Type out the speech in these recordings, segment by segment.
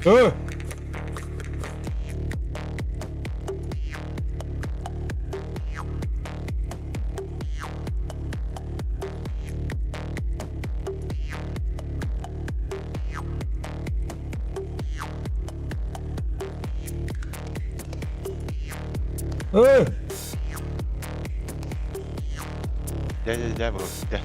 Э! Э! Дьэ, дьэ, дьэ, бро, дьэ.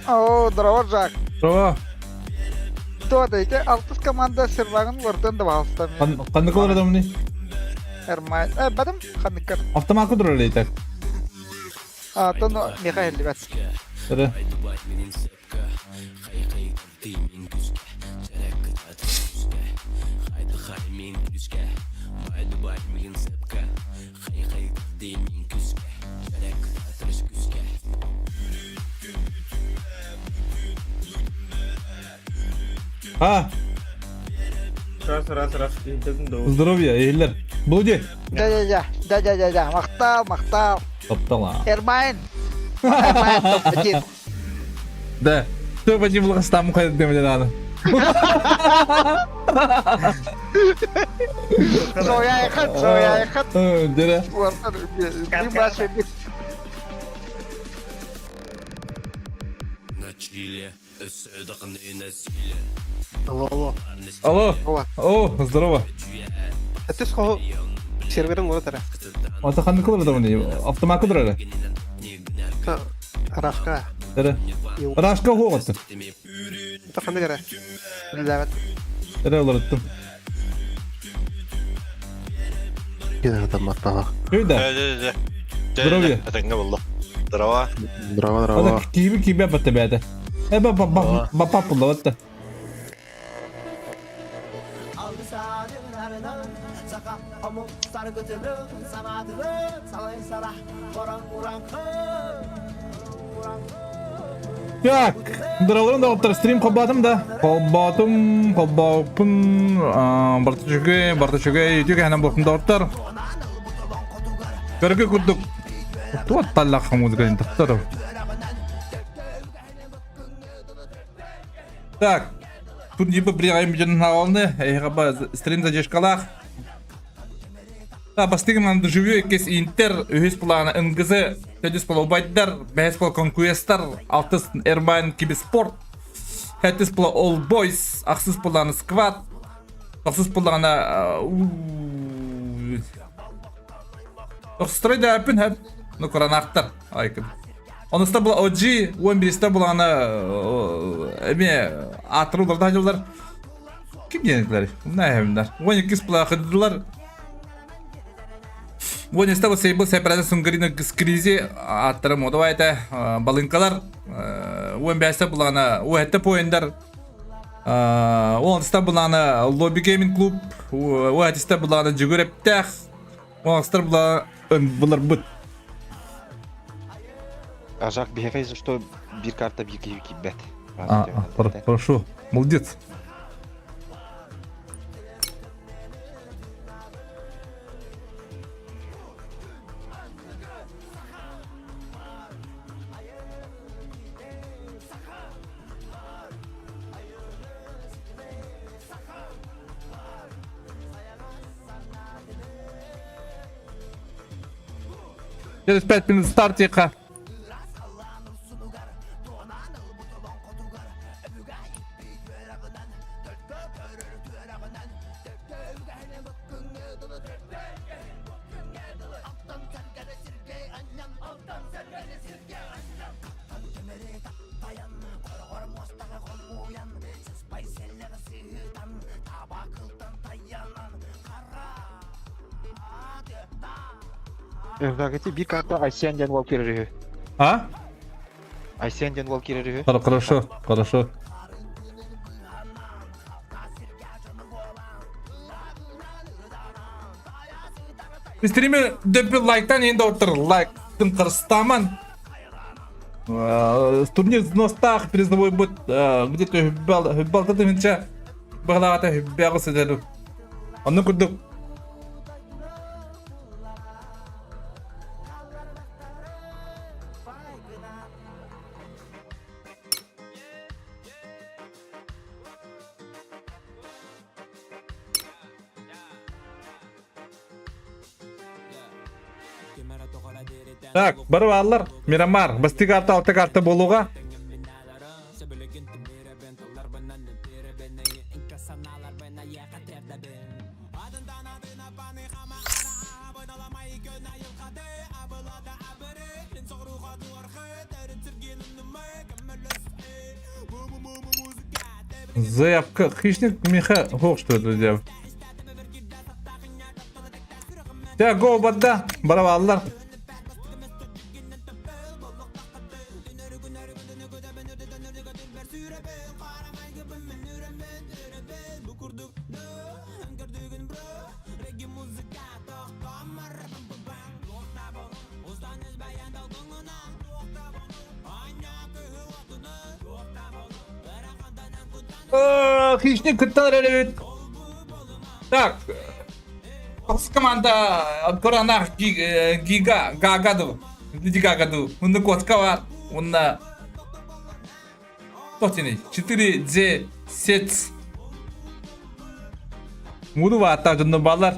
О, здорово, Жак. Здорово. Кто это? Эти алтыс команда сервагын вартын да балыстам. Ханнык олордом не? Эрмай. Э, бадым ханныккар. Автомат кудур лейтер. А, то но Михаил ребят. Да. А, Раз, раз, раз. здоровья, эйлер. Блуди. Да-да-да, да-да-да-да. Махтал, махтал. Топтала. Эрмайн. Эрмайн топ-1. Да. Топ-1 булгастам кайда демелер аны. Сояйхат, сояйхат. Дere. Алло, Алло. Алло. О, здорово. Это что? Серверин олорор. Ата ханнык олордом не? Автомат кудур эле. Рашка. Дere. Рашка хугаттым. Это ханнык эрэ? Билбэт. Дere олордум. Кида Күйдә. Дьэ, дьэ, дьэ. Дьэ, Здоровья. дьэ, этэҥҥэ буолла. Здорово. Здорово, здорово. Ата киби киби батта бәдә. Э ба ба ба ба ба батта. Так, дыраларын доҕоттор стрим холбоотум да. Холбоотум, холбооппун, барыта үчүгэй, барыта үчүгэй, үтүө кэһэнэн буолтум доҕоттор. Көргө курдук туот таллахха музыка тохтор. Так, тут типа приятно дьон эһиэхэ стрим задержкалаах. Бастыҥ доживю иккис Интер, үһүс плана НГЗ, төрдүс полубайдар, бэһис пол Конкуэстар, алтыс Эрмайн Кибиспорт, сэттис пол All Boys, ахсыс плана Сквад, тохсус плана Тохсустрой да әппин хэп, ну куранаахтар айкын. Онуста була OG, он биристе булана эме аатырыларда дьыллар Ким диэнилэр? Наһымнар. 12 плахыдылар. Вон истэ сейбыл сэпэрэ сунгарина скризи аттара модовайта балынкалар уон бэстэ булана уэтте поиндар он булана лобби гейминг клуб уэтисте булана жүгүрөптэх оҥастар була буларбыт Ажак биһиэхэ если что биир карта биир киһи киирбэт. А, хорошо. Молодец. Через 5 минут старт тихо. Эти биир карта Айсен диэн уол киирэр үһү. А? Айсен диэн уол киирэр үһү. Хорошо, хорошо. Стриме дөппү лайктан енді отыр лайктын кырыстаман. Турнир взностаах призовой будет где-то хүббалта тыһынча быһалаата хүббэҕи сыдьаду. Онно курдук Так, бары бааллар. Мирамар, бастыы карта, алта карта буолуоҕа. Заявка хищник Миха Хох, что это делает? Дьэ, го барда, барабааллар. Хищник кыттан эрэр эбит. Так, Хос команда Коронах Гига Гагаду Гагаду Уну котка бар Уна Тотини 4 Д сет Муду бааттаах дьонно бааллар.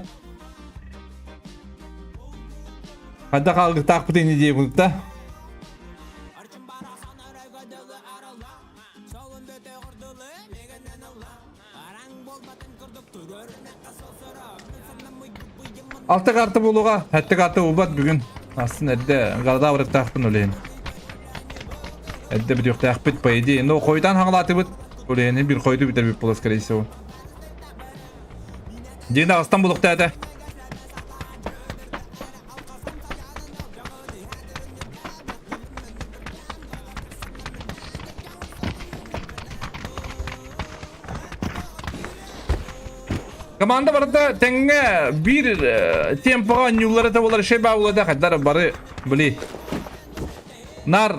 Хайдах алгытаахпыт ини диэбит да. Алта карта буолуоҕа, сэттэ карта буолбат бүгүн. Астын эрдэ гарда барыктаахпын үлэһин. Эрдэ бүтүөхтээхпит по идее. Но хойутаан хаҥалаатыбыт. Үлэһини бир хойуту бүтэрбит буолар скорее всего. Дьиҥ аҕыстан булуохтаата. Команда барыта тэҥҥэ биир темпоҕа оонньууллара да буолар шеба улада хайдар бары били нар.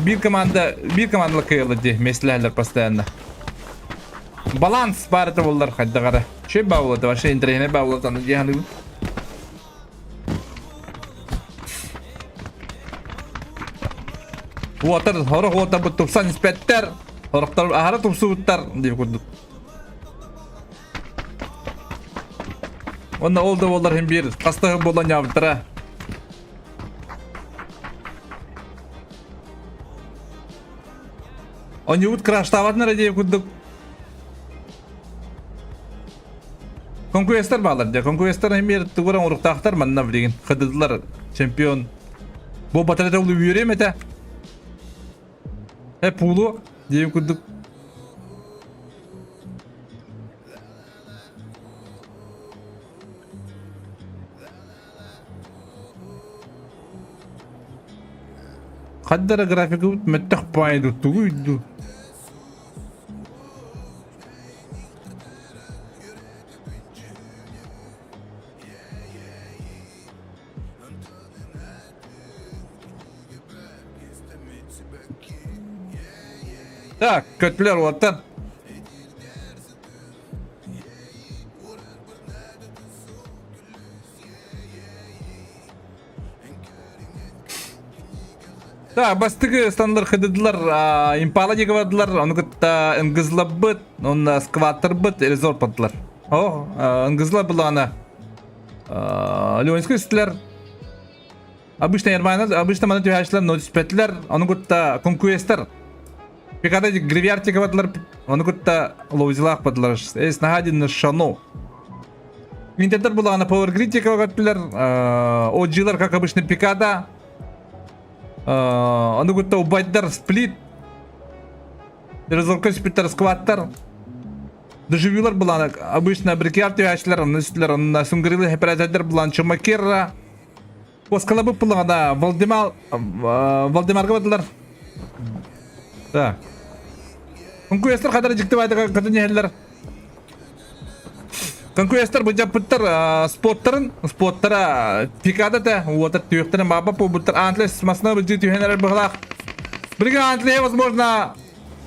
Биир команда, биир командалар кыайаллар дии, миэстэлэһэллэр постоянно. Баланс баар это буоллар хайдах эрэ. Үчүгэй баа буолуо вообще интэриэһинэй баа буолуо аны дии саныыбын. Уотар, сорох уотарбыт тупсан испэттэр, сорохтор аһара тупсубуттар диир курдук. Уонна ол да буоллар иһин биир хастаһы буолан ньаабыттара. Онньубут краштаабатын эрэ диэбит курдук. Конкуренттар баалар дьэ. Конкуренттар эмиэ тугу эрэ оҥоруохтаахтар манна билигин. Хадыдылар чемпион. Бу батарета улуу үөрүөм этэ. Э пуулу диэбит курдук. Хаддара графикабыт мөттөх баайы тугу үйдүү? Так, көтүлэр уолаттар. Да, бастыгы стандар хыдыдылар, импала диэки бардылар, ону кытта ынгызлабыт, онно скваттарбыт, резорт бардылар. О, ынгызлар булаана Ленинскай истилэр. Обычно нормально, обычно маны түһээччилэр, но түспэтилэр, ону кытта конкуренттар. Пикада гривяртика бардылар, ону кытта лоузилаах бардылар. Эс наһаа шану. Интердер булаҕына Power Grid диэки көттүлэр. OG-лар, как обычно, Пикада. Ону кытта убайдар Сплит. Резорка спиттер скваттар. Дежавюлар булаана обычно брикяр түһээччилэр, онно үстүлэр, онно сунгрилы хеператор булаан Чумакерра. Оскалабы булаҕына Валдемар Валдемарга бардылар. Да. Конкуренттар хадара дьикти баайдыга көтөн иһэллэр. Конкуренттар быдьаппыттар спорттарын, спорттара пикада да, уота түөхтэрин баба буолбуттар. Антлес масына быдьыы түһэн эрэр быһылаах. Билигин Антле, возможно,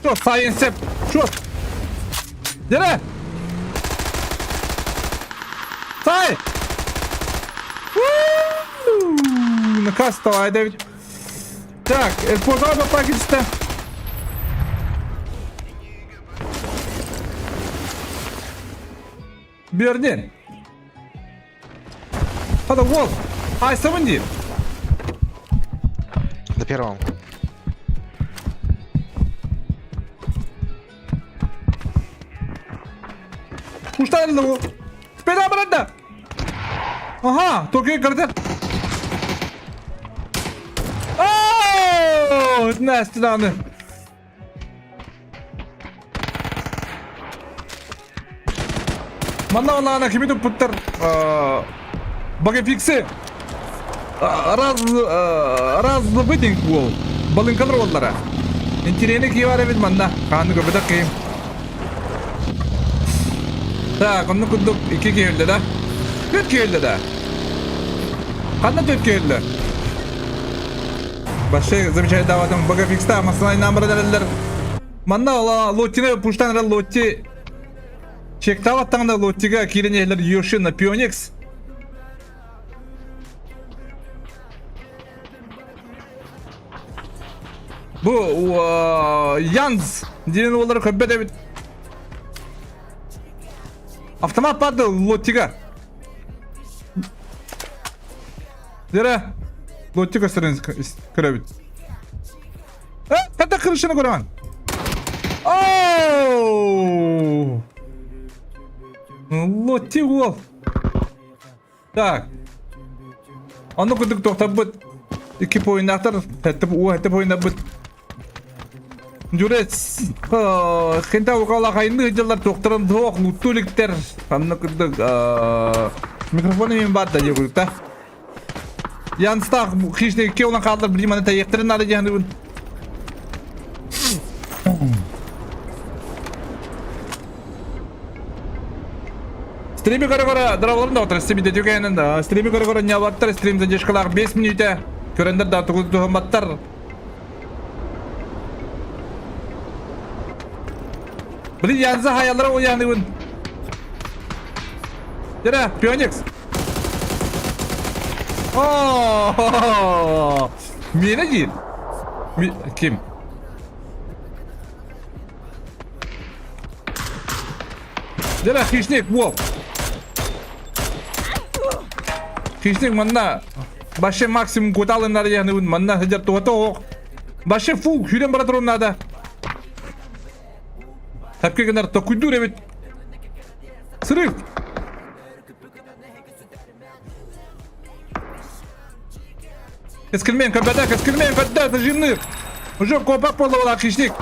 что, Сайенсеп, что? Дере! Сай! Наказ давай, Давид. Так, Эльпоза пакетте. Бердин. Хада уол. Айсабын диир. На первом. Куштан бу. Спина баранда. Ага, Токио көрдө. Оо, Настя даҕаны. Манна олаана кими туппуттар багафиксы раз раз бытинг уол балыҥкалар уоллара интириэни киевар эбит манна хааны көрбөтөх киһим так оннук курдук икки киһи өллө да төрт киһи өллө да ханна төрт киһи өллө Большой замечательный даватым Багафикста масалайынан баран Манна Лоттины пуштан эрэ Лотти чектаабаттаҕына Лоттига киирэн иһэллэр Йошина Пионикс. Бу Янз диэн уоллары көрбөт эбит. Автомат барды Лоттига. Дere Лотти көстөрүн көрөбүт. Э, хата крышаны көрөҕүн. Оу! Лотти уол. Так. Онно курдук тохтоппут. Икки поиннаахтар, хэттэ уу хэттэ поиннарбыт. Дьурец, хинта укала хайны дьыллар туохтарын туох лутту иликтэр. Анны курдук микрофон имин баар да диэкута. Янстаах хищник икки улан хааллар билим аны тайыктарын наада диэханыбын. Стрими көрө-көрө дорабаларын да отыр стрим дөтүгэнэн стрими көрө-көрө ньабаттар стрим задержкалаах 5 мүнүүтэ көрөндөр да тугу туһамматтар. Блин, Янза хайалара уйааныбын. Дера, Пионикс. О, Миэнэ диир. Ким? Дера, хищник, уол. Хищник манна Баше максимум куталыннар яхныбын манна сылдьар туһата оһох. Баше фу, сүүрэн бара турун наада. Тапка гынар токуйдуур эбит. Сырык! Кэскилмен көрбөтө, кэскилмен көрдө, зажимных. Уже копа буолла хищник.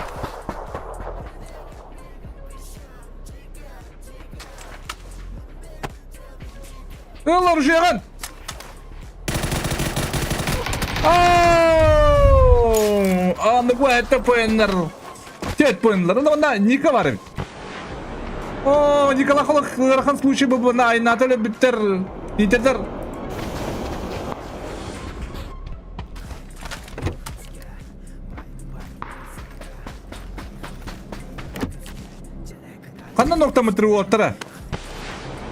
Ыл оружиеҕын! Аны бу это поэннер. Тет поэннер. Онна Ника бар эбит. О, Никола холох ыарахан случай бу на айната өлбүттэр. Интердер. Ханна ноктамытыр уоттара?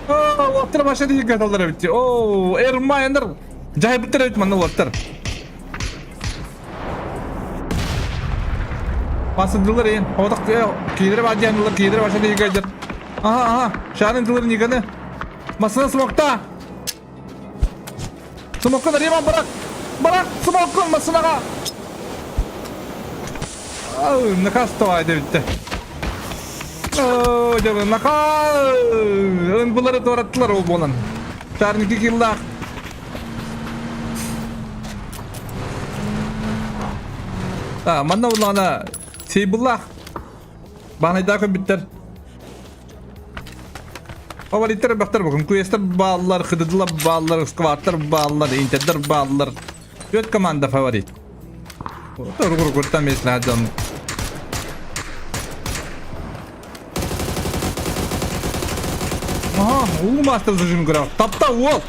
Оо, уоттара баша диги каталлар эбит. Оо, Эрмайнер. Жайбыттар эбит манна уоттар. Басындылар ен. Отақ кийлері бар диянылар, кийлері баша диги кайдыр. Аха, аха. Шарын тылыр ниганы. Масына смокта. Смокка Риман барак. Барак, смокка масынаға. Наказ тоҕо бүттэ. Оо, дьэ, наказ! Ынбылары туораттылар ол буолан. Шарники киллаах. А, манна улаана сейбыллаах. Баанайдаах бүттэр. Фавориттар бөхтөр бүгүн. Куестер бааллар, хыдыдылар бааллар, скваттар бааллар, интердер бааллар. Түөрт команда фаворит. Туругургуттан меслää дьон. Аха, уу мастер зажим граф. Тапта уол.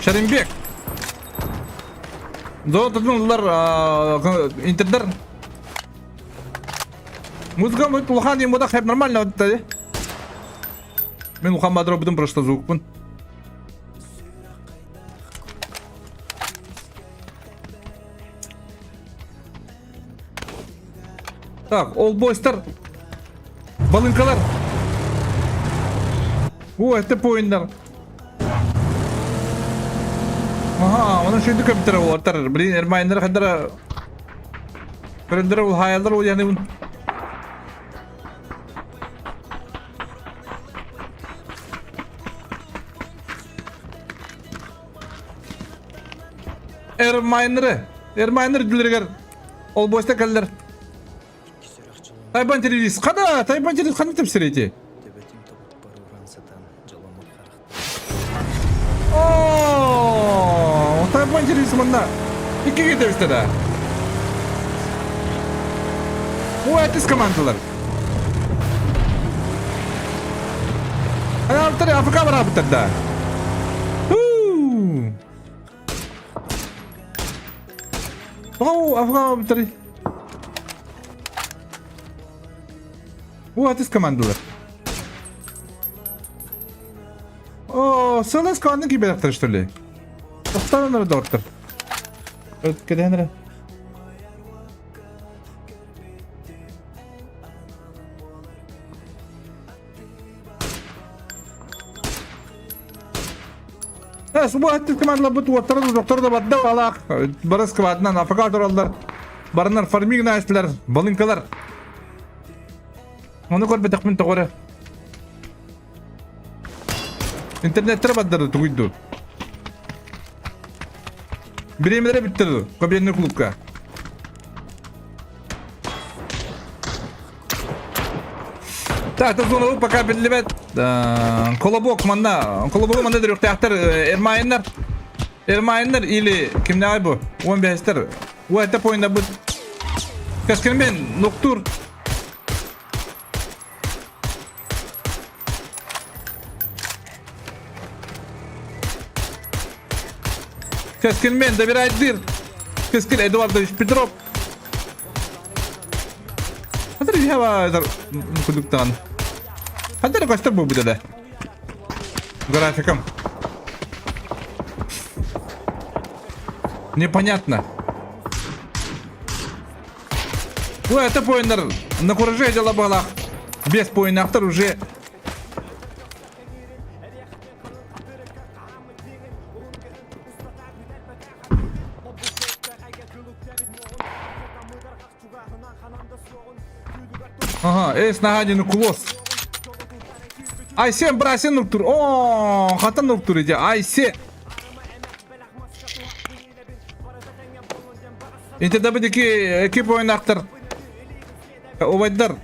Шаримбек. Золототунулар интердер. Музыка будет улахан диэн буолах хэп нормально отта Мин улахан баадырабытым просто звукпун. Так, ол бойстар балынкалар. О, это поиннар. Аха, оны шүйді көптері олар. Блин, Эрмайндар хадара Көрөндөрө улаһаайаллар уйаныбын. Эрмайнеры, Эрмайнер дүлергер ол бойста кэллэр. Тайбан телевиз хана, Тайбан телевиз хана тепсирети. О, Тайбан телевиз манна. Иккиге тэбистэ да. О, этис командалар. Анаалтар АФК бараабыттар да. О, АФК бараабыттар. О, этис командалар. О, СЛС ханнык киирбэтэхтэр что ли? Тохтоон эрэ доҕоттор. Кэтэһэн эрэ. Э, субу аттык командаларбыт уоттара да доктор да бадда алаах. Бары сквадынан АФК тураллар. Барынар фармигна айстылар, балынкалар. Ону көрбөтөхпүн тоҕо эрэ. Интернеттер бардары тугуйду. Бириэмэлэрэ бүттэр кабинетный клубка. Так, это зона пока биллибэт. Колобок манна, колобогу манна дөрүөхтээхтэр Эрмайыннар. Эрмайыннар или кимнээҕий бу? 15-тер. Уэта поинна бут. Кэскилмен нуктур. Кэскилмен добирайдыр. Кескил Эдуардович Петров. Хатыр иһэ кудуктаан. Хатыр көстөр буолбут да. Графиком. Непонятно. Ну, это поинтер на кураже дела была. Без поинтер уже. Ага, эс нахадин кулос. Айсен брасен нуктур. О, хата нуктур иди. Айсе. Интердабыдики экип ойнактар. Убайдар.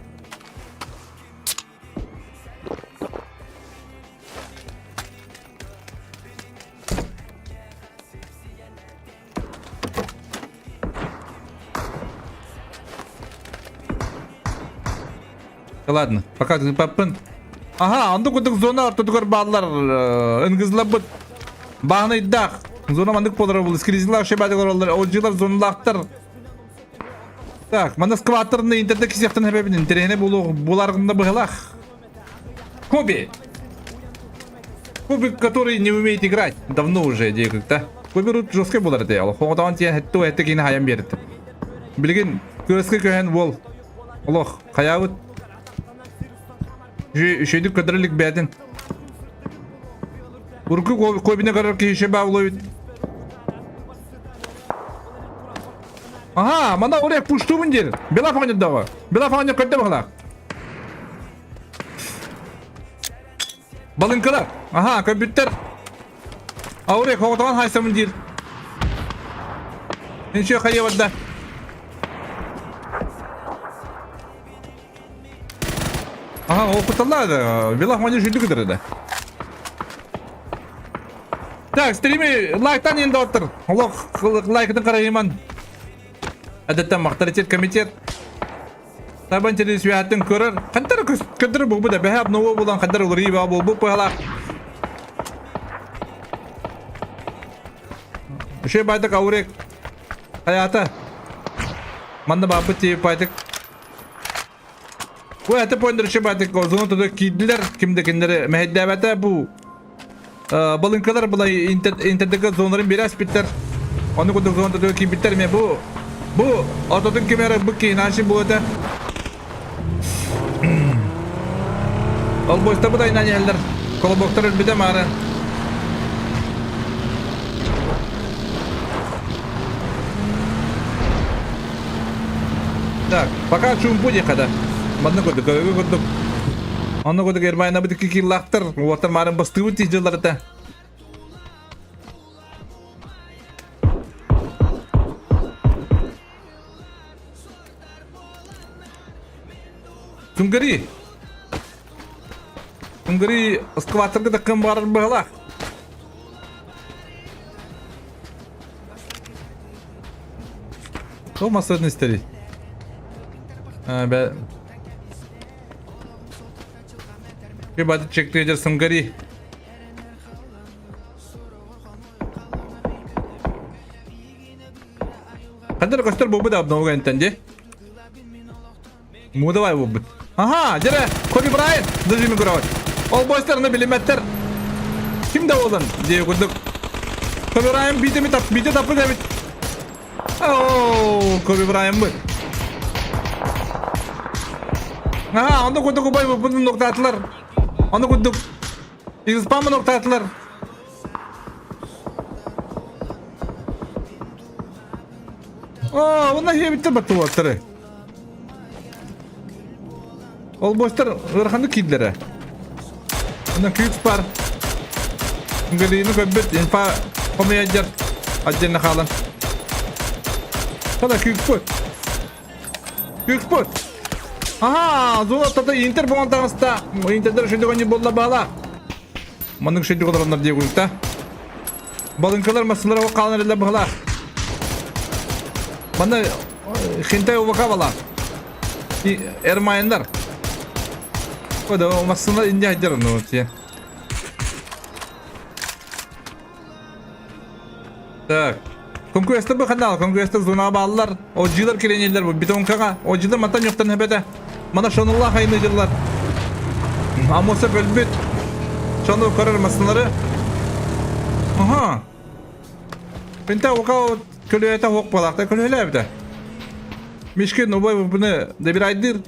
Ладно, пока папын. Ага, онду кудук зона ортотугар бааллар ынгызлабыт. Бааһынайдаах. Зона маннык буолар был. Скризилар шебадыгар олар. Олдьылар зоналаахтар. Так, манна скваторны интернет кисиэхтэн хэбэбин интэриэһинэ буларгында быһылах. Коби! Коби, который не умеет играть. Давно уже, дии как-то. Коби рут жесткий булар дии. Хоңотоон тиэн хэтту хэттэ кини хайан биэрдэ. Билигин күрэскэ көһөн уол. Олох, хайаабыт. Үчүгэйдик көрдөрө илик бэйэтин. Урукку Кобины көрөр киһи еще баа булуйбут. Ага, мана орек пуштубун диир. Бела фаҕаньырдаҕа. Бела фаҕаньыр көрдө баҕалаах. Балыҥкалар. Аха, көрбүттэр. Аурек хоҕотоҕон хайсамын диир. Ничего хайа барда. Ага, ол куталла Белах мани жүлді кыдырды. Так, стрими лайктан енді оттыр. Олох лайкытын қарайман. Әдеттен мақтаритет комитет. Табан телесүйәттен көрөр. Қантар көтөр бұл да бәһәп ново болан қандар улри ба бұл бұл пыһалах. Үше байтак аурек. Хаята. Манна бапы тиеп байтак. Бу это поинтер үше байтак озуну туду кийдилер. Кимде киндери мәһәддәбәтә бу. Балыҥкалар былай интердеге зонарын бире аспиттар. Ону курдук зона тутуга киирбиттэр эмиэ бу бу ортотун ким эрэ бу киһи бу этэ. Олбуостабыт айынан иһэллэр. Колобоктор өлбүтэ маары. Так, пока чуумпу диэххэ да. Манна курдук, көрөгө курдук. Онно курдук Эрмайнабыт икки киллаахтар, уоттар маарын бастыыбыт тиис дьылларыта. Сунгари! Сунгари скваторга да кым барар быһалаах. Кто массажный истерий? А, бә... Бады чектейдер Сунгари. Хандар көстөр буолбут обновка энтэн дии. Мудавай буолбут. Аха, дьэрэ, Коби Брайант дожими көрөҕүт. Ол бойстарына билиммэттэр. Ким да буолан дии курдук. Коби Брайант биитэ ми тап, биитэ таппыт эбит. Оо, Коби Брайант быт. Аха, онно курдук убай буппутун нуктаатылар. Онно курдук Испамын нуктаатылар. Оо, уонна иһиэбиттэр баттыбаттары. Олбуостар ыараханнык киирдилэрэ. Онон күүс бар. Галины көрбүт инфа хомуйадьар отдельно хаалан. Хана күүспүт. Күүспүт. Ага, золотота Интер буолан таҕыста. Интердер шөйдөгөнньү буолла баала. Маннык шөйдүк олороннор дии курдукта. Балыҥкалар массалара хаалан эрэллэр быһалаах. Манна хентай УВК бала. Эрмайындар. Ода массына инде хайдар ну те. Так. Конкурестар бу ханна конкурестар зонаҕа бааллар. Одьилар киренеллер бу бетонкаҕа. Одьилар мантан ньуктан хэбэтэ. Мана шонуллаах айны дьыллар. Амоса бөлбүт. Шону көрөр массыналары. Аха. Пинта ока көлүөтэ хуок балаахта көлүөлээбитэ. Мишкин убай буны добирайдыр.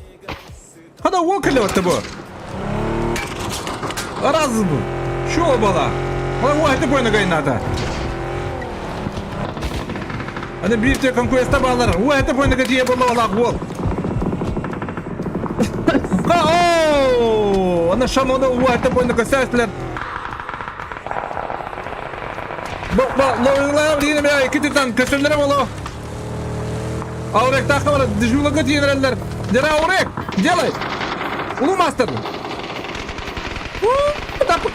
Хада уол кэлэбэтте бу. Раз бу. Шо бала. Ана уол хэтэ бойна гайната. Аны биир те конкуреста баалар. Уол хэтэ бойна гатие болла балаах уол. О, ана шамоны уол хэтэ бойна көсәслер. Бу бу лойлар дине бе кититан көсөллөр боло. Аурек тахта бар, дежурга тиенереллер. Дера Аурек, делай! Улуу мастер! Тапы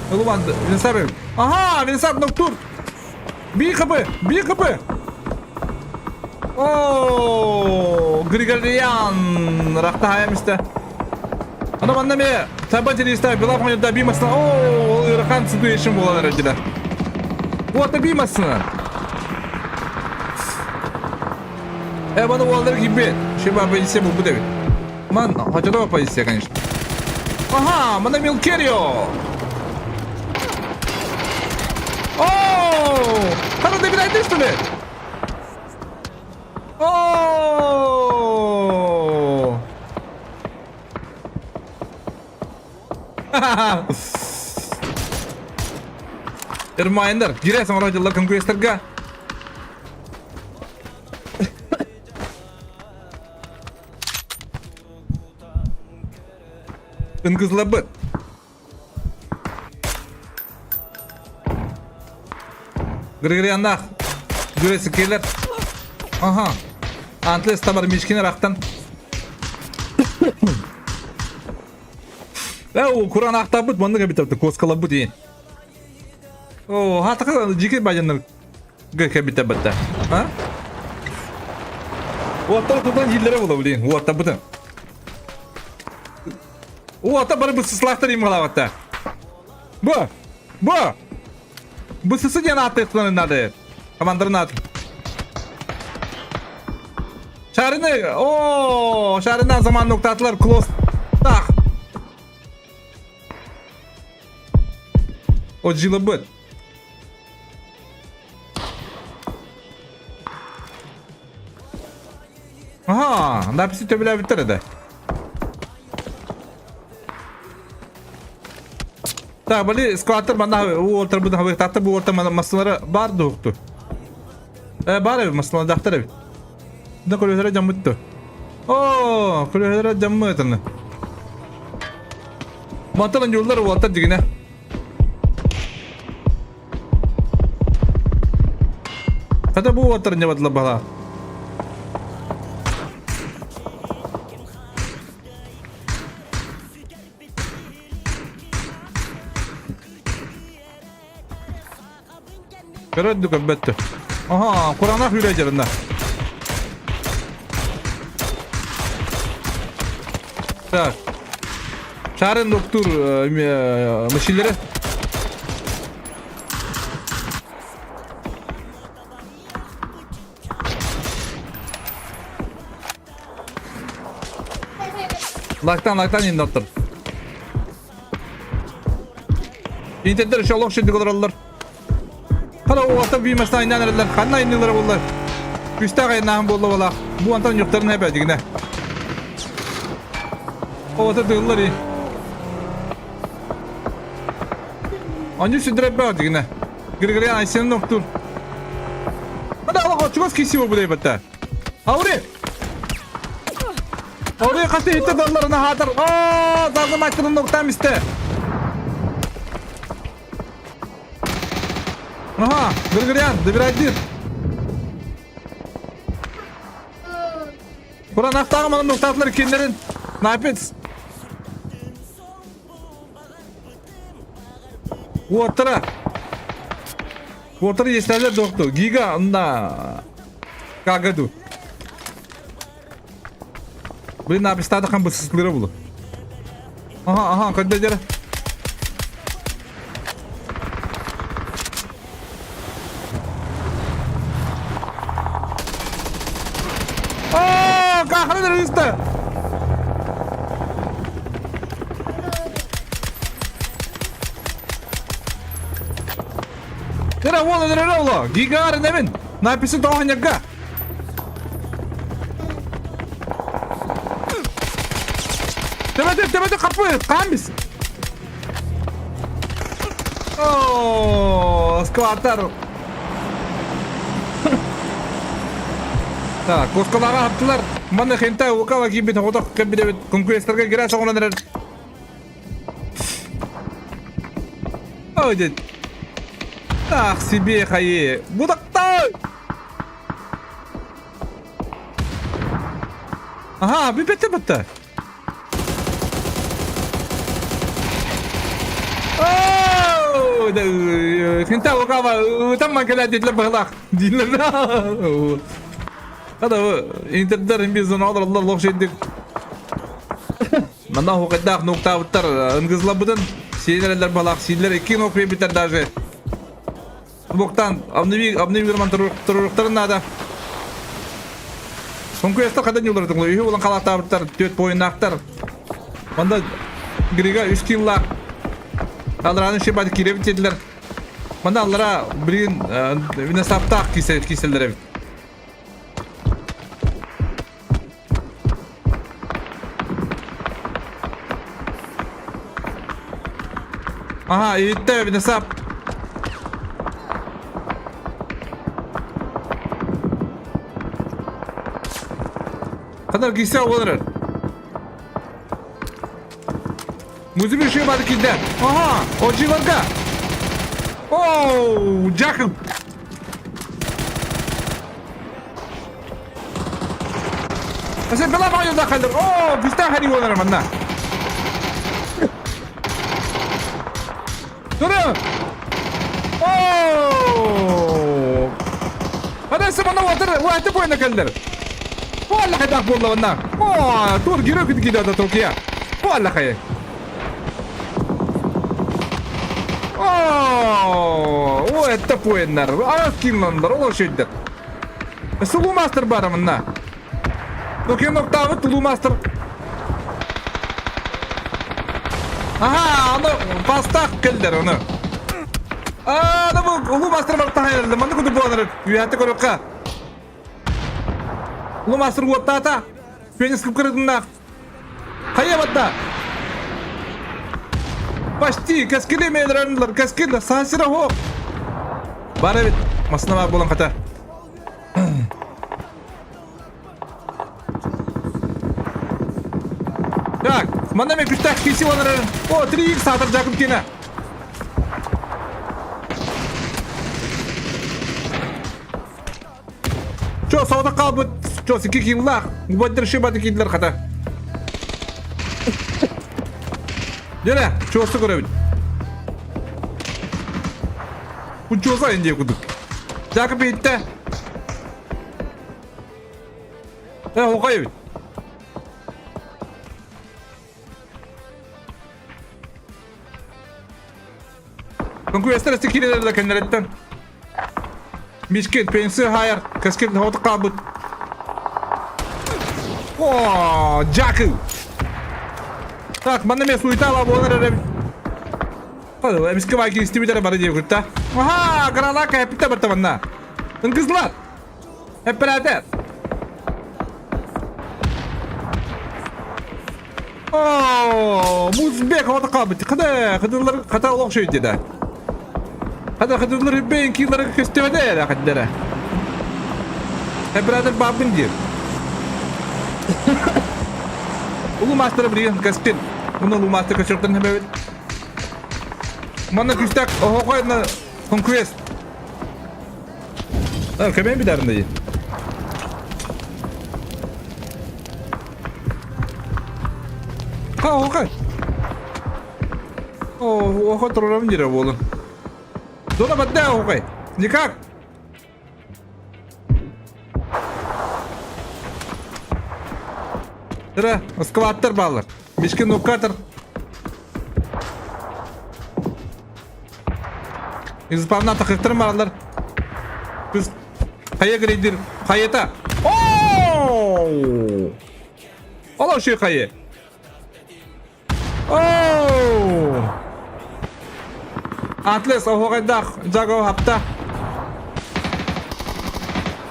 Улуу Винсаб. Ага, Винсаб ноктур. Би хп, би хп. О, Григориан рахта хаямисте. Ана манна ме таба телеста билап да бимасына. О, ырахан situation болар эдилер. Вот бимасына. Э, баны уоллар киирбит. Шиба позиция булбут эбит. Ман, хочотого позиция, конечно. Ага, мана Милкерио! О! Хана добирай что ли? О! Reminder, киирэ саҥара дьыллар конкуренттарга. Ынгызлабыт. Григорьяннаах Гүрэси келер. Ага. Антлес табар мишкин рахтан. Э, Куран ахтабыт, маннык эбит коскалабыт и. О, хатака жике бажаннар кэбитэ бытта. А? Уоттар тутан жиллere була блин. Уотта бытын. Уотта бары бысыслахтар им галаватта. Бу! Бу! Бысысы диэн ааттыахтарын надо. Командарын аатын. Шарины, о, шарынан заман ноктатылар клосс. Так. О, джилабыт. Ага, написи төбөлөөбүттэр этэ. Так, бали скваттер манна уолтар бу хабыктаахтар бу уолтар массалара баар дуохту. Э, баар эбит массалардаахтар эбит. Да көлөһөрө дьаммытту. Оо, көлөһөрө дьаммытыны. Мантан юллар уолтар дигинэ. Хата бу уолтар не бадла бала. Көрөддү көрбөттү. Аха, куранах үрэ дьарына. Так. Шарын доктор машинлere. Лактан, лактан инде оттор. Интердер еще олох шүрдүк олороллор. Хана уолаттар биймастан айнаан эрэллэр. Ханна айныылара буоллар. Күстээх айаннааһын буолла буолаах. Бу антан ньуктарын эбэ дигинэ. Оҕото тыыллар и. Аню сүдүрэ дигинэ. Григорян Айсен ноктур. Хана олох чугас киси бу бу Аури! Аури хаты хитте далларына хаатар. Аа, зазым айттырын ноктам исте. Ага, Григорян, добирай Куран ақтағы мана ноктатылар кенлерин. Напец. Уоттара. Уоттара естәлер доқты. Гига, на. Кагаду. Блин, напистады хан бысысылыры булу. Ага, ага, когда дера. кахрын рыста! Тера уол өлөрөр оло! Гигарын эбин! Написи тоҕоньорга! Төбөтө, төбөтө капы, хаан бис! О, скваттар. Так, кускалаға аттылар. Маны хентай укала кийбит оҕотох кэбидебит конкуренттарга кире соҕунан эрэр. Ой, дед. Ах, себе хайы. Будактай! Ага, бүпетте бітті. Хинта укава там кэлэ дииллэр быһылаах дииллэр. Хата интердер имбизон олороллор лох шейдик. Манна хуқайдаах нуктаабыттар ынгызлабытын сиэнэрэллэр быһылаах сииллэр икки нук биэрбиттэр даже. Буктан обнови обнови гырман туруруктарын наада. Конкуренттар қайдан ньулар үһү улан халаатаабыттар түөрт буойуннаахтар. Онда Грига үс киллаах. Алларааны шибады кииребит диэтилэр. Манна аллара билигин виносаптаах кииселлэр эбит. Ага, иһиттэ виносап. Ханар кисе олорор. Музыка еще бар килде. Ага, ожиларга. Оу, Джакоб. Sen bela banyo da kaldır. Oo, bizden hari oynarım anna. Durun. Oo. Hadi sen bana water, water boyuna kaldır. والله حيداك والله والله اوه تور جيرو كنت كده تركيا والله خير اوه وين وينر اه كيلندر والله شدك Сулу мастер бара манна. Нокин ноктавы Тулу мастер. Ага, аны пастах келдер оны. А, да бу Улу мастер бар тахайрды. Манны куду буаныр. Үйәтті көрөкка. Улу мастер уоттаата. Пенис кыпкырыдынна. Хайа батта. Почти, кэскили мейдеренлер, кэскили, сасира хоп. Бар эбит, масына бар болан хата. Так, манна мен күстәк киси олар. О, 3x сатыр жакып кені. Чо, сауда қалбыт. Чо, сики киллах. Убаддыр шибады киллер хата. Дere, чосы көрөбүт. Бу чоса инде кудук. Жакып итте. Э, окой эбит. Конкуренттер өстө киирэллэр кэннэриттэн. Мискин, пенсия хайар, кэскил хоту хаалбыт. О, Джакы! Так, манна мен суетала буолар эрэ. Эмискэ баайки истибит эрэ бары диэбит та. Аха, граната эппитэ барта манна. Ыңгызлар! Эппэрээтэ! Оо, Музбек оҕото хаалбыт. Хата, хатылар хата олох үчүгэй да. Хата хатылар бэйин киилары көстүбэтэ эрэ хаттара. Оператор баабын диир. Улуу маастара билигин Каспин. Уну улуу маастар көчөртөн хэбэбит. Манна күстэк оһоҕой на конквест. Көмөн бүтәрин дии. Ха, оха. О, оха турарам дире буолун. Зона бадда оха. Никак. Тыра, скваттар баалар. Бишки нуккатор. Испавна тахыктырым баралар. Кыз хайа грейдер хайата. Ооо! Олох шүйхайы. Оу! Атлес оһуохайдаах Жаго хапта.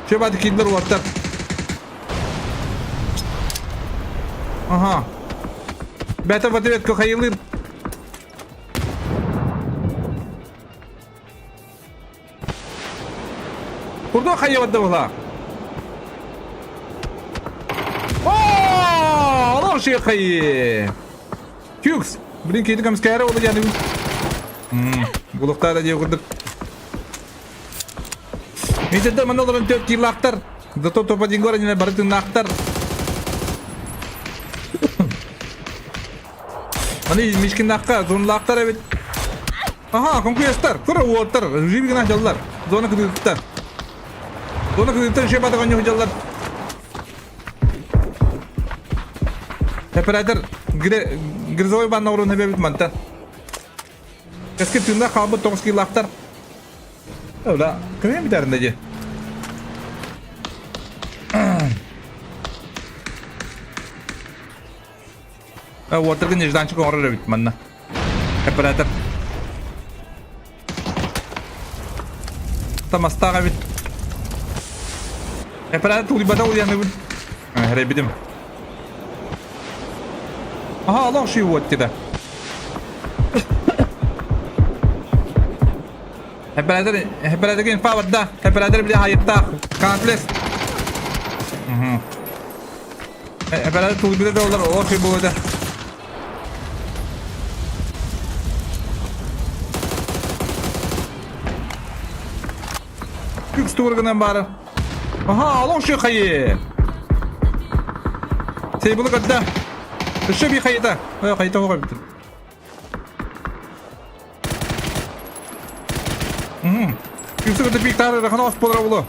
Чөбаты кииннэр уоттар. Ага. Бэта в ответ Кохаилыр. Курдук хайа была. О, хороший хайы. Кюкс. Блин, кейді көміскәрі олы яны. Бұлықтар да дей курдук. Митедер мана оларын төрт килактар. Зато топа дингора не барытын нақтар. Аны Мишкиннахха зоналаахтар эбит. Аха, конкуестар, кура уолаттар, живигина дьаллар, зона кытыытыттан. Зона кытыытыттан шөп атаҕан дьаллар. Оператор грозовой банна орун хэбэбит мантан. Кэскил тыыннаах хаалбыт тоҕус киилаахтар. Ола, кымын бүтәрінде же. Уотарга нежданчик оҥорор эбит манна. Оператор. Тамастаах эбит. Оператор тулуйбата улуйаныбын. Эрэйбитим. Аха, олох ши уот деді. Оператор, операторга инфа барда. Оператор били хайыттаах. Канатлес. Эбэрэ тулбида да олар олох буолуо Күкс туургынан баара. Аха, олох ши хайы. Сейбулы кытта. Өссө би хайыта. Ой, хайыта оҕо эбит. Күксү кытта пик тары рахана ос болар булу.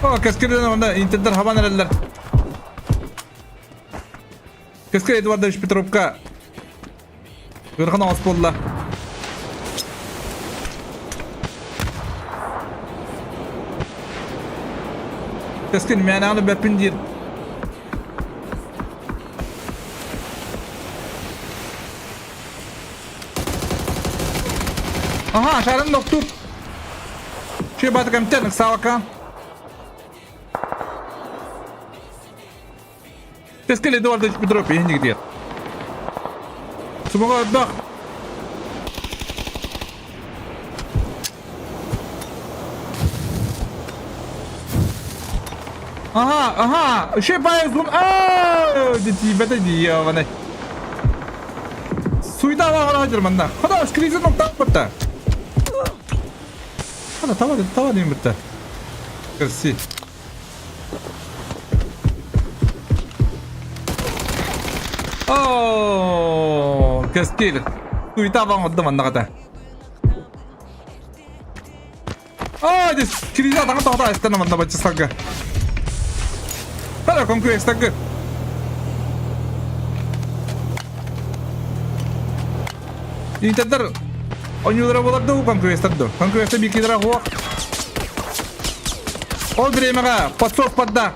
О, кэскилден онда интердер хабан эрэллэр. Кэскил Эдуардович Петровка ыарахан оҕус буолла. Кэскил мээнэҕин бэппин диир. Ага, шарын доктор. Че баты кемтен, савака. Кэскил Эдуардович Петров иһин диир. Сумаға өрбөх. Ага, ага, еще поезд, аа, тибете дьявоны. Суйда сылдьар манна. Хата, скризин оттаах бытта. Хата, таба, таба дейін бітті. Кірси. Оо, кэскил. Суйта баң отды манна ката. Аа, дис криза таңа тоғда айстана манна бачысалга. Хара конкуренстагы. Интердер ойнуулара буолар дуу конкуренстар дуу. Конкуренстар бикилера хуох. Ол бириэмэҕэ подсос барда.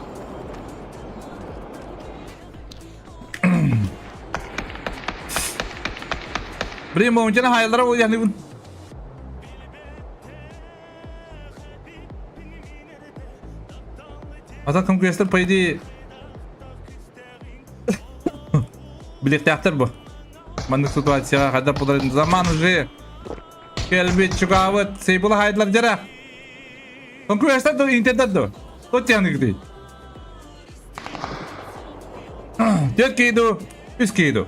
Блин, моментально хайалара буолуохныбын. А так конкуренттар, по идее, билиэхтээхтэр бу. Маннык ситуацияҕа хайдах буоларын заман уже кэлбит чугаабыт сейбула хайдылар дьара. Конкуренттар да интердер да. Тот тяныгды. Төрт кииду, үс кииду.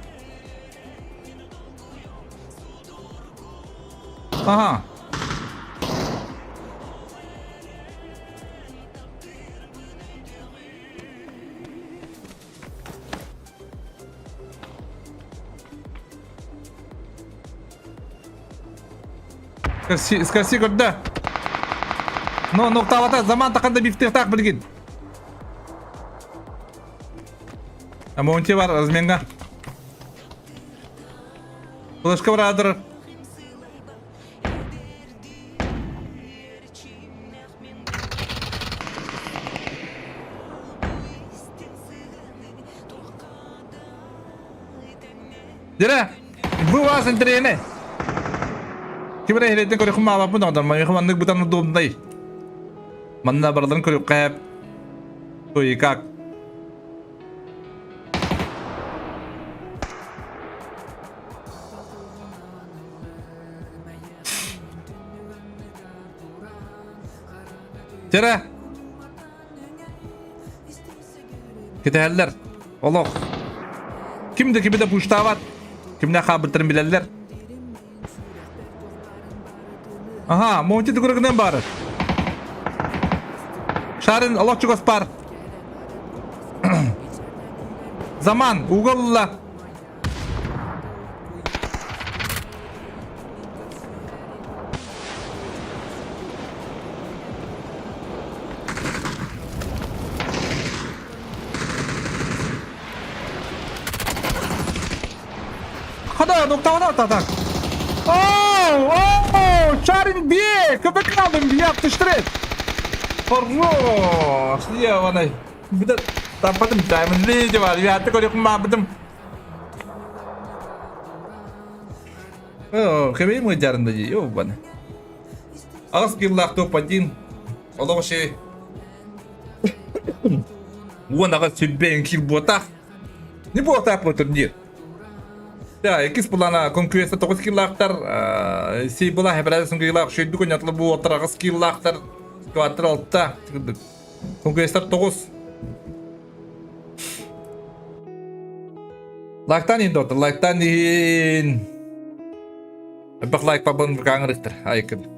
Ага. Скорси көрдө. Но ноктаабата заман таханда бифтехтаах билигин. Монти бар разменга. Флешка братер. Дьэрэ, бу вас интэриэһинэй. Ким эрэ иһирэйтэн көрүөххүн баҕалаахпын оҕолор, миэхэ маннык бытан удобнай. Манна барыларын көрүөххэ то и как. Дьэрэ, Кэтэһэллэр. Олох. Ким да кими да пуштаабат. Кимнээх хаалбыттарын билэллэр. Аха, Монти тугурыгынан баар. Шарын олох чугас бар. Заман, уголла. Хада, ноктаҕына атак. Оу, оу, Чарин бие, көпөк алдым, бие аптыштырет. Хорош, я Бүтэ таппатым, Diamond League бар, я көрүк маабытым. Оо, кэбиһим ыдьарында дии, ёбаны. Аҕыс киллаах топ-1. Олох шей. 18 сүлбээн кил буотах. Не буотах бу турнир. Да, иккис плана конкуренция 9 киллаахтар, сей была хебрада сынгыйлаах, шөйдү коньятлы буотар аҕыс киллаахтар, квартал алта. Конкуренция 9. Лайктан иһин доктор, лайктан иһин. Элбэх лайк бабын каҥырыктар, айыкын.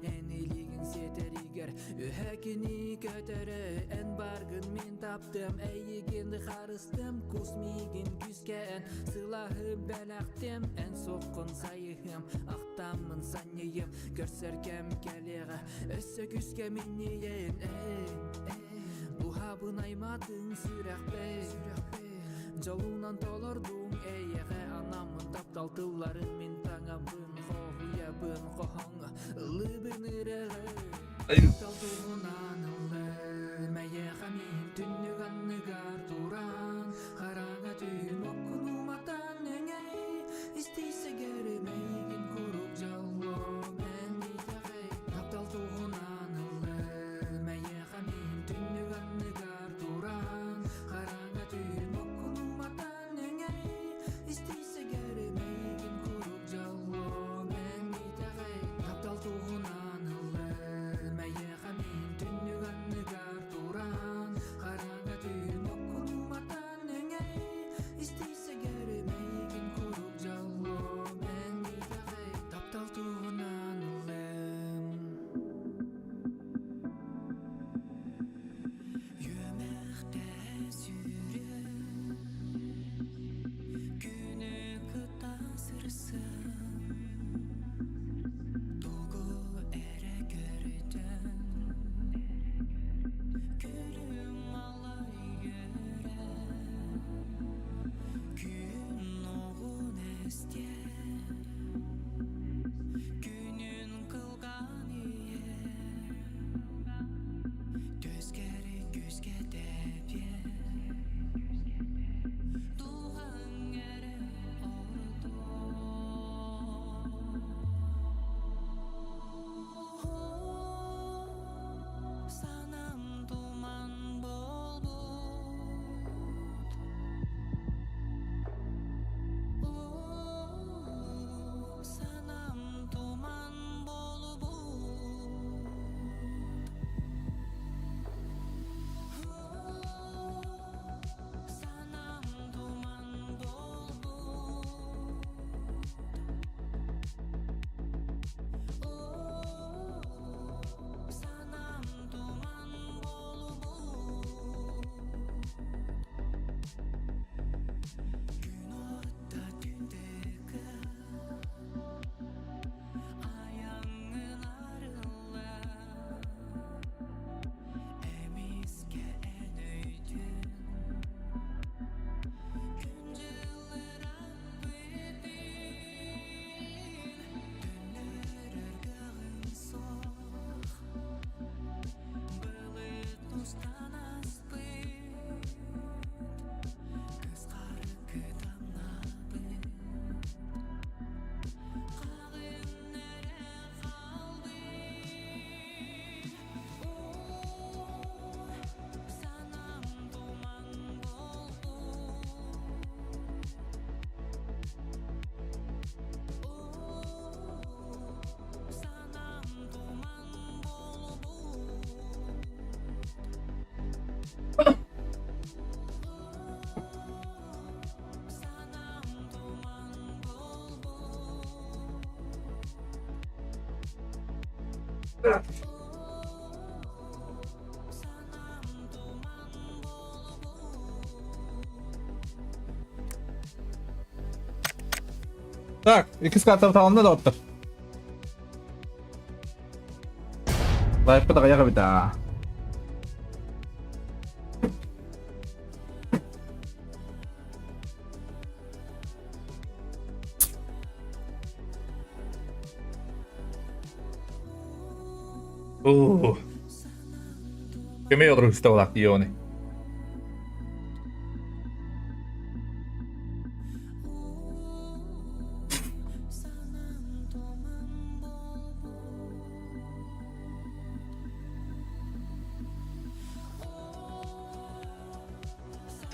Эн илиигин сиэтэригэр Үһэ кини көтөрө Эн баргын мин таптым Эйигин харыстым Кус миигин күүскэ эн Сылаһы бэлэхтим Эн суоххун сайыһым Ахтаммын санньыйым Көрсөр кэм кэлиэҕэ Өссө күүскэ минньийэн Уһабын айматын сүрэхпин Дьолунан толордуҥ эйэҕэ анаммын таптал тылларын мин таҥабын хоһуйабын хоһоҥ ыллыыбын ырыаҕы таптал туһунан ыллым эйиэхэ мин түннүк анныгар туран хараҥа түүн оккун уматан эҥэй истийсэгэрим эйигин куруук дьоллом эн итэҕэй таптал туһунан ыллым эйиэхэ мин түннүк анныгар туран хараҥа түүн оккун уматан эҥэй истийсэгэрим эйигин куруук дьоллом эн итэҕэй таптал туһунан ыллым эйиэхэ мин түннүк анныгар туран хараҥа түүн оккун. Так, иккис картам таланна да оттор. Лайфка таҕайах эбит аа. Оо. Кеме олору олак ионы.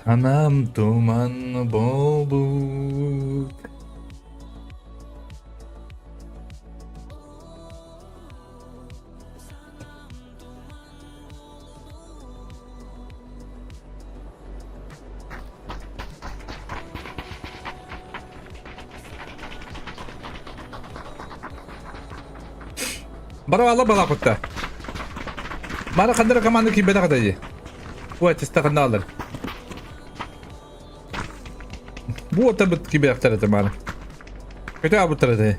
Санам туман буолбут. Барабалла балапытта. Мара хандара команда кимбетах дайы. Ой, тестаханналар. Бу отабыт кибиэхтэр этэ маны. Көтө абыттар этэ.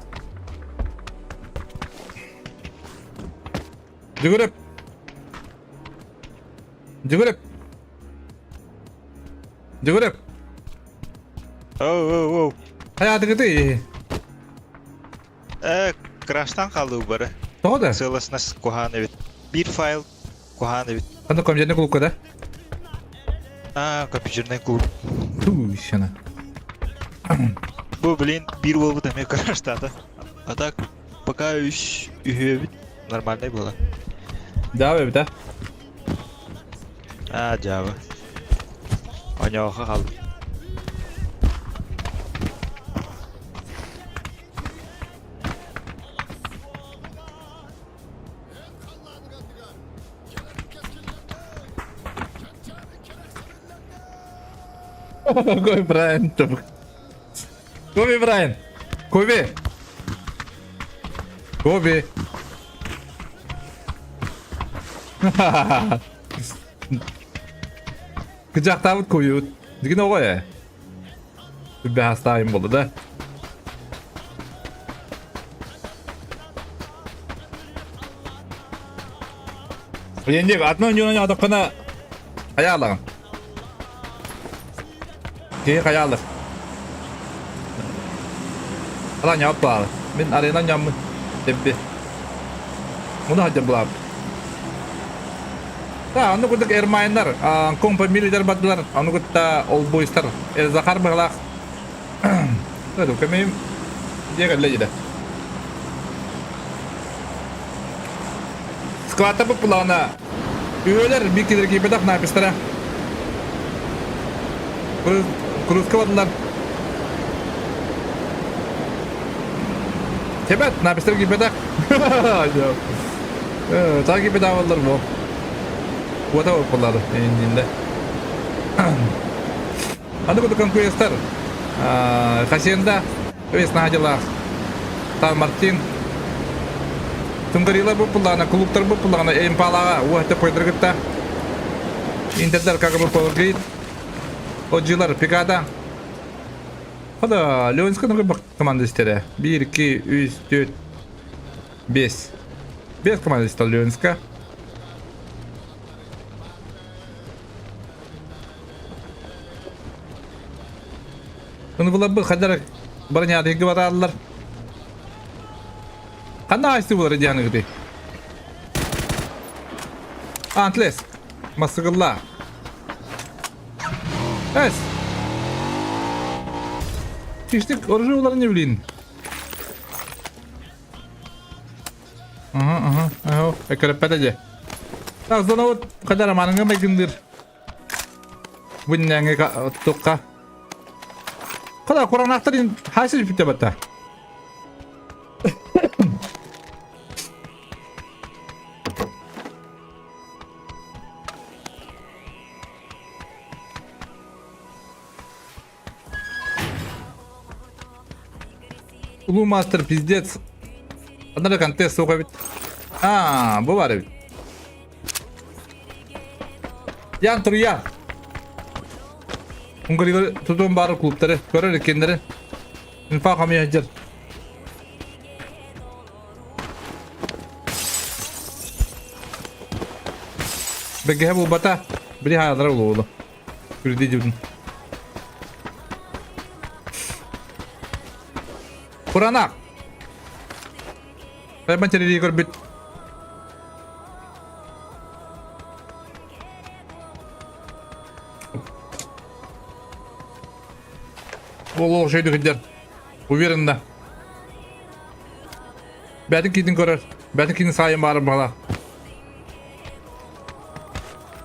Жүгүрүп. Жүгүрүп. Жүгүрүп. Оу, оу, оу. Хайаатыгыты? Э, краштан қалу бары. Тоҕо да? Целостность куһаан эбит. Биир файл куһаан эбит. Ханна компьютерный клубка да? А, компьютерный клуб. Туйсана. Бу, блин, биир буолбут эмиэ краштаата. А так, пока үс үһүөбүт нормальный было. Java эбит а? А, Java. Оньоха хаалбыт. Kobe Bryant. Kobe Bryant. Kobe. Kobe. Кыдьаахтаабыт куйут. Дигин оҕо ээ. Бэһастаайым буолла да. Енді атын ойнуон одоххуна хайаалаҕын. Киһи хайаалар. Ала ньаап баалы. Мин арена ньаммын. Тебби. Муну хадьа булаабыт. Да, онно курдук Эрмайннар, компамилидер бардылар, ону кытта олбуйстар, Захар быһылаах. Көмөйүм дьиэ кэллэ дьиде. Сквата буппулаҕына үһүөлэр биир киилэр киирбэтэх напистара. Куруска бардылар. Тебет, напистар киирбэтэх. Таа киирбэтэх буоллар бу. Уота буоллар иннинде. Аны курдук конкуренттар Хасиенда, Вес Надилах, Тан Мартин, Тунгарила буппулаана, клубтар буппулаана, Эмпалаға уһатта пойдыргытта. Интердер как бы Power Оджилар Пикада. Хада, Леонска нұрғы команда истері. 1, 2, 3, 4, 5. 5 команда истер Леонска. Ынвылабы хадар барняадыгы барааллар. Ханна айсы булар дианыгыты. Антлес. Масыгылла. Эс. Тиштик оружие булар не блин. Ага, ага, ага. Экөрөппөтө же. Так, зона вот хадар маныңа майгындыр. Бу туққа. Қада қуранақтар хайсы жіпте батта. Улуу мастер пиздец. Анара контест суға бит. Аа, бу бар эбит. Ян туруйа. Унгарыгар тутуон баар клубтары, көрөр иккеннери. Инфа хамыйа сылдьар. Бэгэһэ булбата, били хаалара улуулу. Үрдүү дьыбытын. Куранак! Тайбан тэрилии көрбүт. Ол шөйдү кидер. Уверенно. Бәтин кидин көрөр. Бәтин кидин сайын бары бала.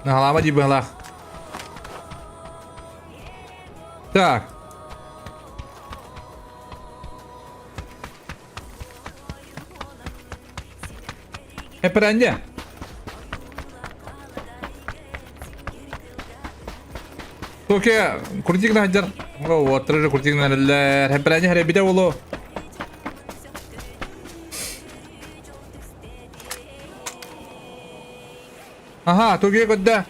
Наhalама ди бала. Так. Эпэрэнньэ. Токе курдигна хадьар. О, оттыры курдигна эрэллэр. Эпэрэнньэ хэрэбитэ боло. Аха, Токе көрдө.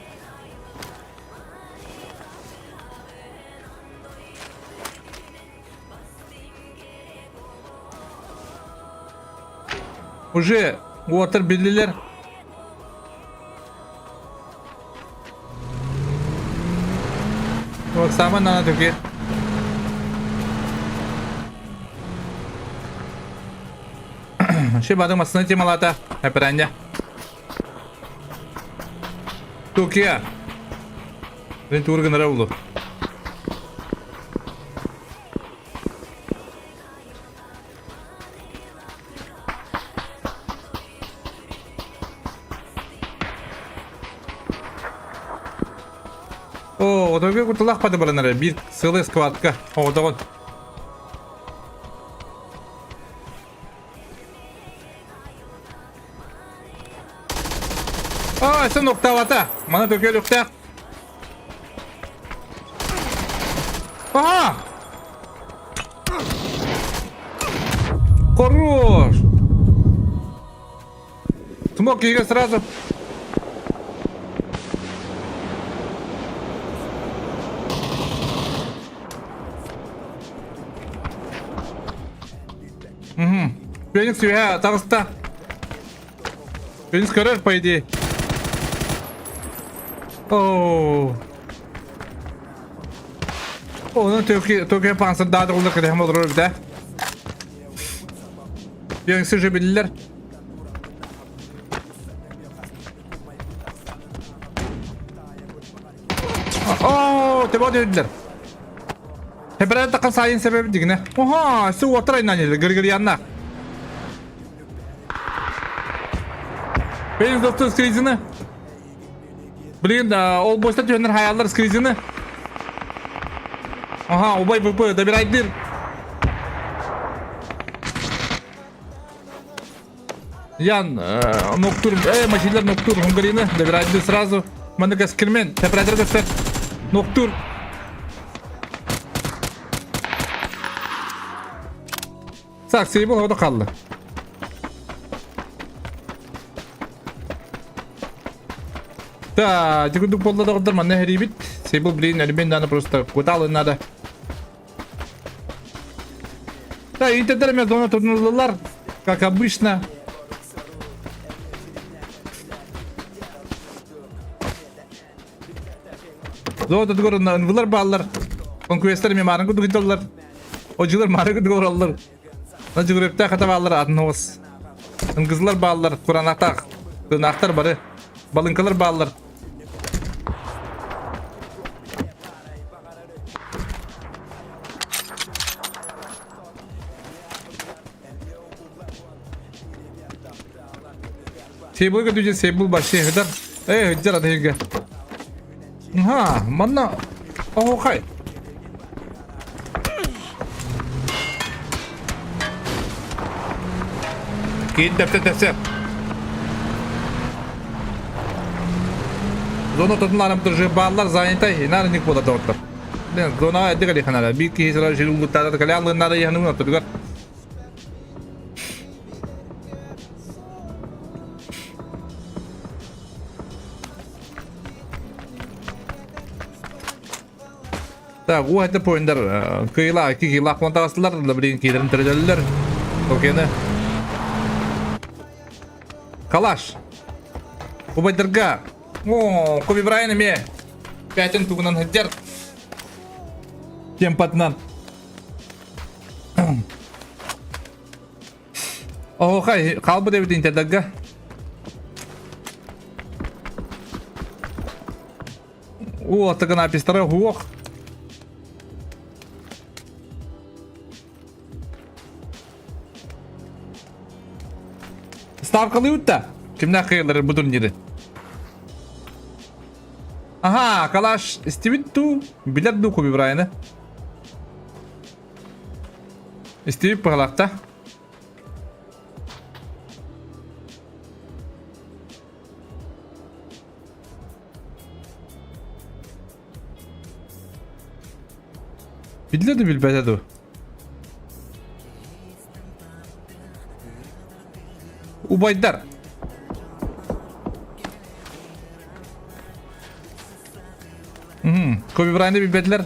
Уже уотар биллилер. Вот самое надо таки. Ши бадың масына темалата. Әпірәнде. Токия. Мен тургын улу. О, отойга кутулах пады баранары. Бир сылы скватка. Оҕотоҕун. А, сэн октавата. Мана төкел өктәк. Ага! Хорош! Смог ее сразу. Угу. Феникс үһэ таҕыста. Феникс көрөр, по идее. Оо. Оны төке пансырдаады олар кэтэһэн олорор эбит Фениксы же биллэр. Оо, тебе диэдилэр. Хебрэ таққан сайын себебі дигіне. Оха, су отырайынан еді, гыргырянна. Феникс достор скризini. Блин, ол бойста түһэннэр хайаллар скризини. Ага, убай ВП, добирайдыр. Ян, ноктур, машиналар ноктур, Хунгарины, добирайдыр сразу. Маны каскирмен, тәпрәдер көстер. Ноктур. Так, Сейбол ода қалды. Да, дикундук болла доҕордор манна хэрибит. Сейбол, блин, әлмен надо просто куталы надо. Да, интердер зона турнулалар, как обычно. Зона tutгор ынвылар бааллар. Конкуренттер мен марын кудук доллар. Ожылар марын кудук ораллар. Жыгырыпта хата бааллар атын оғыз. Ыңгызлар бааллар, куранатақ, тынақтар бары, балынкалар бааллар. Сейбулга дүжен сейбул баши хыдар. Э, хыджар атыгы. Ха, манна оһуохай. Киин тэпсэ тэпсэ. Зона тотун туржы бааллар занятай, инаар ник буола доҕоттор. Зонаҕа эрдэ кэлиэхэ Биир киһи сыра жил улуттаата кэлэ аллыыннаада иһэн уҥа тургар. Так, уу хата поиндар кыйла, ики кыйла квантаҕастылар, да билигин киилэрин төрөтөллөр. Окейны. Калаш. Убайдарга. О, Коби Брайан эмиэ. Пятин тугунан сылдьар. Темпатынан. Оһуохай, хаалбыт эбит интердарга. О, тыгынапистара уох. Ставкалыы да. Кимнээх кыайаллар бу турниры? Аха, Калаш истибит дуу, билэр дуу Коби Брайаны? Истибит быһалаахта. Биллэ да билбэтэ дуу? Убайдар. Коби Брайанды билбэтилэр.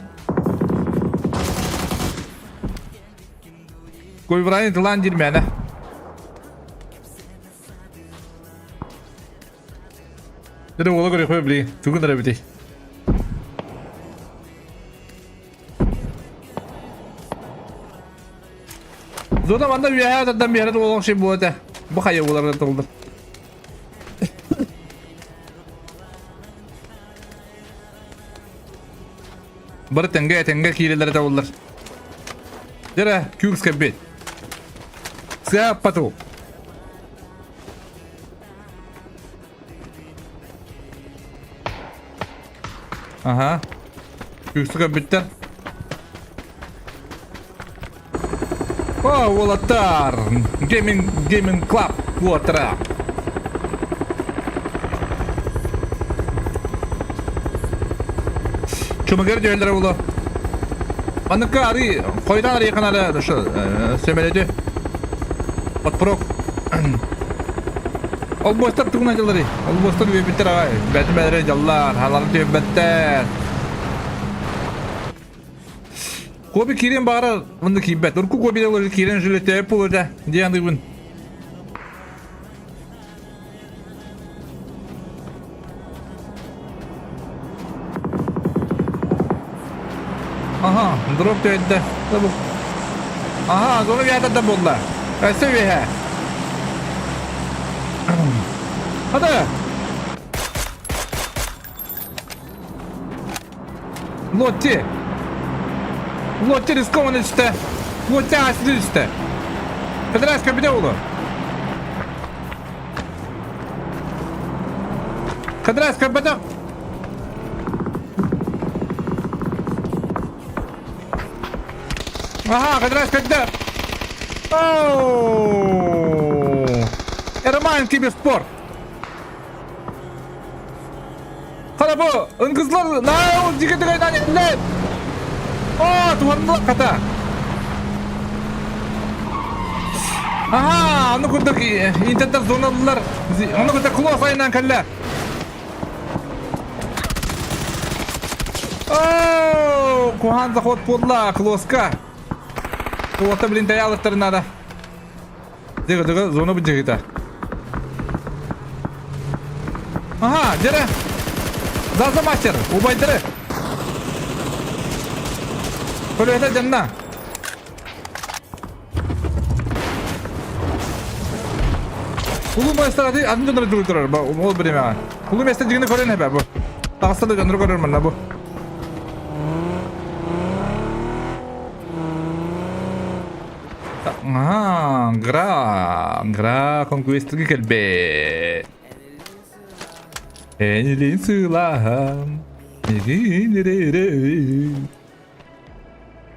Коби Брайан тылаан диир мээнэ. Дede уола көрүөхпэ били тугун эрэ эбитий. Зона манна үөһээ тардан биэрэ туолуох ши буота. Бу хайа уоларга толдум. Бары тэҥҥэ тэҥҥэ киирэллэрэ табыллар. Дьэрэ, күүс кэлбит. Сыаппату. Аха. Күүскэ көрбүттэр. О, уолаттар! Gaming, Gaming Club уолаттара. Чумагер дьөһөллөрө буолуо. Манныкка арыы, хойутаан арыйа канала сөмөлөтү. Подпрок. Олбуостар тугунан дьалларый? Олбуостар үөйбүттэр аҕай. Бэти бэлэри дьаллар, халары түһэрбэттэр. Коби киирэн баҕарар, онно киирбэт. Урукку Коби олору киирэн жилеттэбит буолуо диэн аныыбын. Аха, дроп түһэрдэ. Аха, зона үөһэ буолла. Өссө үөһэ. Хата! Лотти! Лотти рискованно түстэ. Лотти астыды түстэ. Федерация көбүтэ олу. Кыдырас көрбөтөх. Аха, кыдырас көрдө. Оу! Роман киберспорт. Хара бу, ыңгызлар, наа, дьигэ дыгайдан эллэ. Оо, туһаннылар хата. Аха, ону курдук интернет зоналар, ону курдук класс айынан кэллэ. Оо, куһаан заход буолла, клосска. Уота блин таялыктары надо. Дыга дыга зона быдьыгыта. Ага, дьэрэ. Заза мастер, убайдары. Көлөһөтө дьанна. Улуу мастер аты атын дьоннору дьулуй турар ол биримэҕэ. Улуу мастер дьигини көрөн эбэ бу. Таҕыста да дьоннору көрөр манна бу. Аа, гра, гра конквестиги кэлбэ. Энилин сылаһам,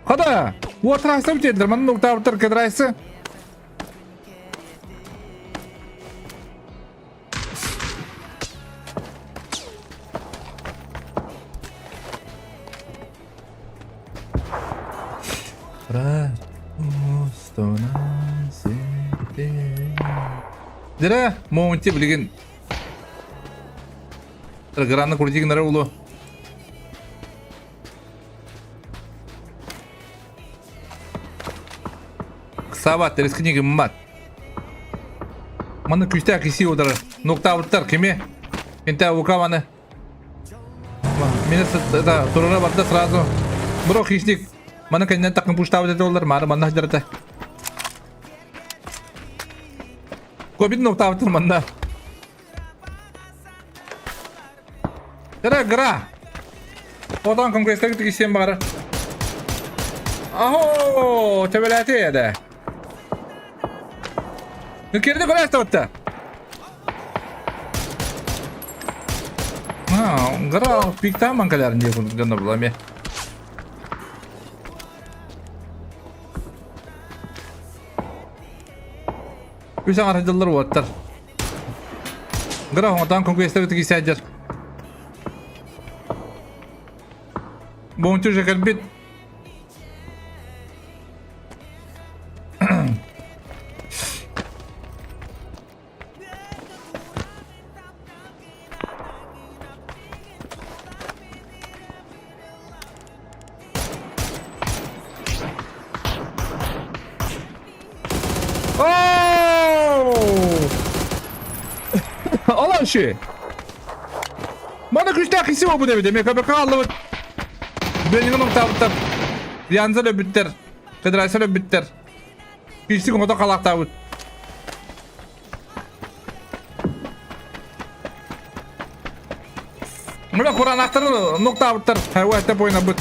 Хада, уотрайса бүтеддер, манна уктаабыттар кедрайсы. Дирэ, моунти билигин Граны крутигнары улу. Ыксаабат, рискни гыммат. Маны күүстээх киси ударар. Нуктаабыттар кими? Интэ Лукаваны. Мені это турара барда сразу. Бро хищник. Маны кэннен такын пуштаабыт этэ олар, мары манна сылдьар Кобин нуктаабыттар манна. Тара гра. Отан конгресстер тигисен бары. Ахо, төбеләте еді. Нүкерді көрәсті отты. Гра пиктан манкаларын дие курдук дьонно була эмиэ. Үс аҥар дьыллар уоттар. Гра оҥотоон конкуестар тигисээдьэр. Бончу же кэлбит. Аланши! Мана күстээх киси буолбут эбит, эмиэ КБК аллыбыт. Бенигин оҥтаабыттар. Янза өлбүттэр. Федерация өлбүттэр. Киси оҥото халаахтаабыт. Мына кураанахтары нуктаабыттар. Хайуа буойнабыт.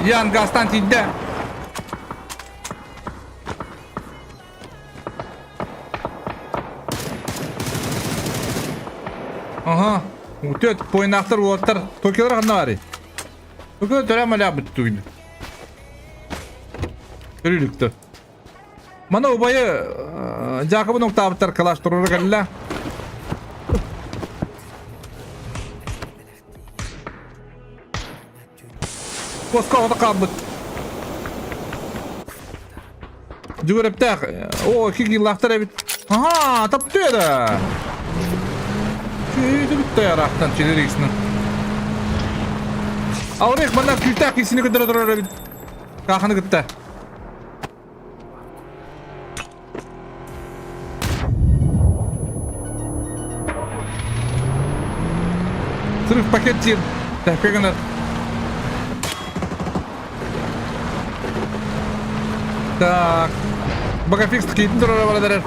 Ян газтан тиийдэ. Ага. Үтөт пойнаахтар уолаттар Токиолар ханна баарый? Токио төрөм алябыт тугун. Төрүлүктө. Мана убайы Жакобун октаабыттар калаш турура кэллэ. Куоска оҕото хаалбыт. Дьүгүрэптээх. Оо, икки киилаахтар эбит. Аhaa, таптыа да. Күүтү бүттэй араахтан чилер иксинен. Аурек манна күүстээх киисини көрдөрө турар эбит. Кааханы кытта. Сырых пакет диир. Тэппэ гынар. Так. Багафикс киитин турара барар.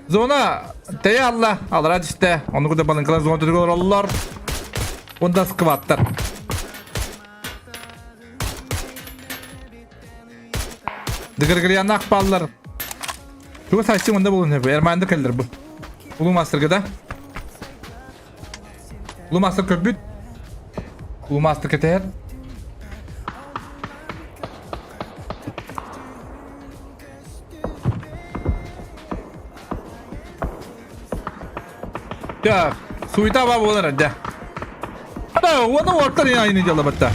Зона тэйэ алла. Алара түстэ. Ону куда балыҥкалар зона түтүгэр олороллор. Онда скваттар. Дыгыргырьяннаах бааллар. Тугу саччы онда булун хөбү. Эрмаанды кэллэр бу. Улуу мастырга да. Улуу мастер көрбүт. Улуу мастер кэтэһэр. Так, суета ба буолар эрдэ. Ада, уонна уоттар айны дьалла батта.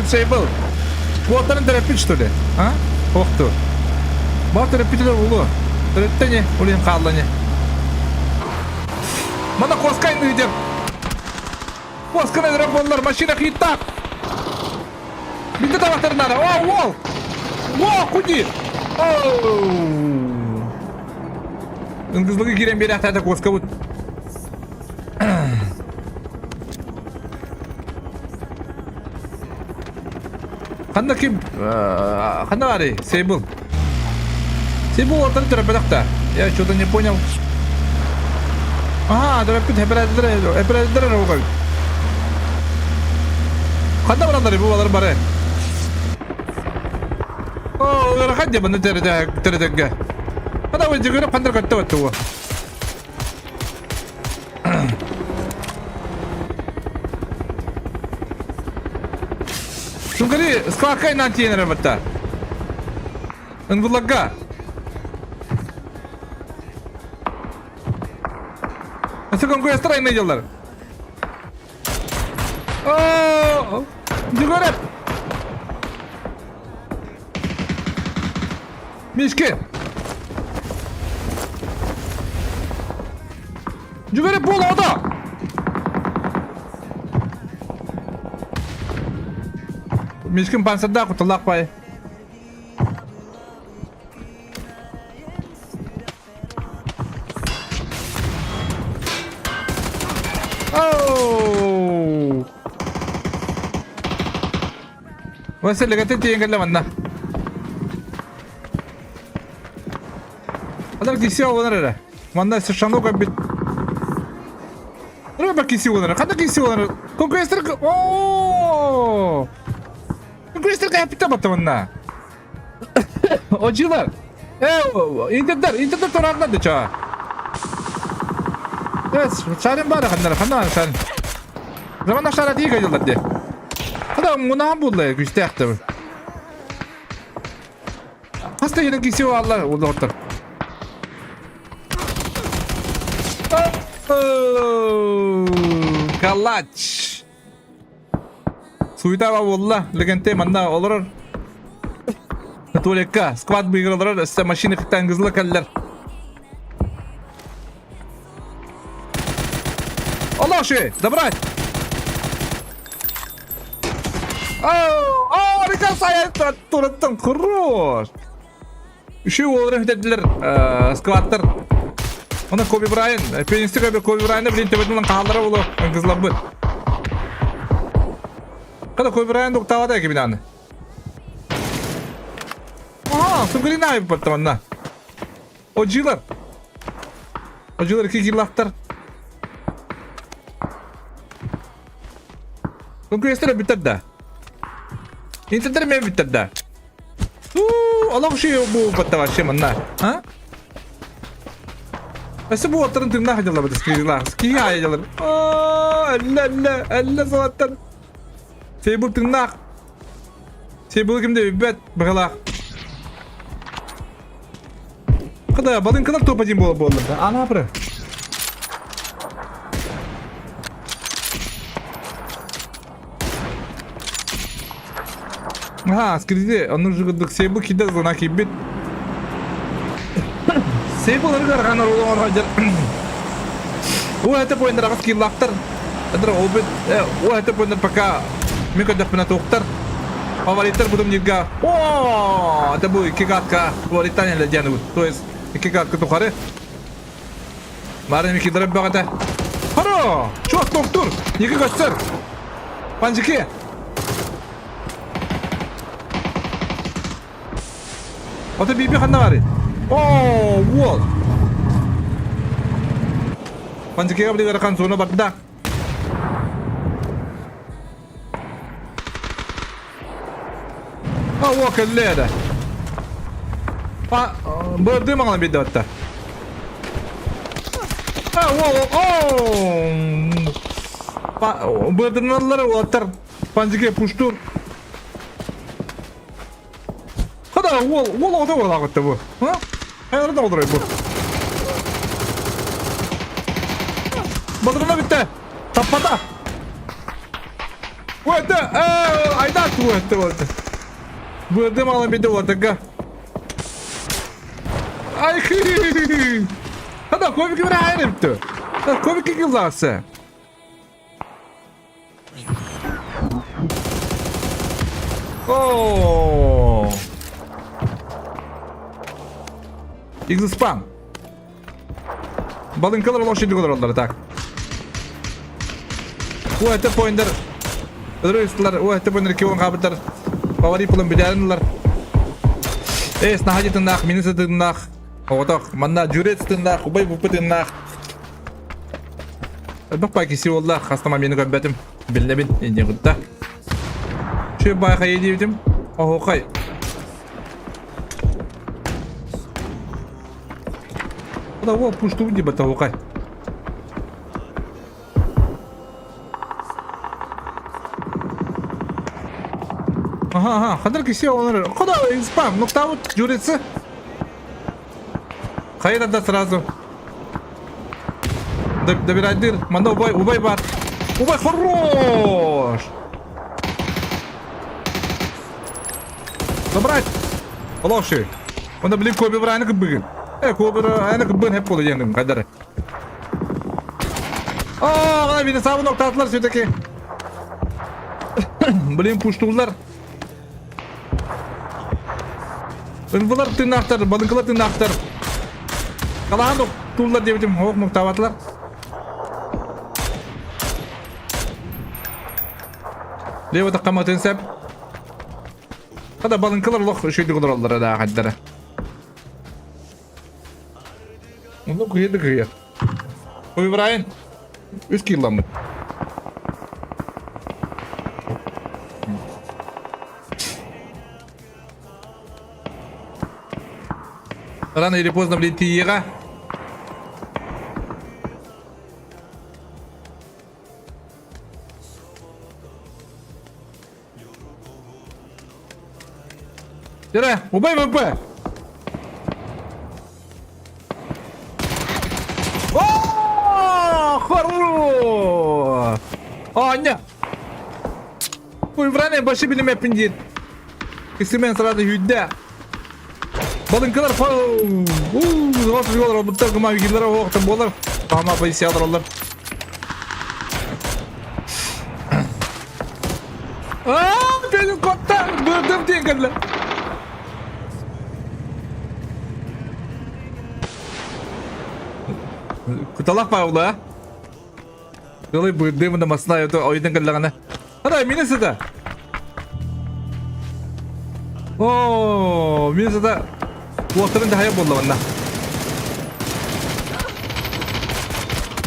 Сейбл. Уоттарын төрөппүт что ли? А? Охту. Бар төрөппүтүлэр улу. Төрөттө не? Улин хаалла не? Мана коскайын ыйдыр. Косканы ырап боллар, машина хиттак. Бинде табақтарынары. О, уол! О, куди! Оу! Ыңгызлыгы киирэн биэрээхтээтэ куоскабыт. Ханна ким? Ханна баарый? Сейбл. Сейбл уолтары төрөппөтөх да. Я что-то не понял. Ага, төрөппүт эпэрээдилер эпэрээдилер эрэ угай. Ханна бараллар бу балар бары? Оо, ыарахан дии манна тэрэтэргэ. Хана бу дьыгырып хандар көттө баттуга. Сунгари складка инан тиэнэрэ батта. Ынгыллагга. Өсө көстөр айна дьаллар. Оо, дьыгырып. Мишки! Жүгіріп бол ода! Мишкин панцирдаах куталаах бай. Оу! Вася легаты тиийэн кэллэ манна. Адар киси олонор эрэ. Манна шану көрбүт. Рыба киси олонор. Ханна киси олонор? Конкуренттер... О! Конкуренттер капита батта манна. Одьилар. Э, интердер, интердер турарна да ча. Э, шарин бары ханнар, ханна шарин. Заман шара дии кайдылар де. Хада мунаан булла күстээхтэ. Хаста yine киси алла уллоттор. Калач. Суетаба буолла. Легенте манна олорор. Туалекка сквад быйгыр олорор. Өссө машина кыттан кызыла кэллэр. Олоши, забрать! О, о, Рикар тураттан хорош! Үшеу олар өтеділер сквадтар. Оны Коби Брайан, Фениксті Коби Коби Брайаны блин төбетінен қалдыра болу ыңгызлабы. Қада Коби Брайан тоқтавады әке бинаны. Ага, Сунгрина айып батты манна. Оджилар. Оджилар кикиллахтар. Конкуренттер бүттер да. Интердер мен бүттер да. Олох ши бу батта вообще манна. А? Өссө бу оттарын тыыннаах дьаллар бит скрилах. Ския дьаллар. Оо, әллә әллә әллә салаттан. Сейбул тыыннаах. Сейбул кимде билбэт быһылаах. Кыда балыҥкалар топ-1 буола буоллар да. Анаапыры. Аха, скриди, оннук жыгырдык Сейбул киирдэ зона киирбит. Сейбул ыргар ханар олоҕор сылдьар. Уу этэ буойуннар аҕыс кииллаахтар. Эдэр ол бит уу этэ буойуннар пока мин көрдөхпүнэ туохтар. Фавориттар бутум нирга. О, это бу икки катка фавориттан эле диэн То есть икки катка тухары. Бары кидереп бөҕөтө. Хоро! Чуос токтур! Екі көстөр! Панжики! Ото биби ханна бары? О, вот! Панжикига билигер хан зона барда. А, о, кэллэ Бырды маҥан биэрдэ батта. А, о, о, Бырдыналлар уолаттар Панжике пуштур. Хада, уол, уол оҕото буолаҕытта бу. А? Хайалары да олорой бу. Батырына бүттэ. Таппата. Уэтэ, айдат уэтэ уэтэ. Бырды малын биде уотага. Ай хи. Хада комик бір айырыпты. Комик кыллаасы. О! Игзспан. Балыҥкалар олох шидик олороллор так. Уу это поинтер. Ырыыстылар, уу это поинтер кион хаабыттар. Фаворит булан бүдээрин Эс наһа тыннаах, мини сытыннаах. Оҕотох, манна журец тыннаах, убай буппу тыннаах. Элбэх бай киси буолла, хастама мени көрбөтүм. Билнэбин, инне кытта. Şu байхайы диэбитим. Оһуохай. Да о, пушту диба оһуохай. Ага, ага, хандар киси олар. Куда спам, нокаут журится. Хайа да сразу. Добирайдыр. Манна убай, убай бар. Убай хорош! Забрать! Олоши. Онда блин Коби Брайана кыбыгын. Э, Коби Брайана кыбыгын хеп болу жеңдим кайдары. Aa, мына мени сабын октатылар все-таки. Блин, пуштулар. Ынвылар тыыннаахтар, балыҥкалар тыыннаахтар. Халаан тууллар диэбитим, оһох муктаабатылар. Лево таххаматын сеп. Хада балыҥкалар олох үчүгдүк олороллор да хайдара. Онно кыйа да кыйа. Ой, Брайан, үс килламмыт. Рано или поздно, блин, тиийиэҕэ. Дere, убай ВП! О, хорош! Аня! Ой, Враня, башы билимеппин диир. Кисимен сразу хүддэ. Балыҥкалар уу, олорбуттар гыма үгилер оһуохтан буолар. Ама полициялар олар. Аа, бeni котта, бырдым диэн кэллэ. Куталах Павла. Дылый бырдым да масна ойдан кэллэҕинэ. Ара, мини сыта. Оо, мин сыта уоттарын да хайа буолла манна.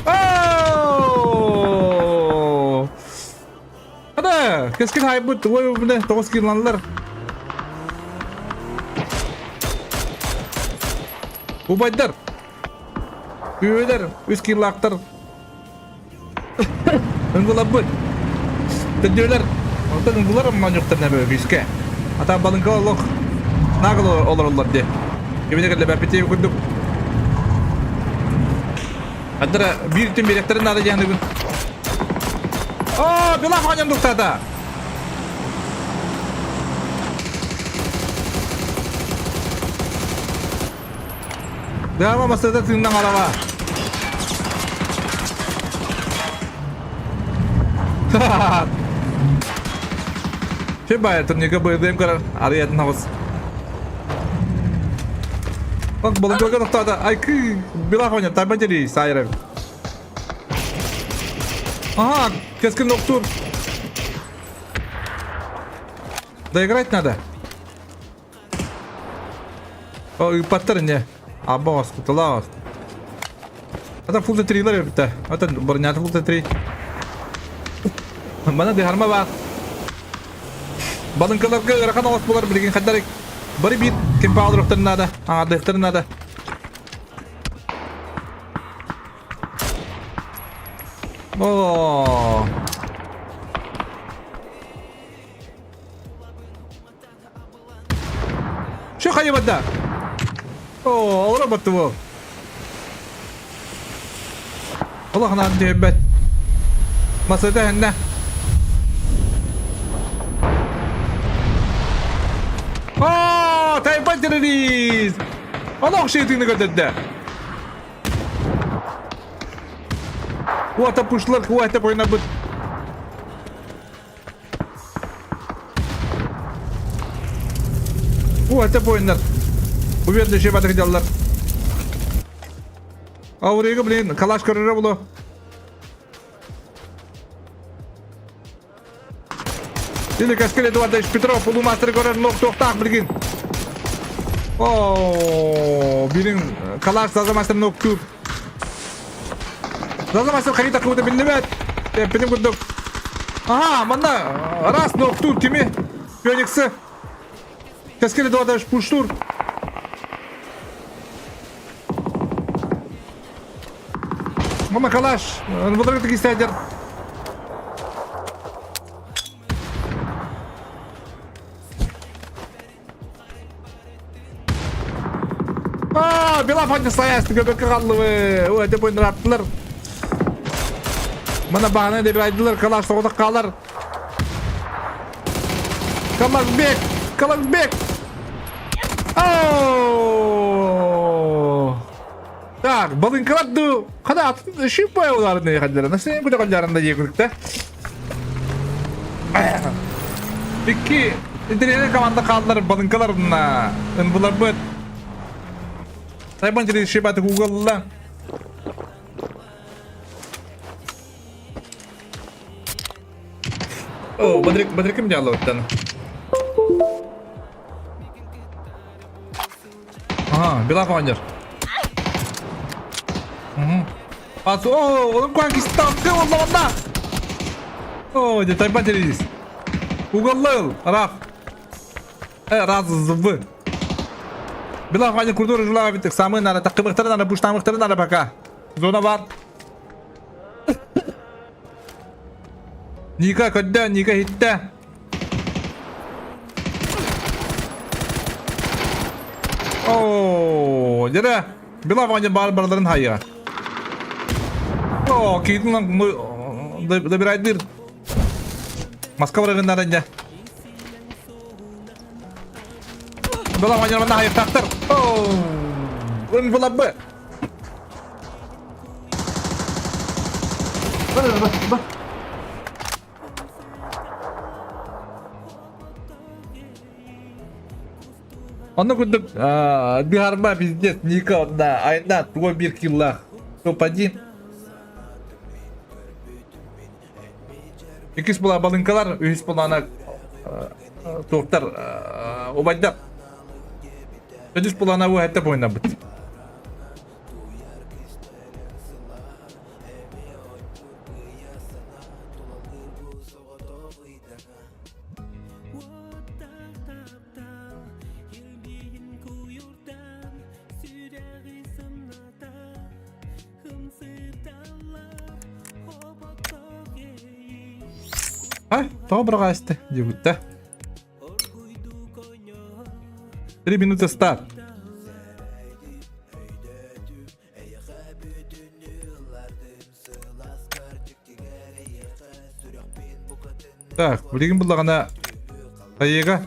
Оо! Ада, кескин хайбыт, ой, бile, тоғыз киланлар. Убайдар. Үөлэр, үс киллаахтар. Ыҥгылаппыт. Төрдүөлэр. Онтон ыҥгылар монньуктар нөбө күүскэ. Ата балыҥка олох наагыл олороллор дии. Кимине кэллэбэппит курдук. Андара биир түн биэрэктэрин наада диэн бүгүн. Оо, Белав оонньон дуктаата. Дама масыда тыыннан алаба. Че бая турника быйдым көрөр арыятын хабыс. Bak балык тоқтады. Ай кы била хоня тайма дери сайры. Ага, кескин ноктур. Доиграть надо. О, ыыппаттар инньэ. Абба оскуталаах. Ата фул трилер эбитэ. Ата бронята фул три. Мана дыхарма баар. Балыҥкаларга ыарахан оҕус булар билигин хандарык. Бары биир кимпаалырыктарын наада, аҥаардыахтарын наада. О. Что хайыбата? О, олоро баттыбы. Олохнаан түһэрбэт. Масыта хэннэ. О, тайпа террорист! Олох шейтыны көтөрдө. Уата пушлар, уата пойнабыт. О, это бойнар. Уверенный жеп атыр дяллар. Аурега, блин, калаш көрөрө було. Или Каскел Эдуардович Петров улуу мастер көрөр нох тоқтақ билгин. О, бирин калаш заза мастер нох тур. Заза мастер харита кыбыта биллибэт. Эппитим курдук. Ага, манна раз ноктур кими? Фениксы. Кэскил Эдуардович пуштур. Мама калаш. Бұлар кистәдер. Аа, Белафанья сайаас көбөккө хааллыбы. Ой, деп ойныраттылар. Мана баһана деп айдылар, калаш соҕотох хаалар. Калашбек! Калашбек! Оо! Так, балыҥкалар ду хана атын шип бояларын хаддара. Насыйын күдө калларында дии күрүктэ. Икки. Интэриэһинэй команда хааллар балыҥкалар ынбыларбыт. Тайбан решибаты Google'ла. О, Бодрик, Бодриким дьааллыбыттан. Ага, Белав оҕонньор. Угу. Ас, о, onun куан кистан, оллаҕында. О, де тайба террорist. Уголлыл, раф. Раз, в. Белав оҕонньор курдур жулаға биттик. Самы нара, таққыбықтары нара, пуштамықтары нара пока. Зона бар. Ника көддө, Ника хитте. Оо, дьэрэ, Белав оҕонньор баар барыларын хайыа. Оо, киитин добирайдыр. Москва барыгыннара дьэ. Белав оҕонньор манна хайыктаахтар. Оо, ын булабы. Онно курдук Биһарба пиздец Ника одна айна туга биир киллаах топ-1. Иккис була балыҥкалар, үһүс булана туохтар убайдар. Төрдүс булана бу хэтте буойнабыт. Ай, тоҕо быраҕаасты диэбиттэ. 3 минуты старт. Так, билигин буллаҕына Тайыга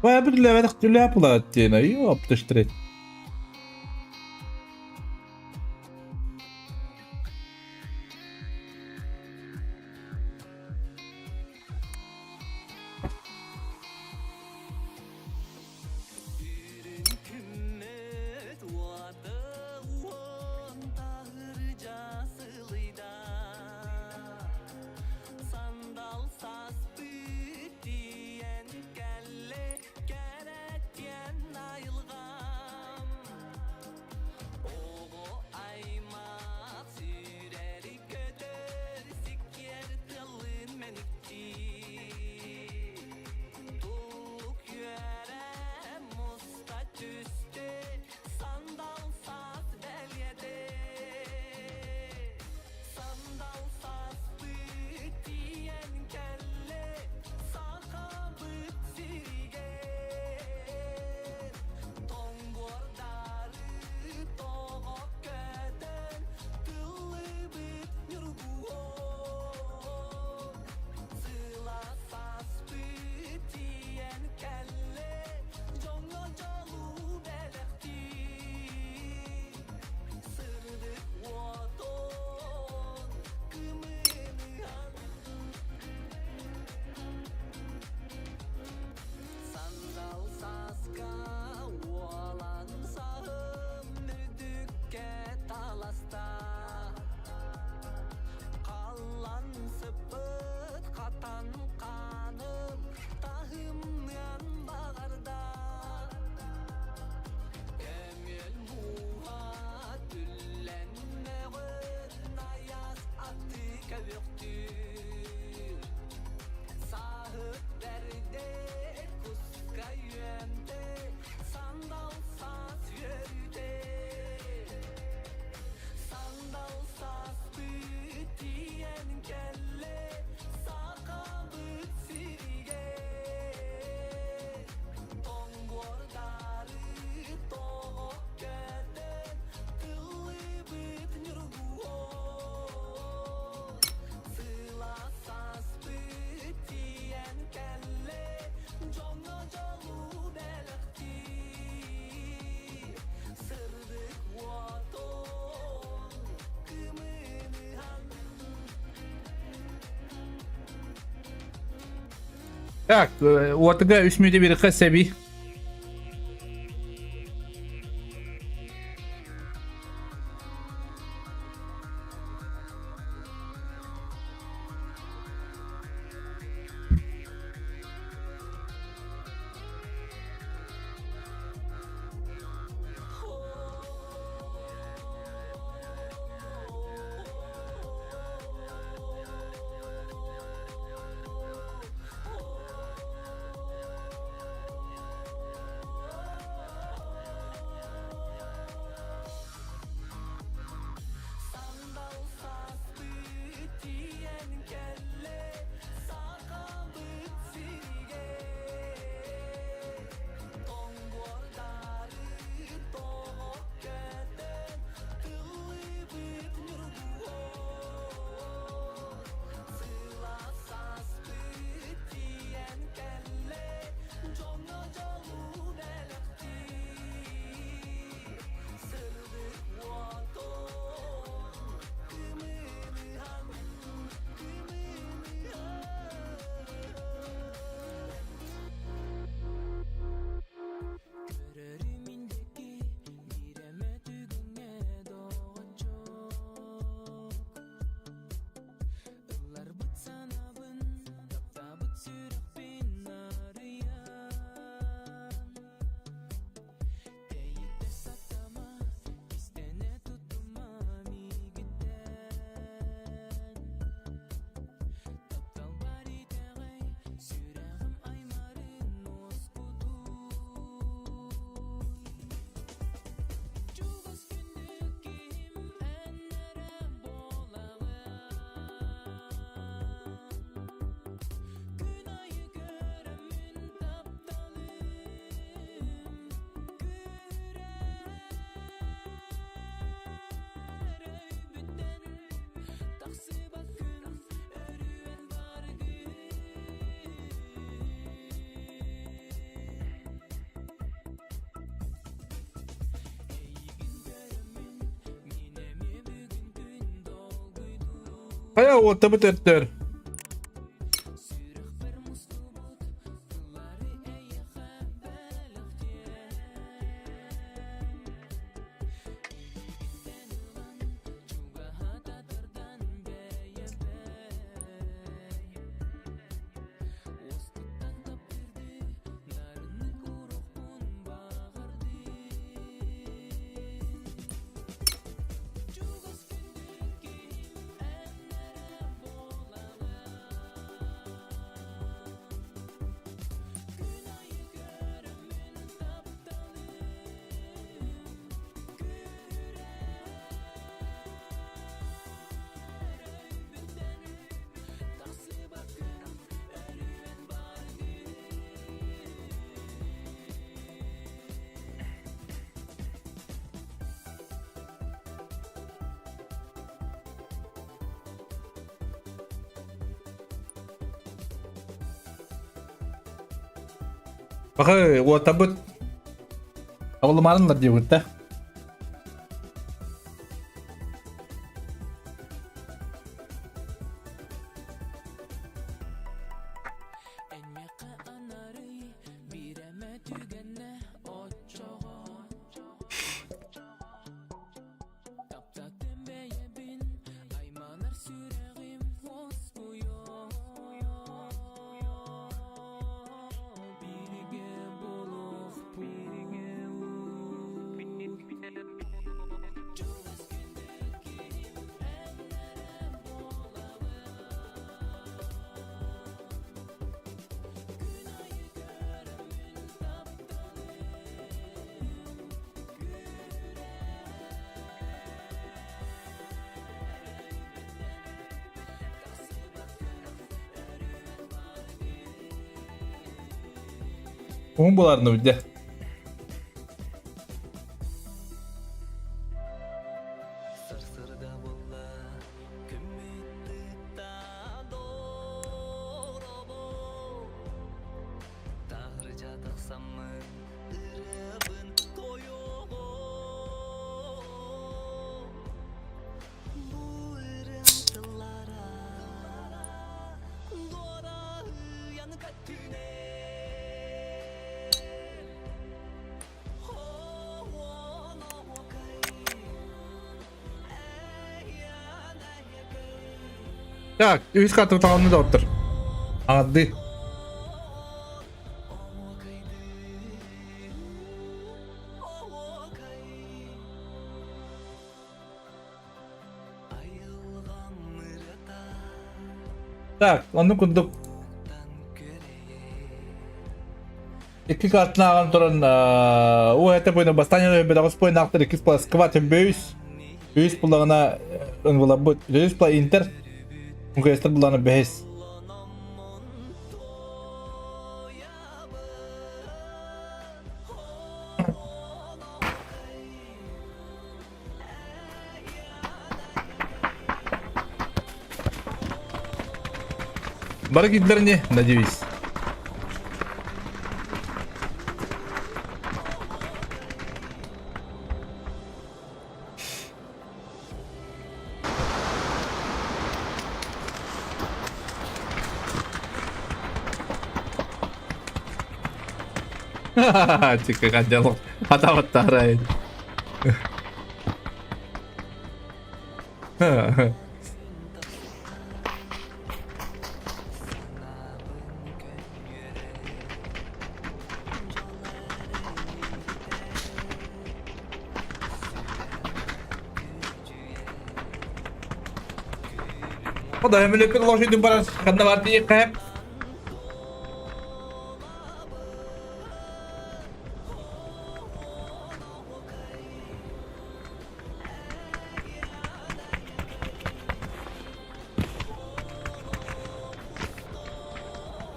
Бля, бля, бля, диэн, ёптыштрет. Так, уотуга үс мүнүүтэ биэриэххэ сэби. Хайа уоттабыт өртөр. Баҕа уотабыт Оҕолумаанылар диэбит да. Уһун буоларны билдэ. Так, үһүс карту таҕылны доҕоттор. Аҥардыы. Так, оннук курдук икки картын ааҕан туран уу этэ буйна бастаан бөдөҕөс буйнаахтар иккис пла скват бөйүс үһүс буллаҕына ынвылабыт үһүс пла интер мкстер буллаҕына бэһис Бары киирдилэр ини, надеюсь. Тика гадялок. Атабаттаарай. Ода эмилеппин лошадь баран ханна бар тиийэххэ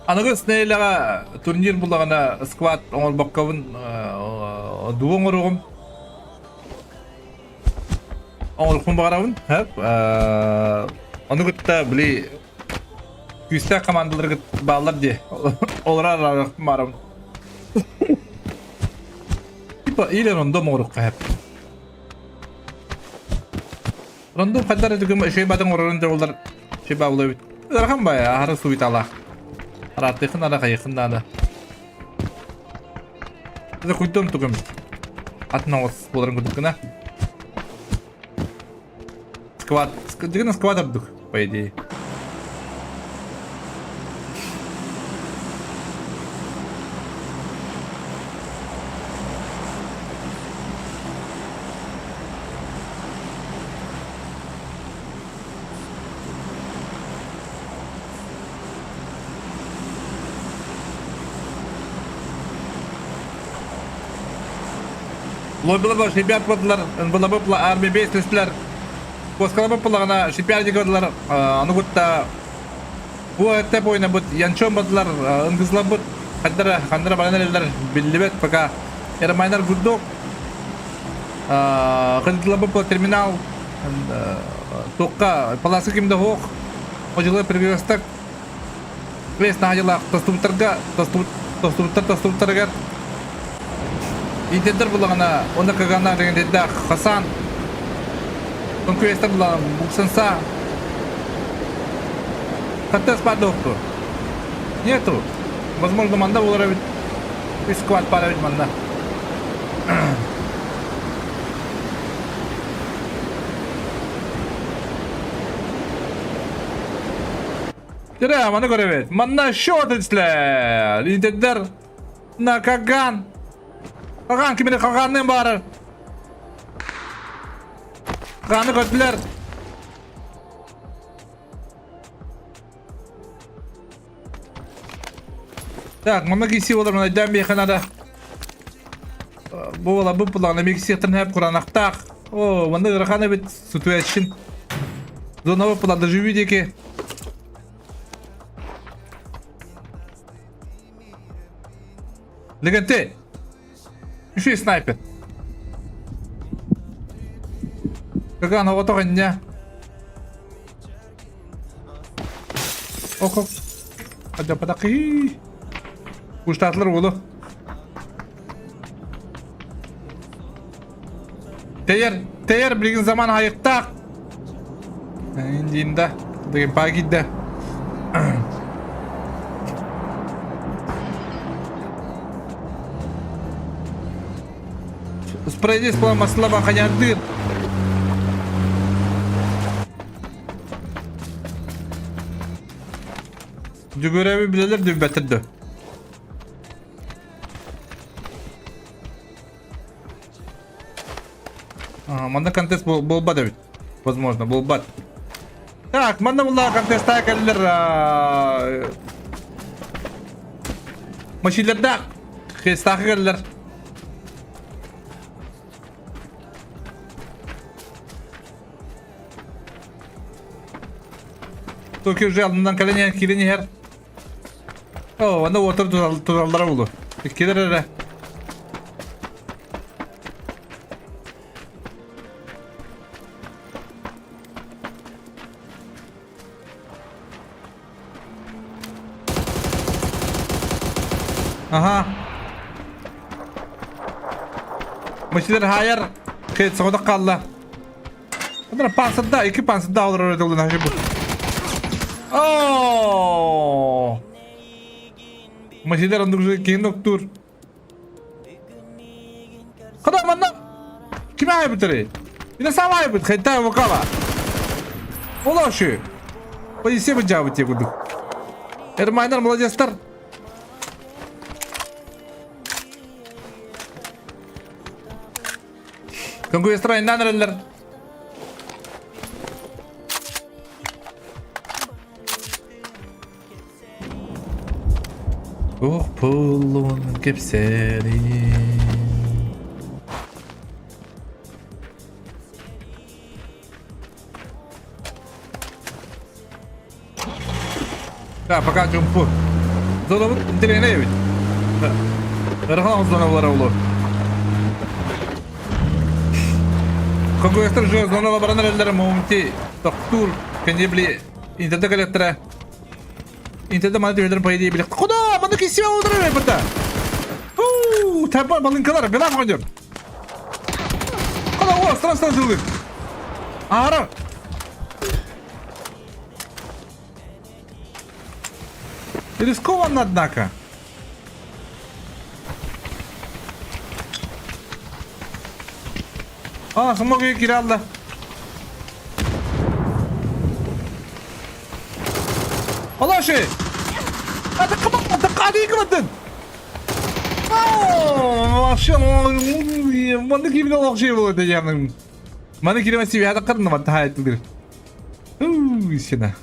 Аныгы Снейлэҕэ турнир буллаҕына сквад оҥорбоккобун дуу оҥоруоҕум. Оҥоруохпун баҕарабын. Ону кытта били күүстээх командаларгыт бааллар дии. Олору араарыахпын баҕарабын. Типа или рандом оҥоруохха сөп. Рандом хайдар этигим үчүгэй батын оҥорорун дьоллар үчүгэй бааллар эбит. Ыарахан баайа аһара суйталаах. Араартыахын ара хайыахын наада. Это куйдом тугум. Атын оҕус буоларын курдук гына. Сквад. Дигэн сквад ордук, по идее. Лобилар шипят бардылар, НБЛБ армия бейс түстүлэр. Куоскалабыт буллаҕына шипярдик бардылар, аны кутта бу этап ойнабыт янчон бардылар, ынгызлабыт хандара хандара баран эрэллэр биллибэт пока Эрмайнар гурдук кырдылабыт терминал туохха паласка ким да суох одьулар перекресток Квест наадьалаах тостубуттарга тостубуттар тостубуттарыгар Интердер буллаҕына уонна Каганнаах легендардаах Хасан Конквестер буллаҕына Буксанса Хатта спадохту Нету. Возможно, манда болар эбит. Үс сквад бар эбит манна. Дьэ, маны көрөбүт. Манна счет ислэр. Лидердер на Каган. Каган кимини Каганнын бары. Каганы көрдүлэр. Так, манна киси болар, мына дәм бейхен ада. Бу бола бу булана миксиятын хәп куранактаах. О, манна ыарахан эбит ситуация. Зона була доживи диэки. Легенте. Үшүй снайпер. Каган оҕото инньэ. Ок-ок. Адьапатаки. Куштаатылар уолу. Тэйэр, тэйэр билигин заман хайыктаах. Индиинда, деген паа киирдэ. Спрейдис була маслаба хаярдыр. Дьөгүөрэби билэлэр да билбэттэр да. А, манна контест буолбат эбит. Возможно, буолбат. Так, манна булла контестаа кэллэр Машилердаах хестаахы кэллэр. Токио же алдынан кэлэн киирэн иһэр. О, аны уотар тураллара булу. Иккилэр эрэ. Аха. Мачилар хайар. Кет соҕотох хаалла. Онон пансырда, икки пансырда олорор этилин бу. Оо! Мачилар оннук же киһин октуур. Хада манна ким айбытырый? Ина сам айбыт, хентай вокала. Олошу. Полиция быдьаабыт дии курдук. Эрмайнар молодецтар. Көҥкүөстэр айаннаан эрэллэр. Ох, пулун кэпсэрин. Да, пока чумпу. Зонабыт интэриэһинэй эбит. Ырахан зоналара олор. Конкуренттар уже зонала баран эрэллэр моменти тохтуур кэннибли интернет кэлэттэрэ. Интернет маны түһэлэрин по идее билек. Куда? Маны кисиэ олорор эбит. Фу, тапа балынкалар, белам оҕонньор. Куда о, стран стран сылгы. Аара. Рискованно, однако. А, смог кире алла. Алаши! Атакка кыматтын! Вообще, маннык кимин олох şey болады дегенің. Маны киреме себе хата қырны матта хайттылыр. Сена.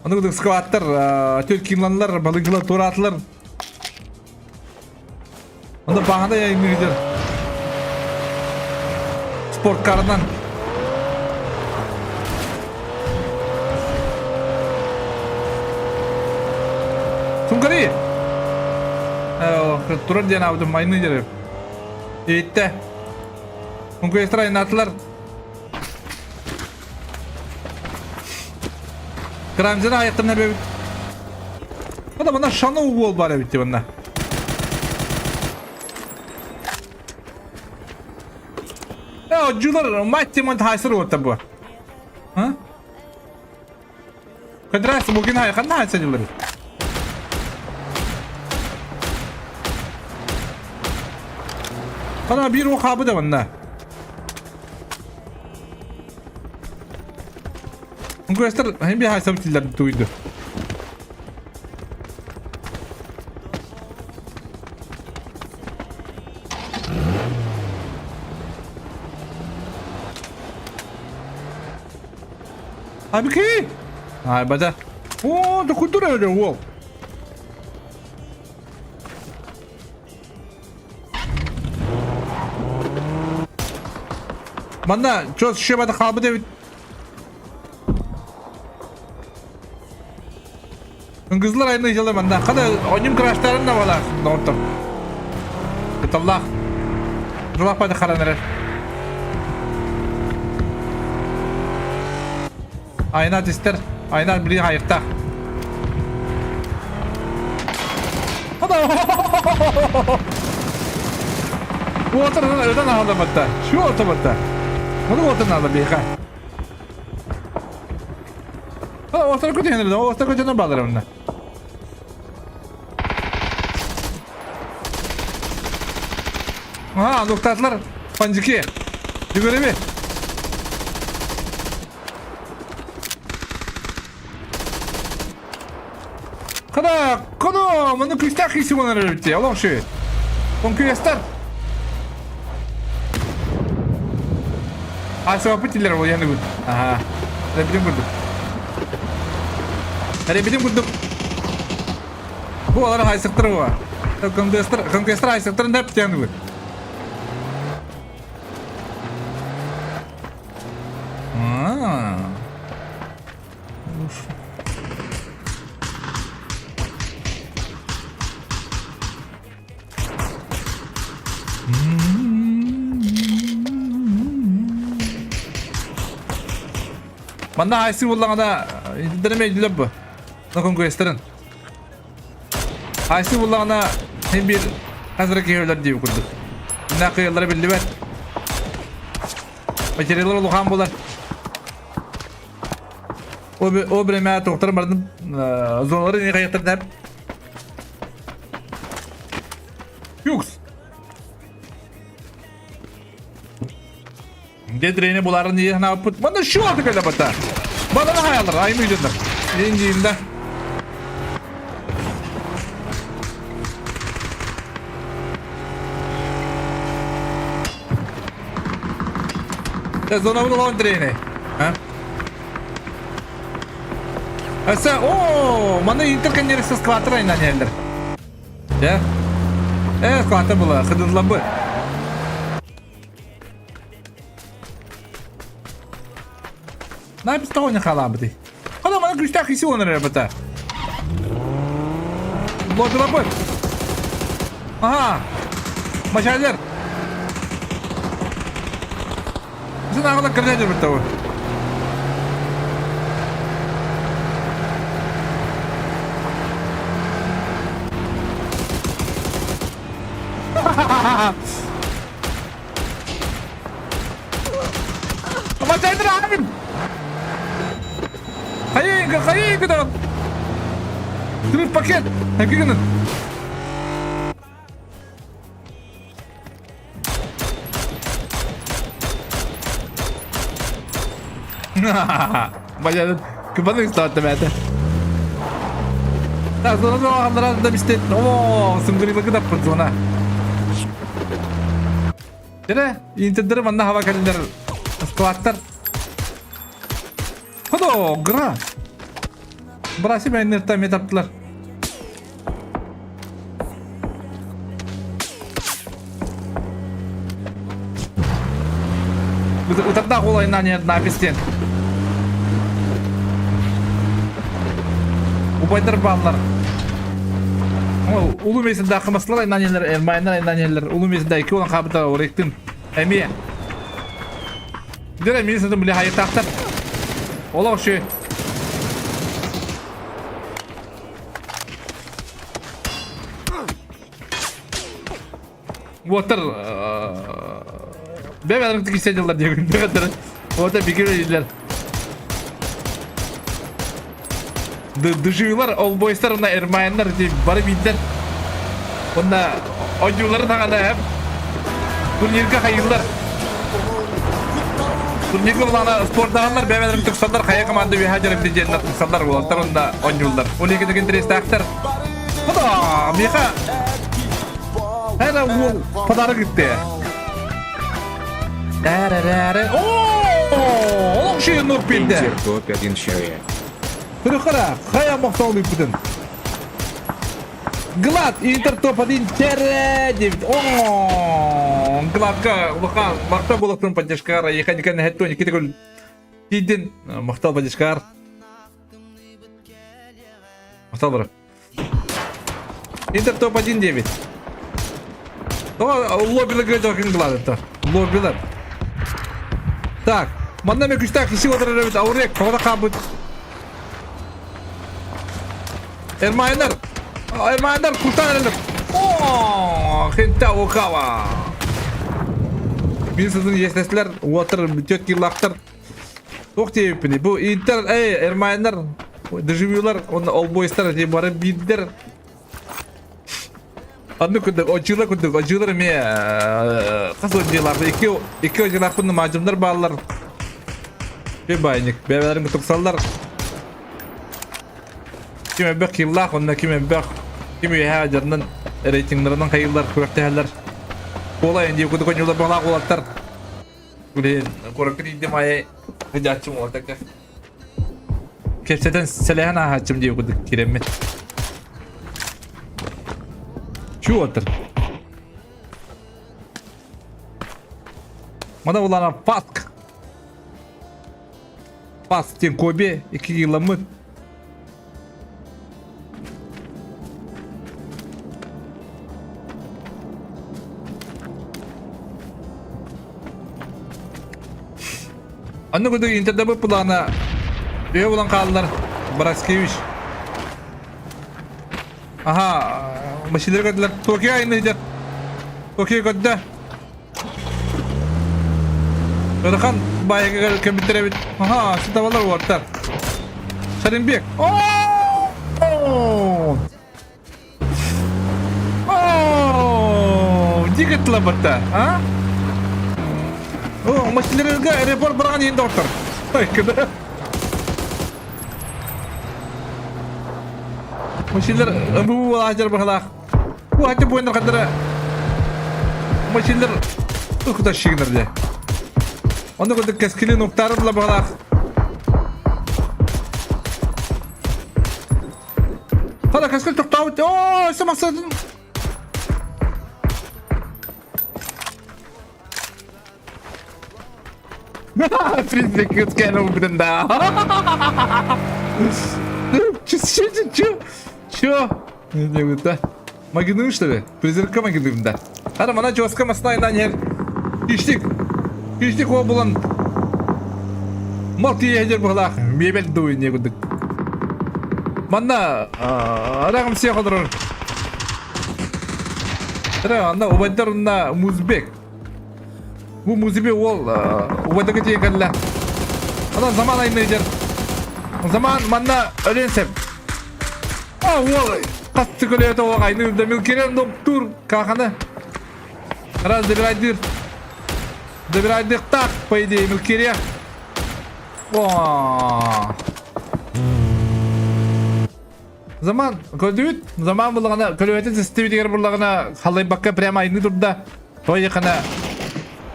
Аны кудук скваттар, төл кимланлар, балыгылар, туратлар. Онда баһана яймыгыдыр. Спорткарынан. Сунгари! Турар диэн аабытым майны дерев. Иитте. Конкуренттар айнаатылар. Крамзина аяқтан эбэбит. Ада мана шаны уол бар эбит манна. Э, жулар мать ман хайсыр уотта бу. А? Кадрас бугин хай ханна хайса дилер. Ана бир о хабы да манна. Конкуренттар hem bir хайса битилер туйду. Абики! Ай, бада. О, да культура öyle уол. Манна, чё, шебада хаалбыт эбит. Кызылар айны жылы манна. Хада оньум краштарын да бала. Доғыттыр. Кыталлах. Жулақ бады қаран эрэр. Айна тистер. Айна били хайықтақ. Хада. Уотыр өтөн аһалда батта. Şu орта батта. Bunu уотыр надо бейха. Orta kötü orta kötü bağlarım bunlar. Aha noktatlar panciki. Görevi. Кына, кына, маны күүстээх киһи буолан эрэр эбит дии, олох үчүгэй. Конкуренттар. А, сыаппыт дилер ол яны Ага. Ребидим курдук. Ребидим курдук. Бу алар хайсыктыр бу. Конкуренттар, конкуренттар хайсыктырын деп тяны А. Манна хайсы буллаҕына интэрнэме өйдүлэр бу. Конкуренттарын. Хайсы буллаҕына син биир хас эрэ киһи өлөр диэбит курдук. Инна кыайаллара биллибэт. Материаллар улахан буолар. О время тоқтар бардым зоналары не қаяқтар деп. Юкс. Дедрени буларын не ханаппыт. Мана шу аты кэлэ бата. Бана хаялар, айым үйдөнөр. Индиинда. Зона булан трени. А? Аса, о, мана интерконнерсыз кватра инанеллер. Дьэ. Э, квата була, хыдыллабы. Напис того не халабыты. Хана мана күстәк хиси оныр бата. Лобилабы. Ага. Мачайлер. Сен ағыла кірді бір тауы. Мачайдыр абин! Хайы, хайы, кыдан! Трып пакет! Әкігінін! Бажадын кыбаны ыстаатта бәті. Так, зона зона да бистет. О, сымгырылыгы да пыт зона. Дere, интердері манна хава календер складтар. Худо, гра. Браси бәйнер та метаптылар. Утардаах уол айнаан напистен. Убайдар бааллар. Улуу месінде ақымаслар айнаан эрмайнар айнаан Улуу месінде ики olan қабыта оректин. Эмие. Дere министрдің біле хайытақтар. Олақ үші. Уотар бэбэлэрин тиксэ дьыллар диэбин бэҕэттэр уота бикир дииллэр дыжыылар олбойстар уонна эрмаяннар бары биирдэр уонна ойууларын хаҥана эп турнирга хайыыллар турнирга булаана спордаһаллар бэбэлэрин туксаллар хайа команда үөһэ дьарым диэннэр туксаллар уолаттар уонна оонньууллар ол икки интэриэстээхтэр Хада, миэхэ Һэ уол подарок итте. Дәрәрәрә. О, олох шейін нұр пилді. Интер топ-1 человек. Хыры-хыра, хая мақтауын үппүтүн. Глад, Интер топ-1 9. О, Гладка, улахан, мақтау болықтың поддержкара, еханикан хәттон, екі тегіл. Тидин, мақтау поддержкар. Мақтау бара. Интер топ-1 9. Лоббилар кыдокин гладытта. Лоббилар. Так, манна мен күчтәк киши отырар эбит, аурек, тоғда қабыт. Эрмайнар! Эрмайнар, куртан эрелер. О, хинта окава. Мин сызын естесілер, отыр, тетки лақтыр. Туох диэбиппиний, бу Интер, эй, Эрмайнар, Дежавюлар, уонна Олбойстар дии бары биирдэр. Онно курдук, одьуулар курдук, одьуулар эмиэ хас одьуулаах, икки икки одьуулаахпын маадьымнар бааллар. Bir байник, бэйэлэрин тупсаллар. Ким элбэх киллаах, онно ким элбэх, ким үөһээ дьарынан рейтингларынан хайыыллар, күрэхтэһэллэр. Буола дии кудук ойуулар баҕалаах уолаттар. Блин, куоракка тиийдим аайы сыдьааччым уолаттарга. Кэпсэтэн сэлэһэн ааһааччым дии кудук киирэммин. Чу уолаттар. Мана улаана Фаск. Фаск диэн Кобе икки киламмыт. Анны курдук интердабы плана өйө булан хааллар Браскевич. Аха, машиналар көрдүлэр. Токио айны дьэ. Токио көрдө. Ырахан баайга кэмиттэр эбит. Аха, сытабалар уоттар. Шаримбек. О! О! Дико тылабатта, а? О, машиналарга аэропорт барған енді доктор. Ой, куда? Машиналар МБУ алаһар баһалаах. Бу хатты буендар хаттара машиналар укта шигнер де. Онда курдук кэскили нуктары була баһалаах. Хала кэскил тоқтаабыт. Оо, самасатын. Призрак скинул, да. Че, че, че, че? Не, да. Магидым, что ли? Призракка магидым, да. Ара, мана жорстко масна инан ер. Иштик. Иштик ол булан. Мал тиехер бұғлақ. Мебель дуй не күдік. Манна, арағым сия қодырыр. Ара, анда убайдар на музбек. Бу музыка ол убайдага тиийэн кэллэ. Онон заман айныйдыр. Заман манна өлүөн сөп. А уол хас көлөтө ол айныыр милкерен доптур кахана. Раз добирайдыр. Добирайдыктак, по идее, милкере. О! Заман көрдүбүт, заман буллаҕына көлүөтүн систибитигэр буллаҕына халлайбакка прямо айныы турда. Тойхана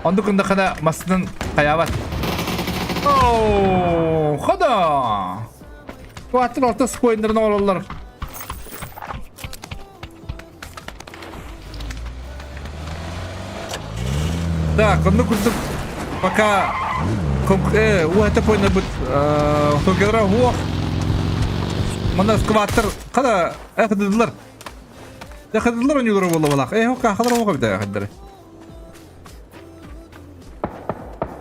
оннук ындахана массынан хайаабат. Оо, хода! Туаттын орто спойнерын оҥороллор. Так, оннук курдук пока уһата пойнербыт токелара уох манна скваттар хада эхдыдылар эхдыдылар ойнуулар буолла э хахалар оҕо бит эхддere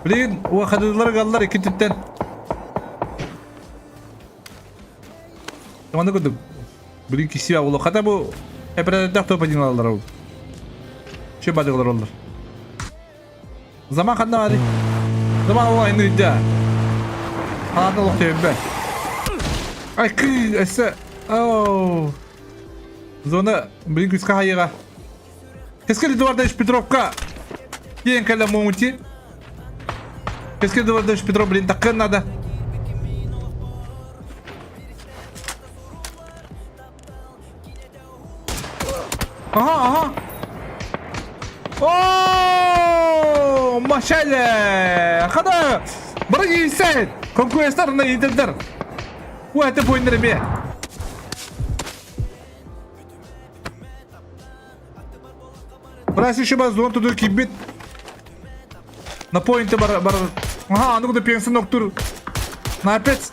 Блин, уахадыдылар галлар икки түттен. Оннук курдук Блин, кисия буолуо. Хата бу эпэрэтэх топ-1 алаллар ол. Че бадыгалар оллар. Заман ханна баары? Заман ол айны үйдэ. Ханата олох төбө. Ай, кы, өссө. Оу. Зона, блин, күскэ хайыга. Кэскил Эдуардович Петровка. Киэн кэлэ муҥути. Кэскил Эдуардович Петров, блин, таккын надо. Ага, ага. О, Машале! Хада! Бары киирсэ! Конкуренттар на лидердер. Уу, это пойнер эмиэ. Брас еще бас зон туду кибит. На поинте бар бар. Ага, аны куда пенсия ноктур. На опять.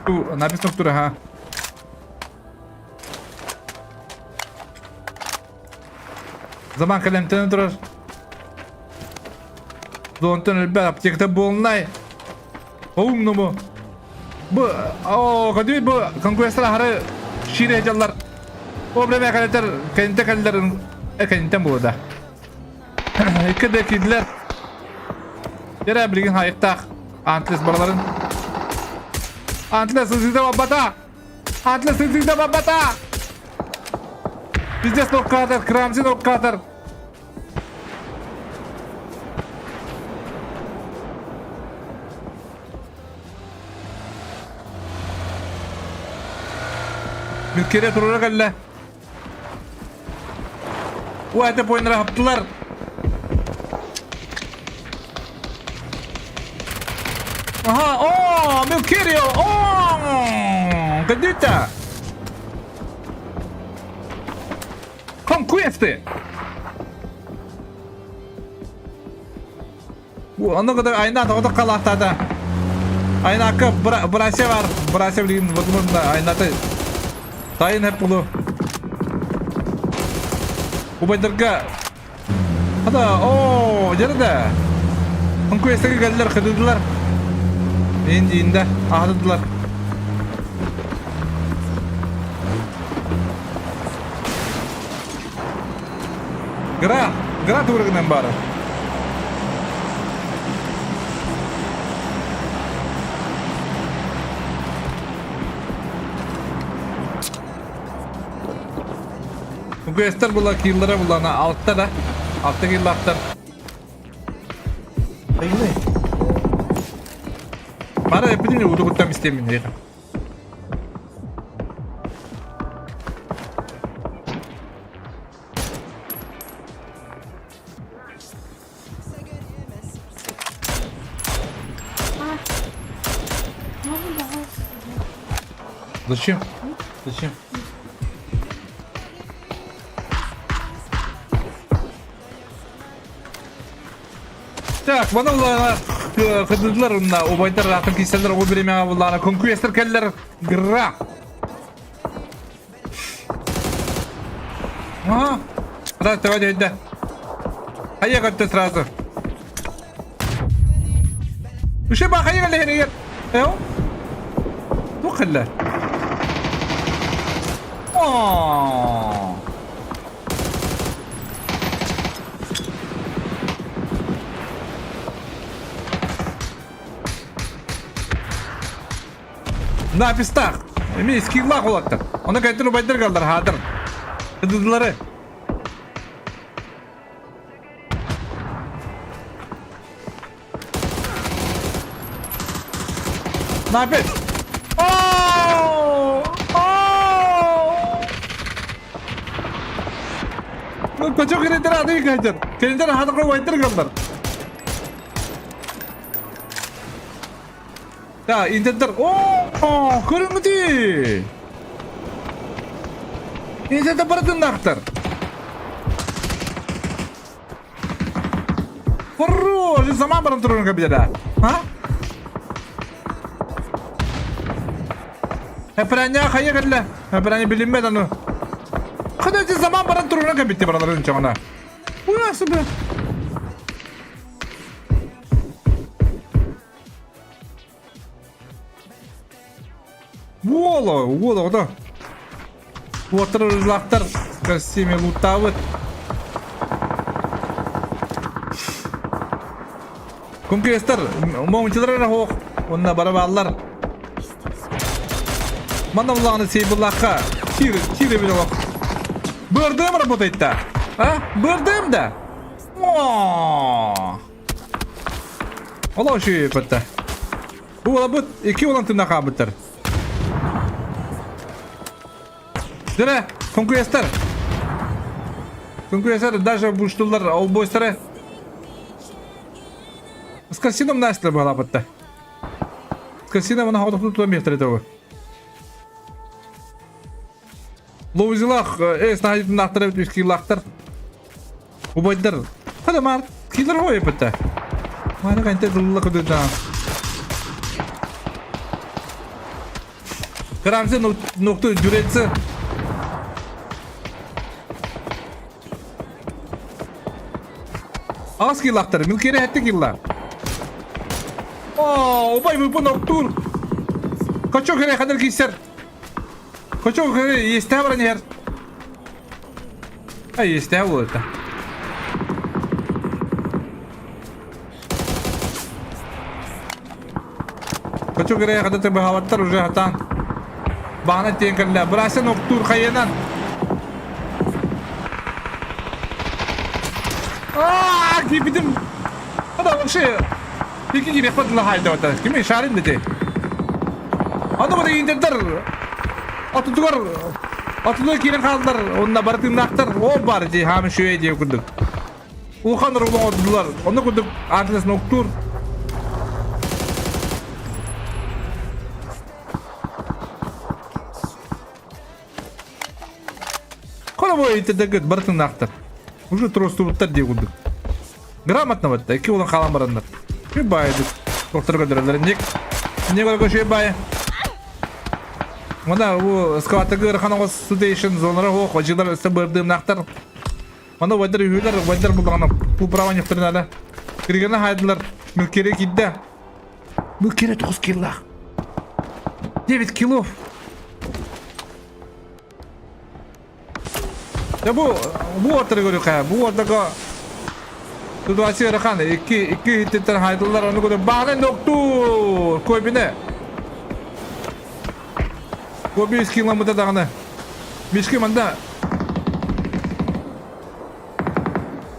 На опять ноктур, ага. Заман кэлэмтэн турар. Зонтон өлбөт аптекта буолнай. По-умному. Бу, о, көдүй бу конкуренттар ахары шире дьаллар. О, время кэлэтэр, кэнтэ кэллэр, кэнтэн буолда. Икки да киирдилэр. Дэрэ билигин хайыктаах Антлес бараларын. Антлес ызыыта барбата! Антлес ызыыта барбата! Пиздец ноккаатар, Крамзи ноккаатар. Милкере турура кэллэ. Уайта поиннара хаптылар. Аха, о, Милкерио, о, Кадюта. Конкуесты. Ону кытары айна тоҕото халаахтаата. Айнаакка бырася бар. Бырася билигин возможно айнаты тайын хеп булу. Убайдарга Ада, о, жерде. Конкуэстеге келдилер, кыдыдылар. Инди инде аһадыдылар. Гра, гра туурыгынан бары. Үгэстэр була кииллара булана алта да. Алта кииллаахтар. Бары эппитин утугуттан истемин диэхэ. Зачем? Зачем? Так, мана булана кыдыдылар онна убайдар атын киселер ол биремеға булана конкуестер келлер гра. Ага. Раз, давай, давай, да. А я как-то сразу. Үше ба хайа кэллэ херигер. Эо? Туох кэллэ? Оо. На пистах. Эми скиллах улаттар. Оны кайтыр убайдар галдар хадыр. Кыдыдылары. Напит. Оо! Оо! Ну, кочок кенетер ады кайтыр. Кенетер хадыр убайдар галдар. Да, интендер. Оо, көрүҥҥүтүй! Интендер барытыннаахтар. Хорош, сама баран турарын кабинета. А? Эпраня хайа кэллэ. Эпраня билинмэт аны. Хада заман баран турарын кабитте бараларын чоңона. Уя себе. Уола, уола, ода. Уоттар ырылаахтар костюме луттаабыт. Конкрестар, моңчылар эрэ суох, онно бара бааллар. Манна буллаҕына сейбыллаахха тир, тир эбит олох. Бырдым работает да. А? Бырдым да. О! Олох үчүгэй эппэттэ. Бу уолабыт икки уолан тыынна хаалбыттар. Дөрө, конкуренттар. Конкуренттар даже буштулар олбойстары. С касином настилер баалаабытта. С касином она хотохтун тутан биэхтэрэ того. Лоузилах, эс наһайдыннаахтар эбит үскиилаахтар. Убайдар. Хада маар килер хой эпэтэ. Маана кэнтэ дылла кыдыда. Кырамсы нокту жүретсе. Аас киллахтар, милкере хэтте килла. О, убай выпа ноктур. Качок хере хадыр киссер. Качок хере есте баран хер. А есте болот. Качок хере хадыр бахаваттар уже хатан. Баана тиэн кэллэ. Бырася ноктуур хайанан. Аа, киирбитим. Ада вообще икки киириэхпит ыла хаайдабата. Кими шарин дити. Аны бу интердер отутугар. Отулуу киирэн хааллар, онно бары тыыннаахтар, ол баар дии, хаам үчүгэй диэ курдук. Улахан рулон оҥордулар, онно курдук Атлас ноктуур. Хоровой итидэгит бары тыыннаахтар. Уже туруостубуттар дии курдук. Грамотно батта, икки улан хаалан бараннар. Ү баайдык. Доктор көрдөрөллөр. Ник, не көргө шүй баайы. Мына бу скватыгы ыарахан оҕус сутейшн зонара хоох ожылар өссө бырдыымнаахтар. Мана вайдар үһүлэр, вайдар буллаҕына бу право ньөхтөрүнэлэ. Киригена хайдылар, Милкере киирдэ. Милкере 9 киллаах. 9 килов. Дьэ бу бу уоттары көрүөххэ. Бу уоттарга ситуация ыарахан. Икки икки иһиттиттэн хайдыллар ону көрө бааны ноктуур Кобине. Коби скилламмыта даҕаны. Мишки манда.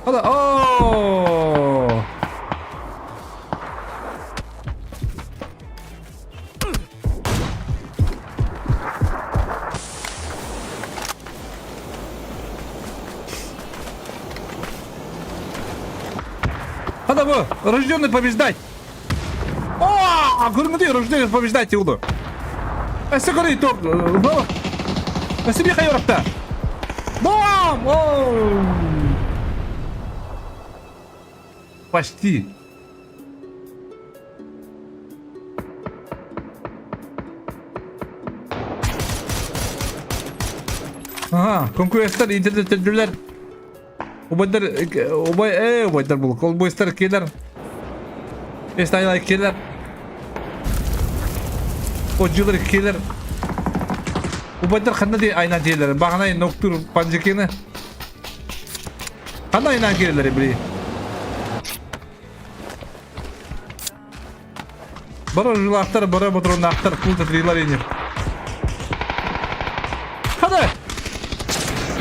Ала оо. Хада бу, рожденный побеждать. О, көрүҥүтүй, рожденный побеждать уолу. Өссө көрүй топ. Өссө би хайорапта. Бам! Оу! Почти. Ага, конкуренттар интернет төрдүлэр. Убайдар, убай, э, убайдар бұл, колбойстар келер. Эстайлар келер. Отжилар келер. Убайдар ханна де айна диелер. Бағанай ноктур панжикені. Ханна айна келер, били. Бары жилахтар, бары ботроннахтар, кул татрилар ини. Хана!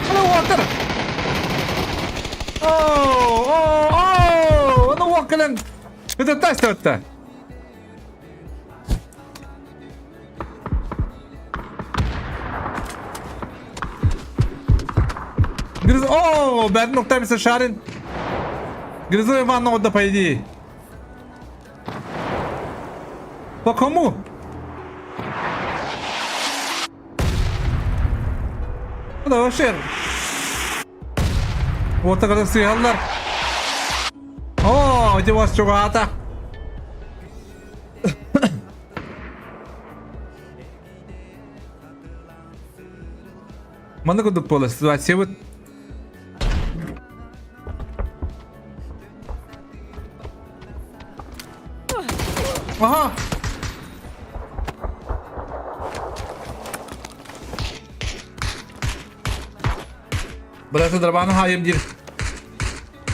Хана уактар! Оу, оу, оу! Аны уак кэлэн! Это тас өттө. Гриз... О, бәрін оқтаймысы Шарин. Гризой ванна отда, по идее. По кому? Да, вообще. Вот так это сыгаллар. О, где вас чугата? Манна курдук буолар ситуациябыт. Аха! Бырасы дарбааны хаайым диир.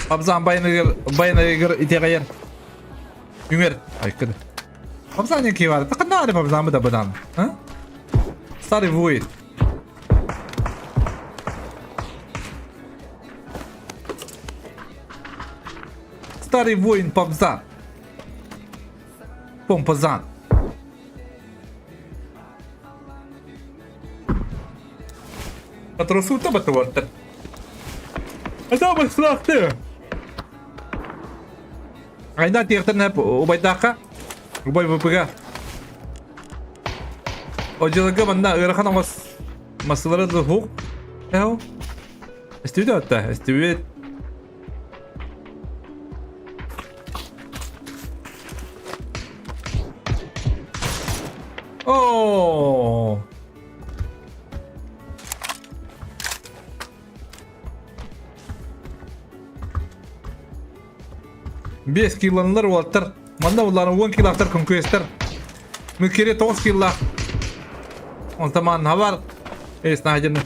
Абзан байыныгар байыныгар итэҕэйэр. Үҥэр. Айкыды. Абзан не киевар. Таканнары абзан да бадан. А? Старый воин. Старый воин Пабзан. Помпазан. Патросута батуаттар. Это баслахты. Айда тиэхтэн эп убайдаахха. Убай ВПГ. Одьылыга манна ыарахан оҥос массалары да суох. Эһо. Эстибит атта, эстибит. Оо. 5 килоннар уолаттар. Манна улаан 10 килоахтар конкуэстар. Мүккере 9 киллаах. Онтон хабар. Эс наһадьаны.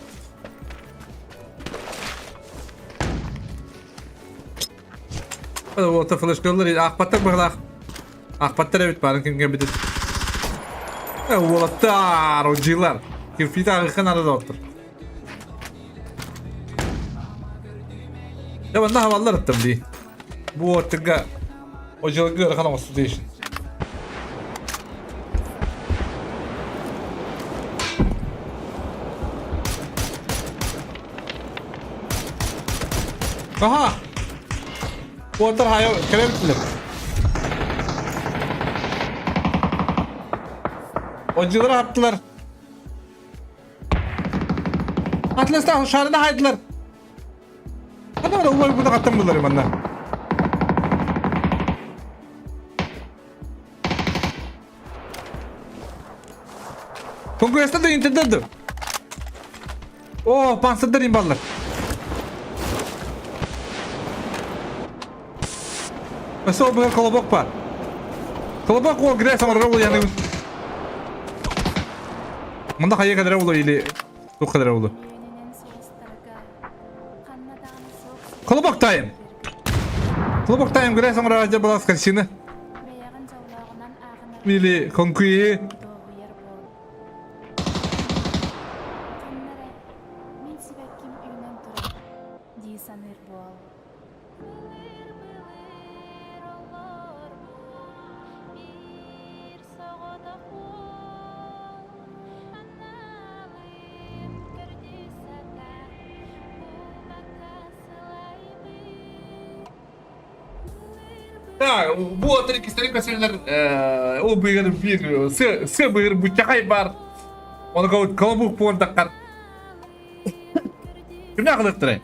Уолаттар флешкалар аахпаттар быһылаах. Аахпаттар эбит баарын кимге битит. Уолаттар, оджилар. Кирпита ааҕыахха наада доҕоттор. Дьэ манна хабаллар ыттым дии. Бу оттыга одьылга ыарахан оҥосту дейшин. Аха! Уоттар хайа кэлэ бүттүлэр. Отдьылары аттылар. Атластах шарына хайдылар. Хана бара улар буда каттан булар манна. Конкуренция да интердерdi. О, панцирдар имбаллар. Өссө ол быһа колобок бар. Колобок ол грязь оҥорор ол яны. Мында хайа кэлэрэ буолуо или туох кэлэрэ буолуо. Колобок тайм. Колобок тайм грязь оҥорор дьэ была скорсины. Или конкуи. Мин сибэкким үүнэн турар дии саныыр буол. Былыр-былыр олорбут биир соҕотох уол аналын көрдүү сатаан булбакка сылайбыт. Так, бу отыр иккистерин көсөллөр ол быгыр биир сы быгыр буччахай бар. Оны колобук буон таххар. Кимне акылыктырай?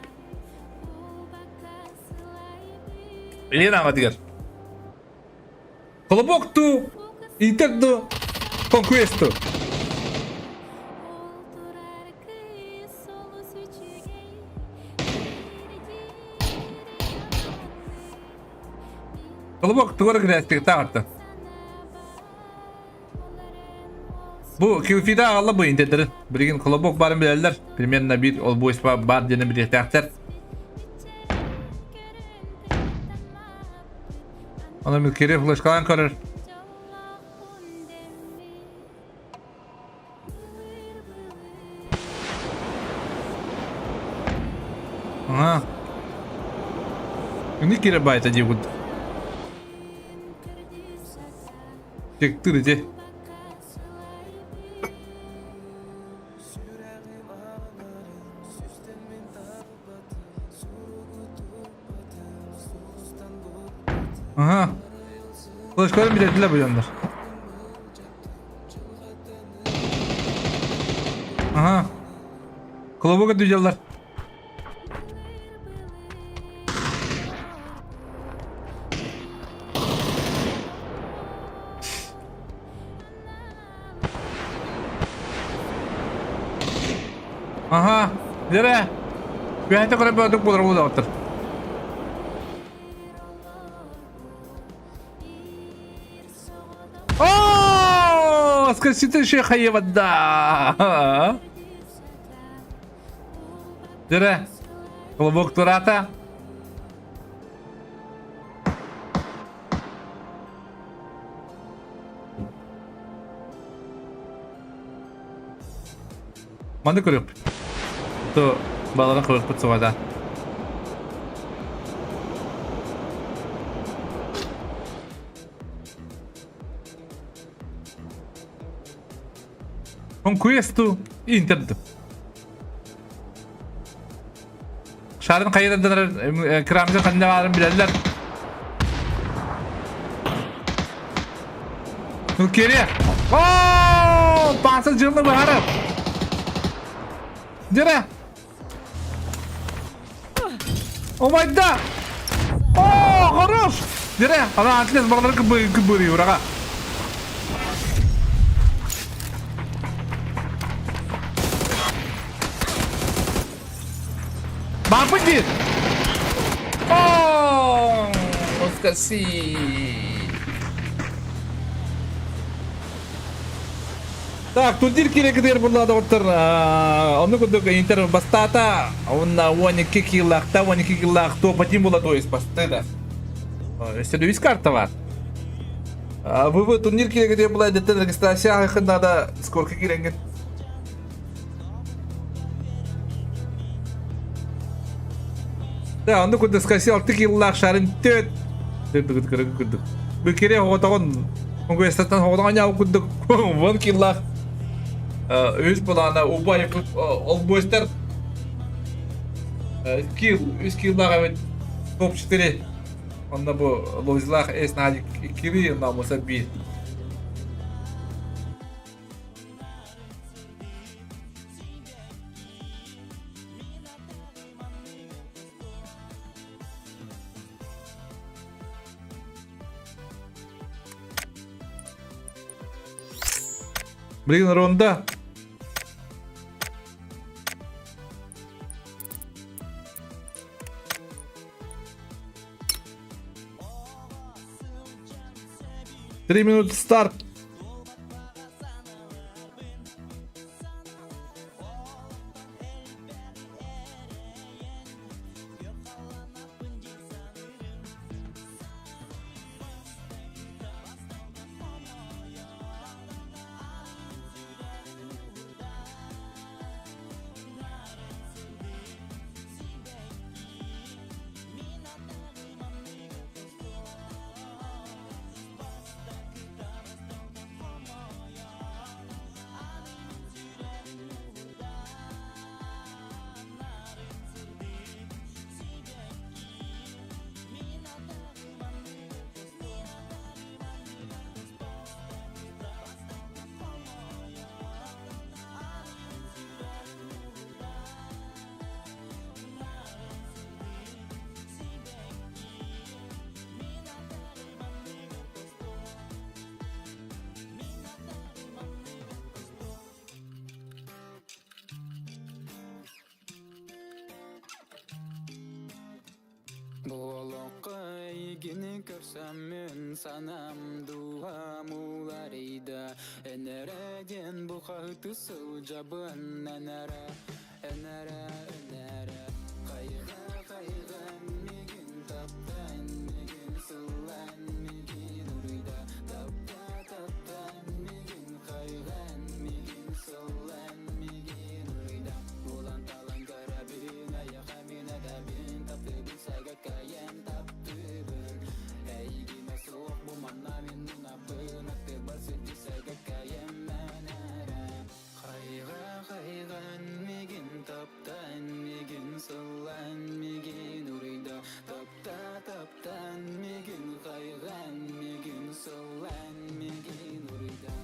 Елена аҕатыгар. Колобок ту, Интер ду, Конквест ту. Колобок тугар грязтик тағырты. Бу Килфида аҕалла бу Интердерин. Билигин Колобок барын билэллэр. Примерно биир ол буйспа бар диэни билиэхтээхтэр. Аны Милкири флешкалаан көрөр. Ага. Ini кире байта диэбит. Тектыр ити. Ага. Флешкаларын билэрдилэр бу дьоннор. Ага. Колобок дьаллар. Аха, дere. Үөһэтэ көрө бөдүк булар буолуохтар. О, скажите, шейха да. Дere. Колобок турата. Манны көрүөхпүт. То баларын көрүөхпүт суҕа Con questo Интер Шарын хайырдан кырамза ханна баарын билэллэр. Кере. О, пааса жылны баары. Дере. О май да. О, хорош. Дере, ана атлес балалар кыбыры ураға. Баарбын диир. О, Оскаси. Так, турнир кирэкитигэр булла доҕоттор. Онну курдук Интер бастаата. Уонна 12 киллаахта, 12 киллаах топ-1 була то есть басты да. Өссө үс карта бар. Вывод турнир кирэкитигэр була эдеттен регистрация надо сколько кирэнгин. Да, онно курдук скасил алты киллаах шарын төт. Курдук. Бу кире хоҕотоҕун Онгуэстаттан хоҕотоҕун ньаабы курдук вон киллаах үс былаана убай олбуостар. Килл, үс киллаах эбит топ-4. Онно бу Лозилаах Эс Надик иккили, онно Муса биир. Блин, Ронда. 3 минуты старт. Буолуохха эйигини көрсөммүн санам дууһам уларыйда Эн эрэ диэн бу хаһыты сылдьабын эн эрэ эн эрэ эн эрэ Хайҕа хайҕа миигин тапта эн миигин сылла эн миигин уруйда Тапта тапта эн миигин хайҕа эн миигин сылла эн миигин уруйда Булан талан көрөбүн эйиэхэ мин этэбин таптыыбын сэгэттэйэн таптыыбын Эйигинэ суох бу манна мин мунабын аттыбар сирдьит сэгэккэйэммэн эрэ Хайҕа хайҕан миигин таптаан миигин сыллаан миигин уруйда Тапта таптаан миигин хайҕаан миигин сыллаан миигин уруйда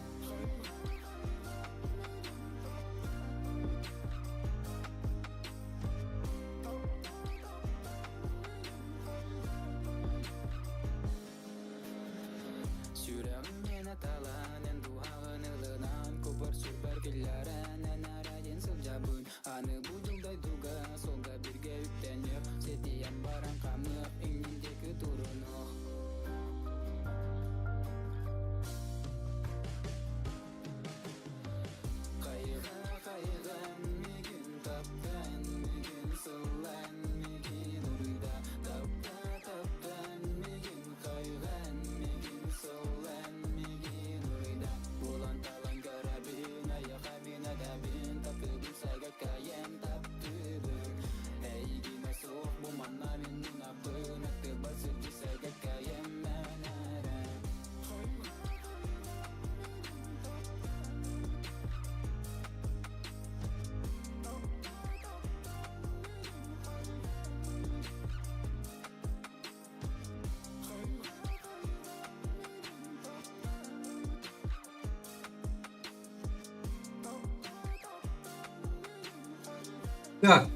Сүрэҕим миэнэ талаан, эн дууһаҕын ылынан, купар сүрбэр киллэрэн, эн эрэ диэн сылдьабын. Аны бу дьыл дойдуга, суолга биргэ үктэниэх, ситиһэн баран хамыах, иҥнин диэки турунуох. Так.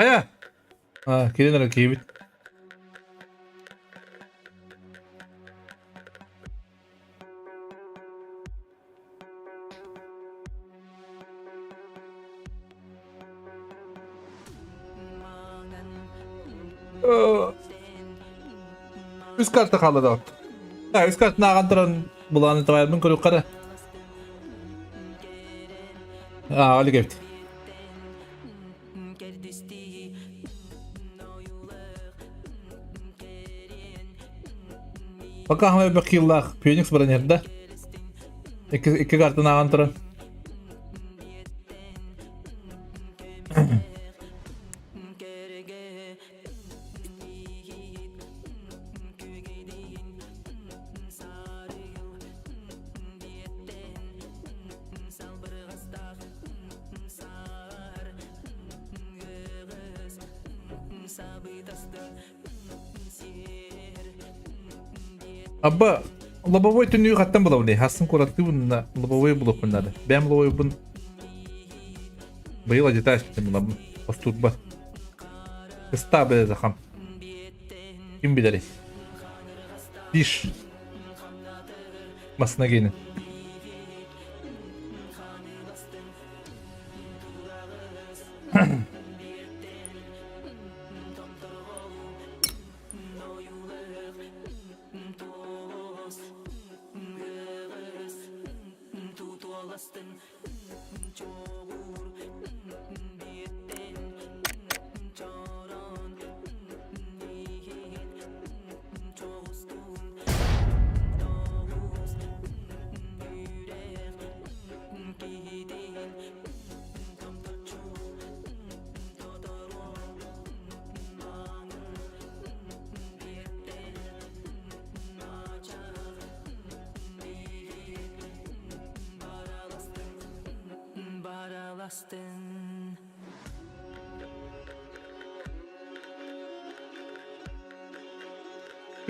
Хайа? А, кирин эрэ киһибит. Үс карта хаалла да. Үс картын ааҕан туран булааны табайарбын көрүөххэ эрэ. Аа, Олег эбит. Пока хамай элбэх кииллаах Феникс баран иһэр да. Икки, икки картаны ааҕан туран. Абба лобовой түннүгү хаттан булабын Хассын куораттыыбын лобовой булуохпун наада. Бэйэм лобовойбун быйыл ажитаж булабын. Остуурба. Кыстаа бэйэ Ким билэрий? Биш. Массына гиэнин.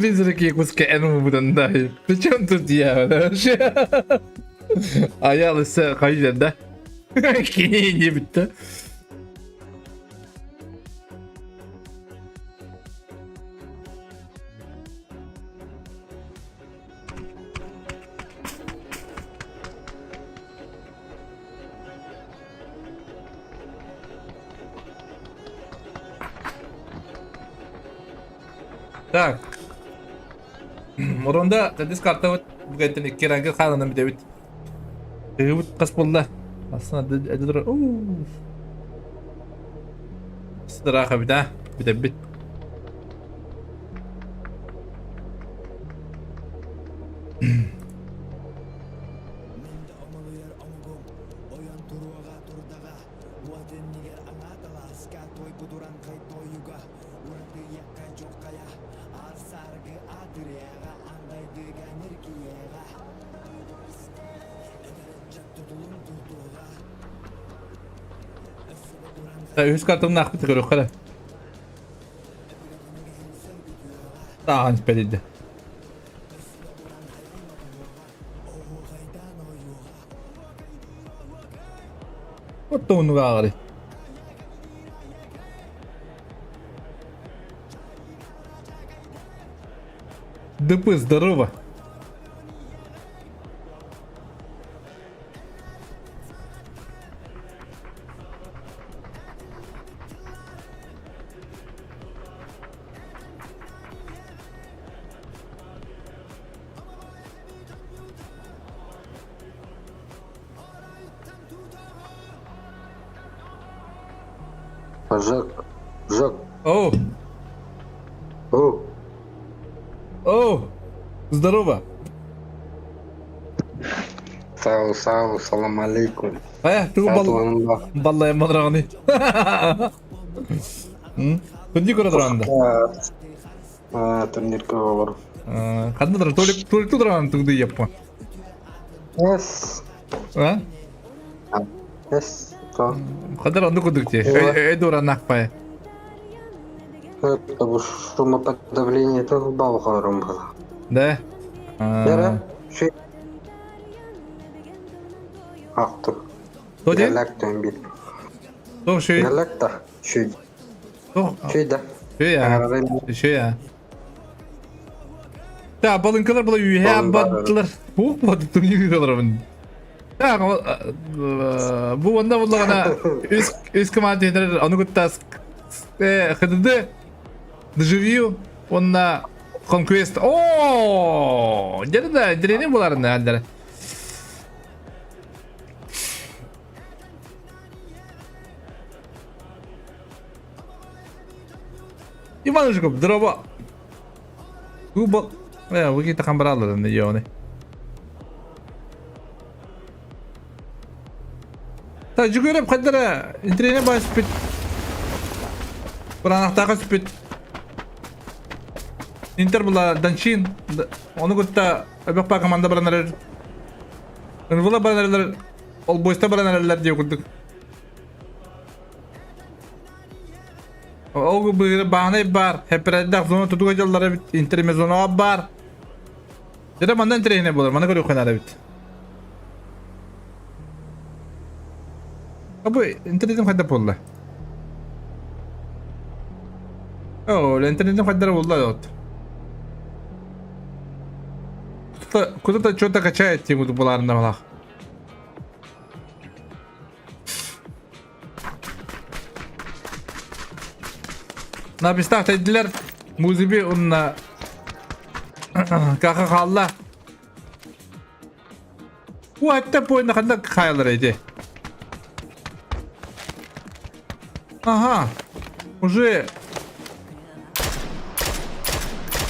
Призраки Якутска эн умутандай. Причем тут я вообще? Аял өссө хайден да? Кини не битті. Так. Мурунда төрдүс картабыт бүгэнтэн икки рангы хааланан бүтэбит. Тыгыбыт хас буолла? Ассына эдэ Сыраха бит а? Бүтэбит. Үһүс картамын аахпыт көрүөххэ эрэ. Тааһан испэдийдэ. Оттоҕуннук ааҕарый? ДП, здорово! Жак, Жак, О, о, о, здорово. сау, сау, салам алейкум. Э, тугу бал Саатыланымда. баллайын бадрағаны. Күнди көрө туранда. Турнирга олор. Ханна турар, Толик, Толик туран тугды яппа. Yes. А? Yes. То. Хадар онну курдук дии. Өй нахпай. Это бу шумоподавление это бау было. Да? Яра, ши. Ахтыр. То ден? Галакта бит. То ши. Галакта. Ши. То. Ши да. Ши я. Ши я. Да, балынкалар була үһэ баттылар. Бу бады турнир Так, бу онно буллаҕына үс үс команда түһэнэр ону кытта ХДД Дежавю уонна Conquest. Оо, дьэ да, дьирэни буларына әлдere. Иванушка, здорово! Кубок. Вы какие-то хамбралы, ёны. Та жүгөрөп хайдара интернет баа сүпүт. Буранахтааха сүпүт. Интер була Данчин. Ону кытта өбөх баа команда баран эрэр. Ынвыла баран эрэллэр. Олбойста баран эрэллэр диye курдук. Ол быһыыр баанай баар, хэппэрэйдээх зона тутуга дьаллар эбит, интермезонаҕа баар. Дьэ манна интэриэһинэй буолар, маны көрүөххэ наада эбит. Бу интернетим хайдах буолла? Оо, интернетим хайдах буолла вот. Куда-то что-то качает тему булаарында балах. Напистах тайдылар музыби онна каха хаалла. Уатта пойна ханна хаалар эти. Ага. Уже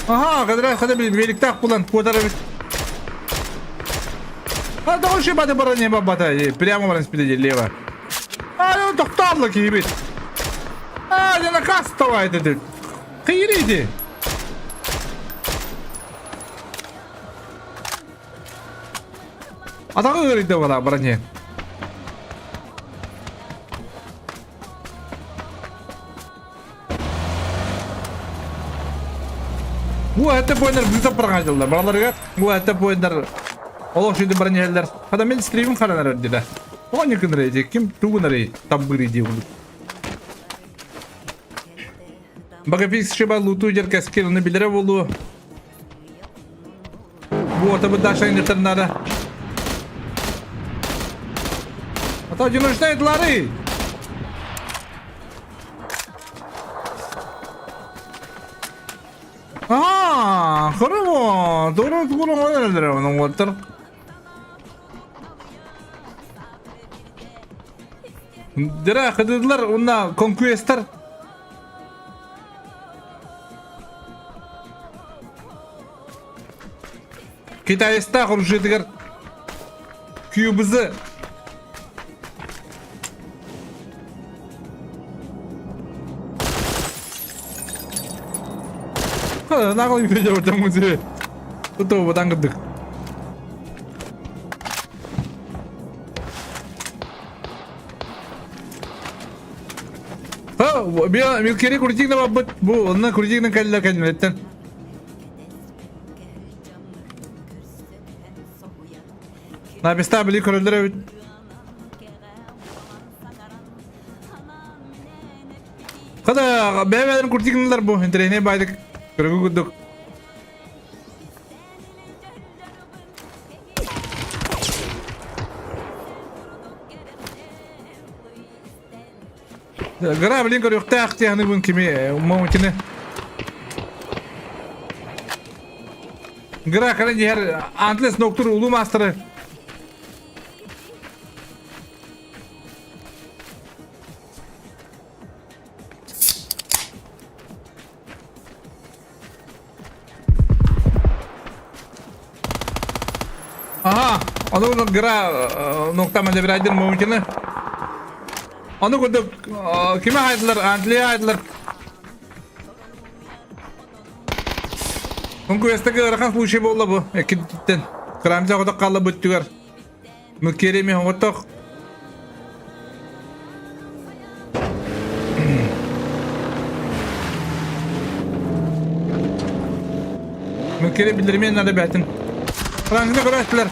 Ага, кадра хада великтах булан куотар эбит. А да он бата бара не бата, прямо баран спиде лево. А, ну тоқтарлы киһибит. А, я наказ давай это. Кыйрыйди. Атаҕы ыарыйда бара баран Бу это буэннэр бүтэ параҥаайдыллар. Бараларыгар бу это буэннэр олох шүйді баран иһэллэр. Хада мен стримим харанар өрдүдэ. Тоҕо ньыкыныр эти ким тугунар таббыр дии улут. Багапис шиба луту жер кэскил оны билere болу. Бу отабыт Даша иннеттер Ата одиночный Аа, хорошо. Doğru doğru оҥоттор. Дыра хыдыдылар уонна конкуэстар. Китайстаах оружиетыгар QBZ Наҕыл видео Туту бутан кырдык. Милкери курдигна бабыт бу онна курдигна кэллэ кэннилеттен. Написта били көрөллөр эбит. Хада бэйбэлэрин курдигналар бу интэриэһинэй байдык көрөгү курдук. Гра, блин, көрүөхтээх тиһаныбын кими муҥутины. Гра кэлэн иһэр Антлес Ноктур улуу маастары. Ага, ону гра ноктама дебирайдыр муҥутины. Ону курдук кими хайдылар, Антлия хайдылар. Конкурестеге ыарахан случай буолла бу. Эккиттен. Кыраамча хотох хаалла бүттүгэр. Мукереми оҥотох. Мукери билдирмиэн надо бээтин. Францияны көрөөччүлэр.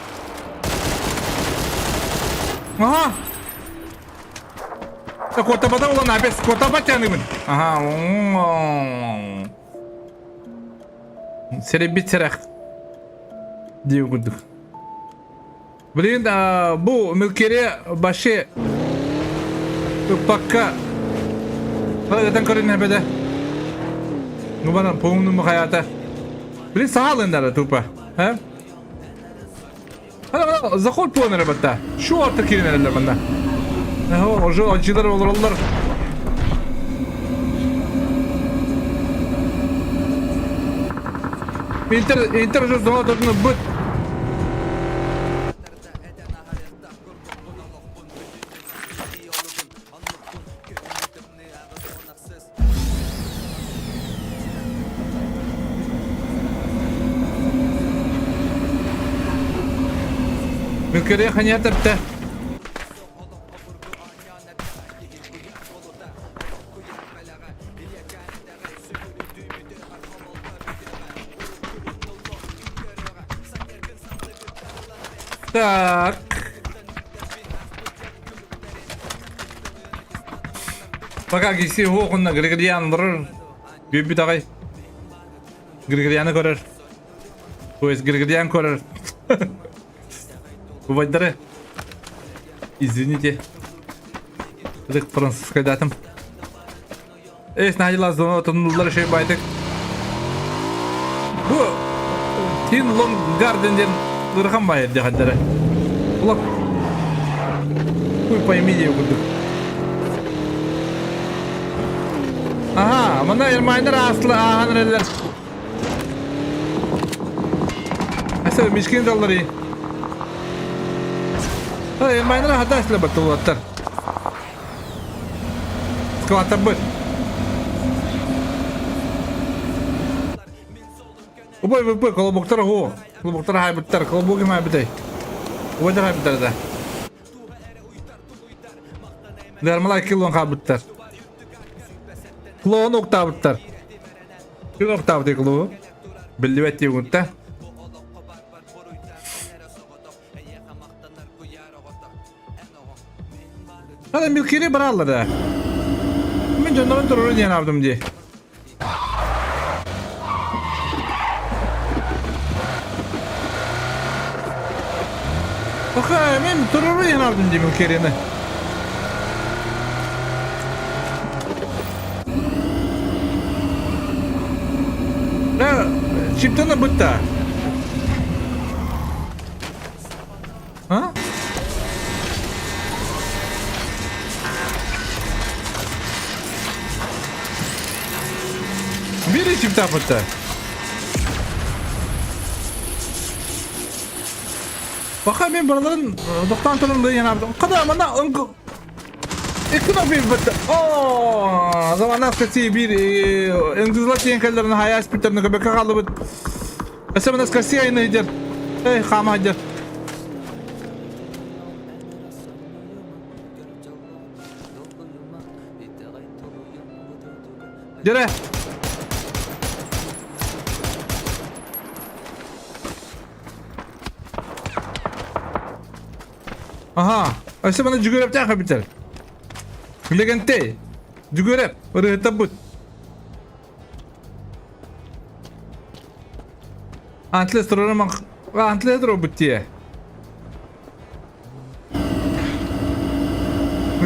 Аха! Куотабата улан опять куотабат тяныбын. Ага. Сэрэйбит сэрэх диир курдук. Блин, бу Милкере башы ыппакка Хагатан көрүнэ беде. Ну бана полному хаята. Блин, саалын тупо. А? Заход буолан эрэ батта. Шу орто киирэн эрэллэр манна. Уже отчилар олороллор. Интер, Интер уже зона должен быть. Мүккэрэ ханья тэптэ. Так. Пока киси хуохунна Григорьян олорор. Бүбүт аҕай. Григорьяны көрөр. То есть Григорьян көрөр. Убайдары. Извините. Ытык французскайдатым. Эс наһаа зона тоннуллар шей байтык. Бу Тин Лонг Гарден диэн ыарахан баайар диэхэддэрэ. Улах хуй пойми диэ курдук. Аха, манна Ермайнер аасла аахан эрэллэр. Аса мишкин даллары. Ермайнер хата аслы баттылаттар. Скваттарбыт. Убай ВП, колобоктар хо. Колобоктар хайбыттар, колобок им хайбытай. Убайдар хайбыттар да. Дармалай килон хайбыттар. Клоун октабыттар. Кил октабыт клоу. Биллибет диэгунта. Hadi mülkiyeli бараллар Мен дьоннорун туруру диэн аабдым дии. Оха, мен туруру диэн аабдым дии мülкиелини. Да, чиптана бытта. А? Бери чиптапыта. Баха мен бараларын тоқтан тұрын да яна Қада мана ыңғы Икки bir бітті. О, замана скати bir ыңгызла тиен кәллерін хаяс питтерні көбекке қалды бұт. Әсі мына скаси айны идер. Эй, қама идер. Дьэрэ! Аха, өссө маны Дьүгүөрэптээх эбитэр. Лэгэнтэй, Дьүгүөрэп, ырыһыттарбыт. Антлес турарым антлес турбут дии.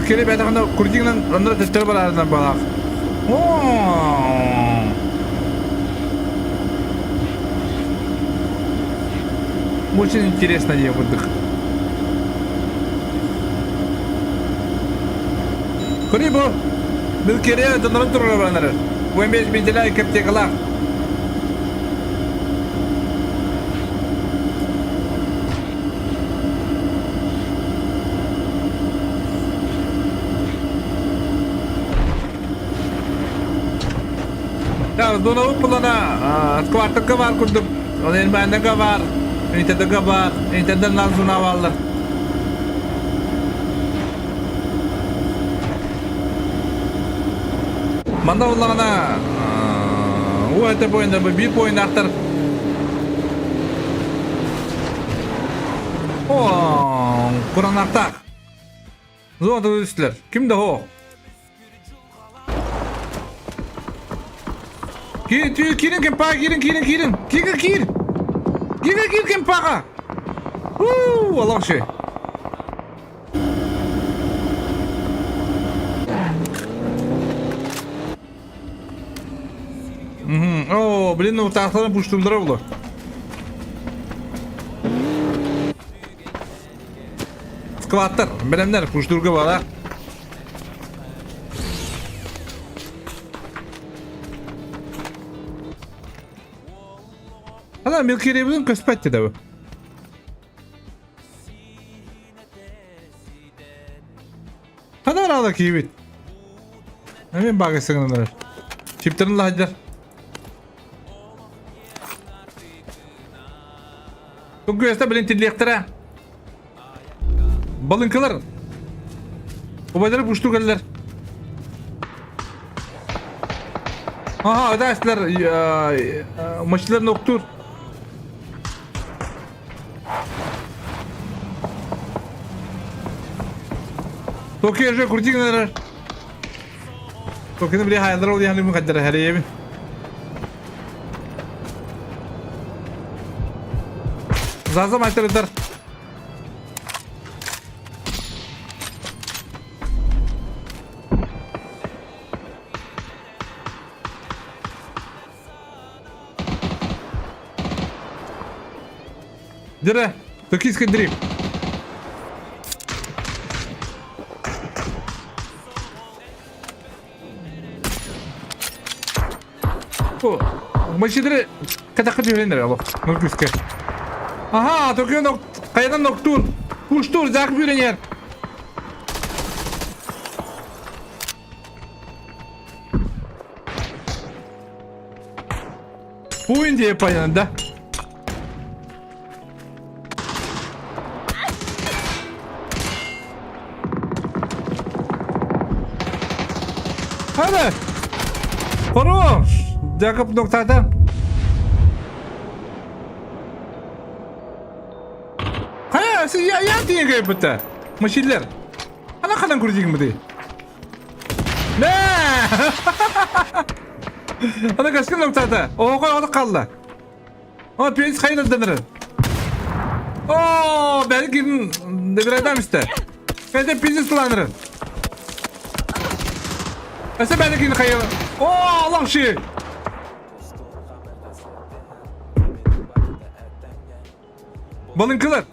Кире бэтэҕинэ курдигынан онно төттөрү бараарынан баҕалаах. Очень интересно диye курдук. Кури бу. Бил кире донорон турар баранары. Бу эмес бинделай кептекалах. Донабыт булана сквартыкка бар курдук, ол Эльманага бар, Интердага бар, Интерден ланзуна бааллар. Манна буллаҕына уу этэ буойундар биир буойуннаахтар О, куранаахтаах. Зоната үстүлэр. Ким да оһох. Киирин кемпаға киирин, киирин, киирин. Киирин, киир. Киирин, киир кемпаға. Уу, олох үчүгэй. Оо, блин, утаахтарын пуштуллара буолуо. Скваттар, бэлэмнэр, пуштурга бала. Хана Милкирибин көспөт да бу. Хана арала киибит. Мен багы сыгынанар. Чиптерин лаһадьар. Күөстэ билин тиллиэхтэрэ. Балыҥкалар. Убайдары пушту кэллэр. Ага, ыдаастылар машиналарын октуур. Токио же крутигнер. Токино били хайалар ол яхны мукаддара хэрейебин. Заза майтырыдар. Дыра, токийский дрифт. Машинары катакка түһэрэн олох нургүскэ. Аха, Токио нок хайадан ноктуур. Пуштуур, заак бүрэнер. Бу Индия понятно, да? Hadi. Хорош. Якоб ноктата. Хайа, я я тиийэн кэлбитэ. Машинлар. Ана ханан көрдүгүм бу Нэ! Ана каскын ноктата. Оҕо оҕо қалла. О, пенс хайнаданыр. О, бәлки наградам истэ. Это пиздец ланыр. Әсә бәлки хайы. О, Аллах ши. Балыҥкылар.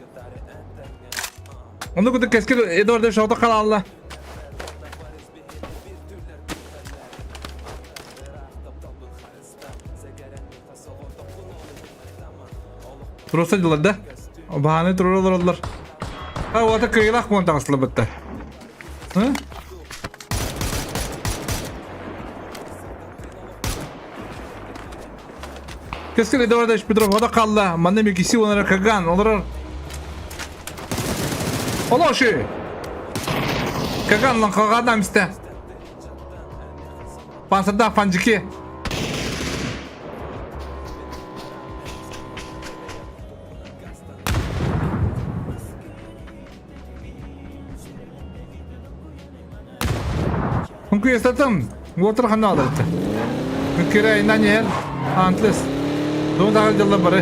Онно курдук кэскил Эдуард шоҕото халаалла. Туруса дылар да. Баһааны турура олороллор. А уота кыйылах буон таҕыслыбыттар. Кэскил Эдуардович Петров ода қалла. Манна мекиси онара Каган олорор. Олоши! Каган лан қағадан місті. Пансырдаах Фанжики. Хүнкүйестатым, уотыр ханна алырды. Мүккере айынан ер, антлес. Дон тағыр жылы бары.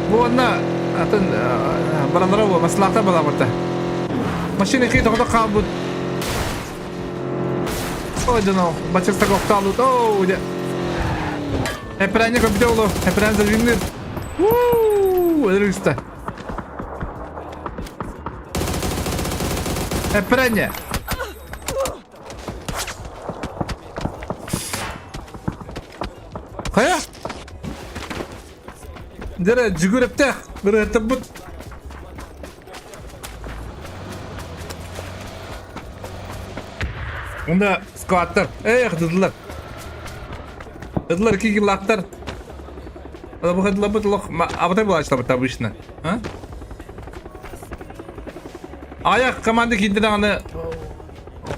Бу онна атын баралара бу маслахта бала барта. Машина ки тоҕото хаалбыт. Ой, дано, бачыстак охтаалут. Оу, дэ. Эпрәне көбүтэ олу. Эпрән зажимныр. Уу, өлөрүстэ. Эпрәне. Хайа? Дэрэ, жүгүрэптэх, ырыаттаппыт. Онда скваттар. Эх, дыдылар. Дыдылар кигилактар. Абатай булаачылабыт обычно. А? Аяк команда киинде даҕаны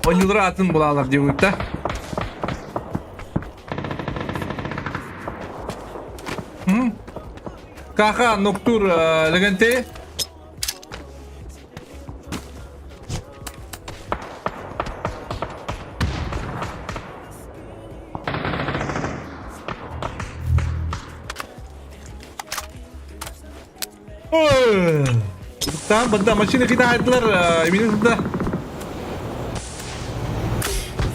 ойуулара атын булаалар диэбит да. Каха Ноктур Легенте Там бында машина кидайдылар, именно туда.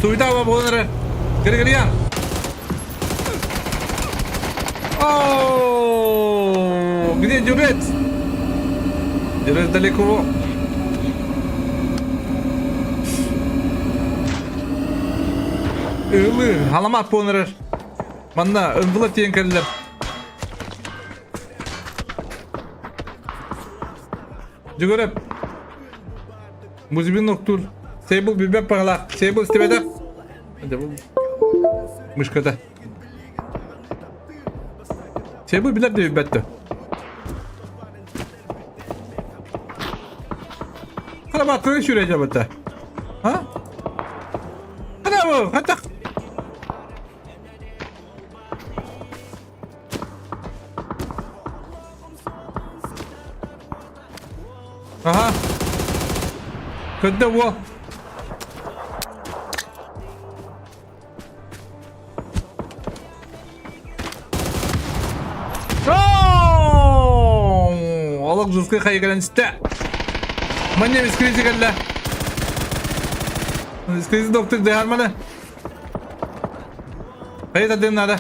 Суйда болар. Григорьян. О, где Дюрец? Дюрец далеко. Ыылы, халамаат буолан эрэр. Манна ымбыла тиийэн кэллэр. Дьүгүрэп. Музыбин октуур. Сейбл билбэт баҕалаах. Сейбл истибэтэх. Мышката. Сейбл билэр да билбэт да. Хара сүүрэ дьабыта. А? Хара хатах. Ага. Көддө уол. Олох жуткай хайа кэлэн истэ. Манна скризи кэллэ. Скризи доктор дыһарманы. Хайа тардыан надо.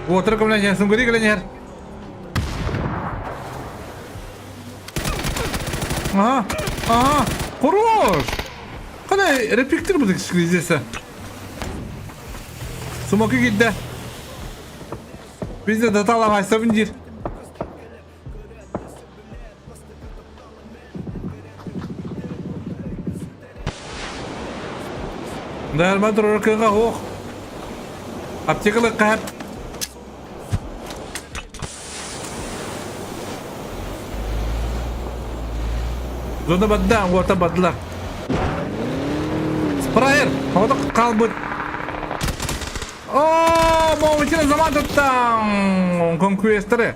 Уотара көмөлөн иһэр, сунгури кэлэн иһэр. Ага, ага, хорош! Кана репиктер будет кризиса. Смоки киирдэ. Bizde датала хайсабын диир. Дарма турар кыга ох. Аптекалы кап. Зона бадда, уота бадла. Спрайер, ода қалбыт. О, моучина заман туттан. Конкуэстеры.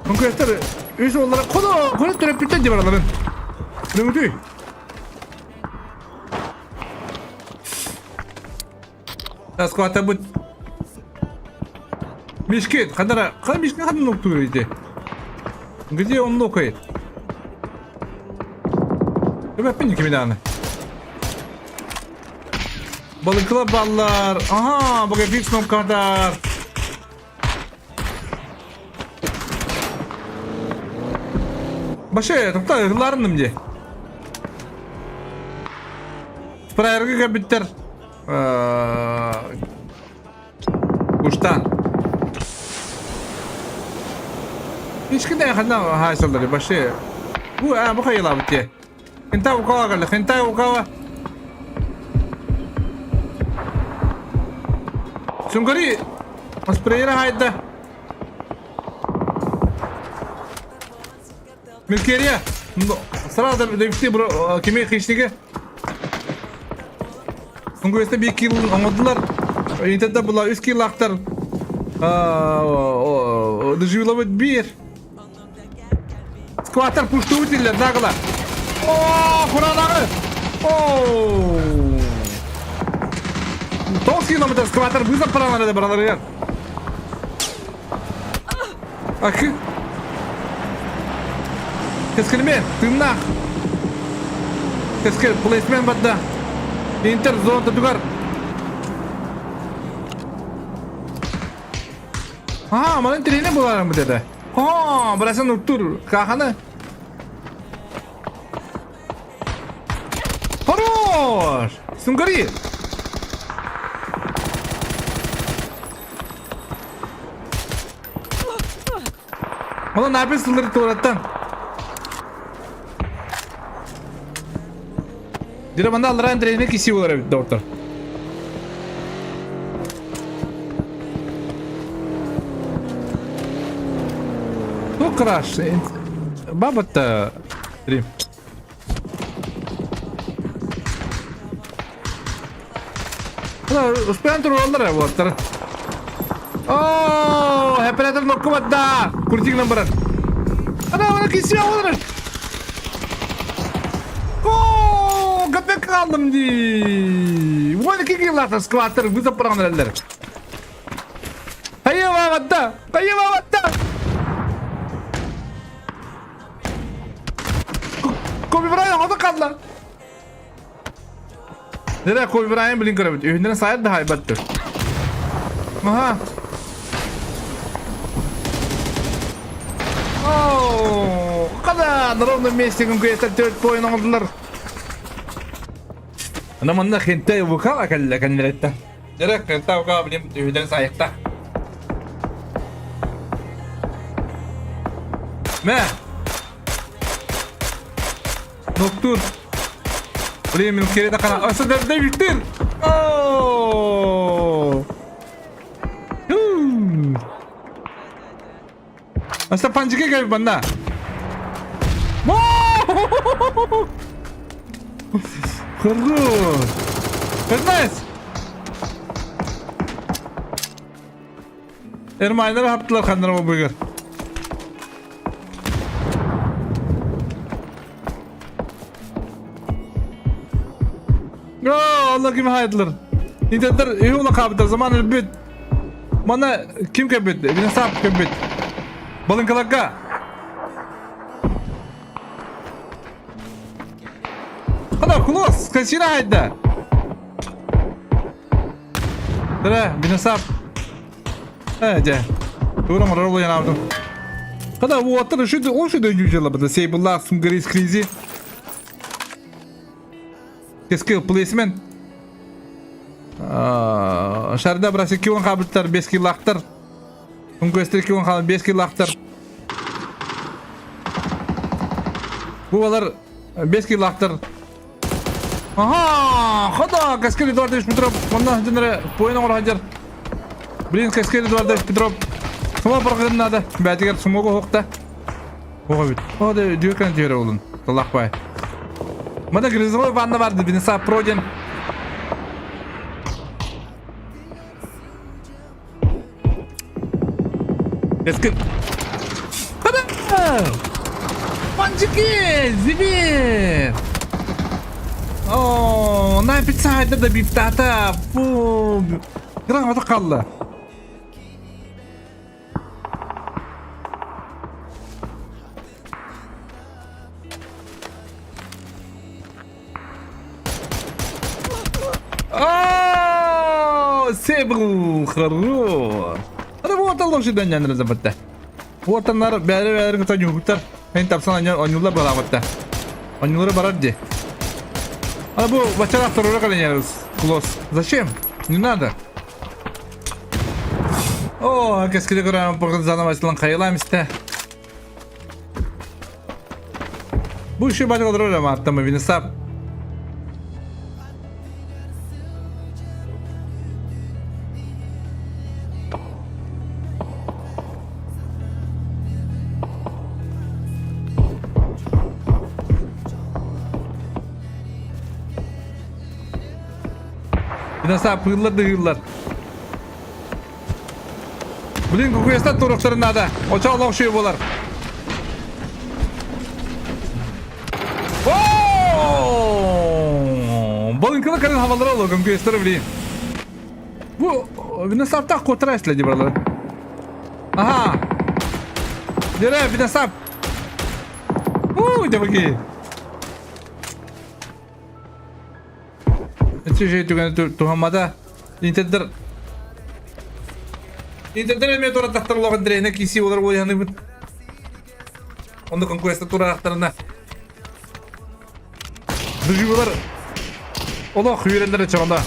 Конкуэстер үс уоллара коно коно төрөппүттэн дии бараларын. Нөҥүтүй. Таскуатабыт. Мишкин, ханара, хан Мишкин ханна нуктуур ити? Где он нукает? Өбөппүн кимин аны. Балыкла баллар. Ага, бу фикс ноккадар. Баше, тохто, ыһыллаарынным дии. Спрайерга кэлбиттэр. Куштан. Ишкине ханна хаайсаллары баше. Бу а бу хайылаабыт дии. Хинтай укава кэллэ, хинтай укава. Сунгари спрейера хайда. Милкерия. Сразу довести бро кими хищники. Сунгуэсте 1 килл оҥордулар. Интерда була 3 киллаахтар. Доживиловать бир. Скваттар пуштуут дииллэр наҕыла. Оо, куранаҕы! Оо! 9 километр скваттар вызов паралар бараларыгар. Акы. Кэскилме, тыыннаах. Кэскил, плейсмен барда. Интер зона тугар. Аа, манан тренер буоларым бу деді. Оо, бырасан уктур каханы. Хорош! Сунгари! Онон напис сыллары туораттан. Дира манна аллараа тренер киси болар эбит доктор. Ну, краш. Баба-то... Рим. Успеан тураллар буолтар. Оо, оператор ноккубатта. Куртигынан барар. Ана, ана киси олар. Оо, көпек қалдым дии. 12 килата скваттер вызов барған әлдер. Хайа Хайа бабатта! Kobe Bryant ота қалла. Нere Kobe Bryant билин көрөбүт. Үһүннэрин сайар да хайбаттыр. Аха. Оо, када. Ха, на ровном месте конкуренттар төрт поин оҥордулар. Ана манна хентай вокала кэллэ кэннилэттэ. Дьэрэ хентай вокала билим үһүдэн сайыкта. Мэ! Ноктур. Блин, мен кереде қана. Аса дәрді бүттір. О! Аса панчике кәбі банна. Хорош. Nice. Эрмайнар хаптылар ханнар бу Оо, олар ким хайдылар? Интердер үһү улахаабыттар, заман өлбүт. Мана ким кэлбит? Виносап кэлбит. Балыҥкаларга. Хана, кулос, консина хайда. Дара, Виносап. Э, дьэ. Тура морор буянаабытым. Хана, уоттар үшү ол үшү дөйдүү Сейбыллаах сумгарис кризи. Кескил плейсмен. Шарда брасы кион хабыттар, бес килактар. Үҥкөстөр кион хабы бес килактар. Бу балар бес килактар. Ага, хода, Каскел Эдуардович Петров, онна сылдьан поин оҥоро сылдьар. Блин, Каскел Эдуардович Петров, сума барҕын наада, бээтигэр сумугу уһукта. Оҕо бит. О, да, дүйөкөн түһэрэ олун. Талах бай. Мана грязевой ванна барды, Винеса Проден. Кескин. Хада! Панчики! Зибир! О, на пиццайда да биптата. Фу. Грамота қалды. О, Себру, хорош. Ана вот алло шидан яныр забытта. Вот анар бәрі бәрі кыта нюхтар. Мен тапсан онюлар бараматта. Онюлары барар де. Ана бу бачара второй каленярыз. Клосс. Зачем? Не надо. О, кескиле көрәм пыргын занавасылан кайылам исте. Бу еще батыл роль аттамы винесап. Винесап пыыллар да ыыллар. Блин, кукуястан туруктарын надо. Оча олох шуй болар. Балынкылы карын хавалары оло көмкөстөр блин. Бу Виносаптах кутра эследи барлар. Ага. Дере Виносап. У, дебаки. Үчүгэй түгэн туһаммата. Интердер Интердер эмиэ туратахтар олоҕун дирэйнэ киси олар буолуоханыбыт. Онно конкуренция тураахтарына Дуживалар олох үөрэннэрэ чоҕоно.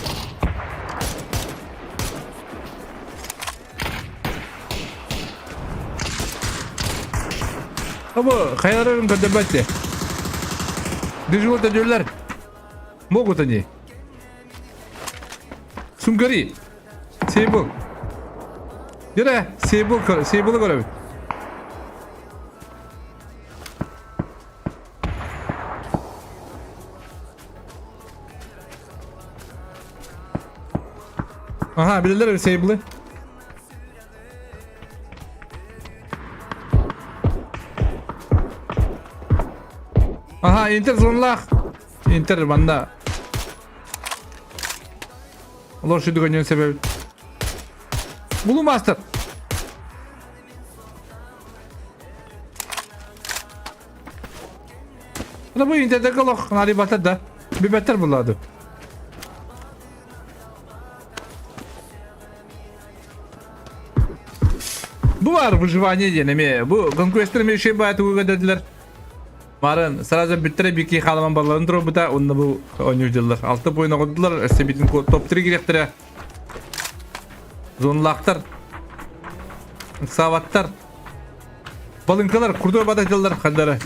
Абы хайаларын көрдөрбөттө. Дежурда төдүллэр. Могут они. Сунгари. Сейбул. Дere, Сейбул, Сейбулы көрөбүт. Aha, билелер Сейбулы. Аха, Интер зонлах. Интер манна. Олор шүдүгөнүн себеби. Булу мастер. Мына бу Интердеги олох нарибатар да. Бибеттер булады. Бу бар выживание диэн эмиэ. Бу конкуренттар эмиэ үчүгэй баайы тугу көрдөрдүлэр. Марын сразу бүттэрэ бики халаман балларын турбута, онно бу оонньуур дьыллар. Алты буйун оҕордулар, өссө битин топ-3 кириэхтэрэ. Зонлаахтар, ыксаабаттар, балыҥкалар, курдук бата дьыллар хандара.